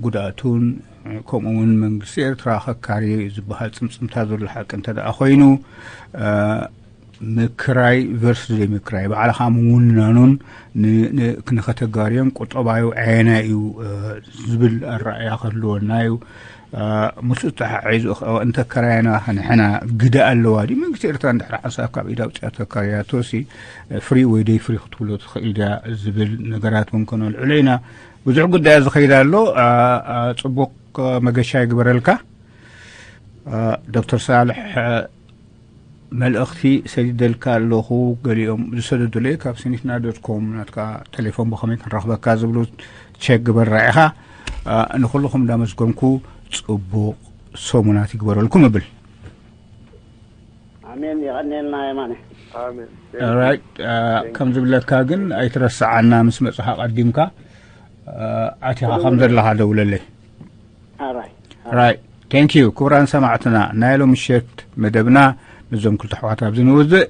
ጉድኣቱን ከምኡ እውን መንግስቲ ኤርትራ ከካሪ ዝበሃል ፅምፅምታ ዘሎ ሓቂ እንተ ደኣ ኮይኑ ምክራይ ቨርስ ዘይምክራይ ባዕልኻ ምውናኑን ንከተጋርዮን ቁጠባዊ ዓየና እዩ ዝብል ኣረኣያ ክህልወና እዩ። ምስኡ ተሓሒዙ እንተከራየና ንሕና ግደ ኣለዋ ድዩ መንግስቲ ኤርትራ እንድሕር ሓንሳብ ካብ ኢዳ ኣውፅያ ተከራያቶሲ ፍሪ ወይ ደይ ፍሪ ክትብሎ ትኽእል ድያ ዝብል ነገራት እውን ከነልዕሎ ኢና። ብዙሕ ጉዳያት ዝኸይድ ኣሎ። ፅቡቅ መገሻ ይግበረልካ ዶክተር ሳልሕ። መልእኽቲ ሰዲደልካ ኣለኹ። ገሊኦም ዝሰደዱለይ ካብ ሲኒትና ዶት ኮም ናትካ ቴሌፎን ብኸመይ ክንረኽበካ ዝብሉ ቸክ ግበር ራኢኻ። ንኹልኹም እንዳመስገንኩ ጽቡቕ ሰሙናት ይግበረልኩም እብል። ኣሜን። የቐንየልና የማነ። ኣሜን። ራይት። ከም ዝብለካ ግን ኣይትረስዓና፣ ምስ መጽኻ ቀዲምካ ኣቲኻ ከም ዘለኻ ደውለለይ። ኣራይ ራይት። ቴንክ ዩ። ክቡራን ሰማዕትና፣ ናይ ሎም ምሸት መደብና ነዞም ክልተ ኣሕዋት ኣብዚ ንውዝእ።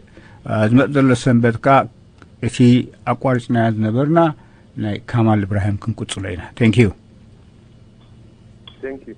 ዝመጽእ ዘሎ ሰንበት ከኣ እቲ ኣቋሪጽናዮ ዝነበርና ናይ ካማል እብራሂም ክንቅጽሎ ኢና። ቴንክ ዩ። Thank you.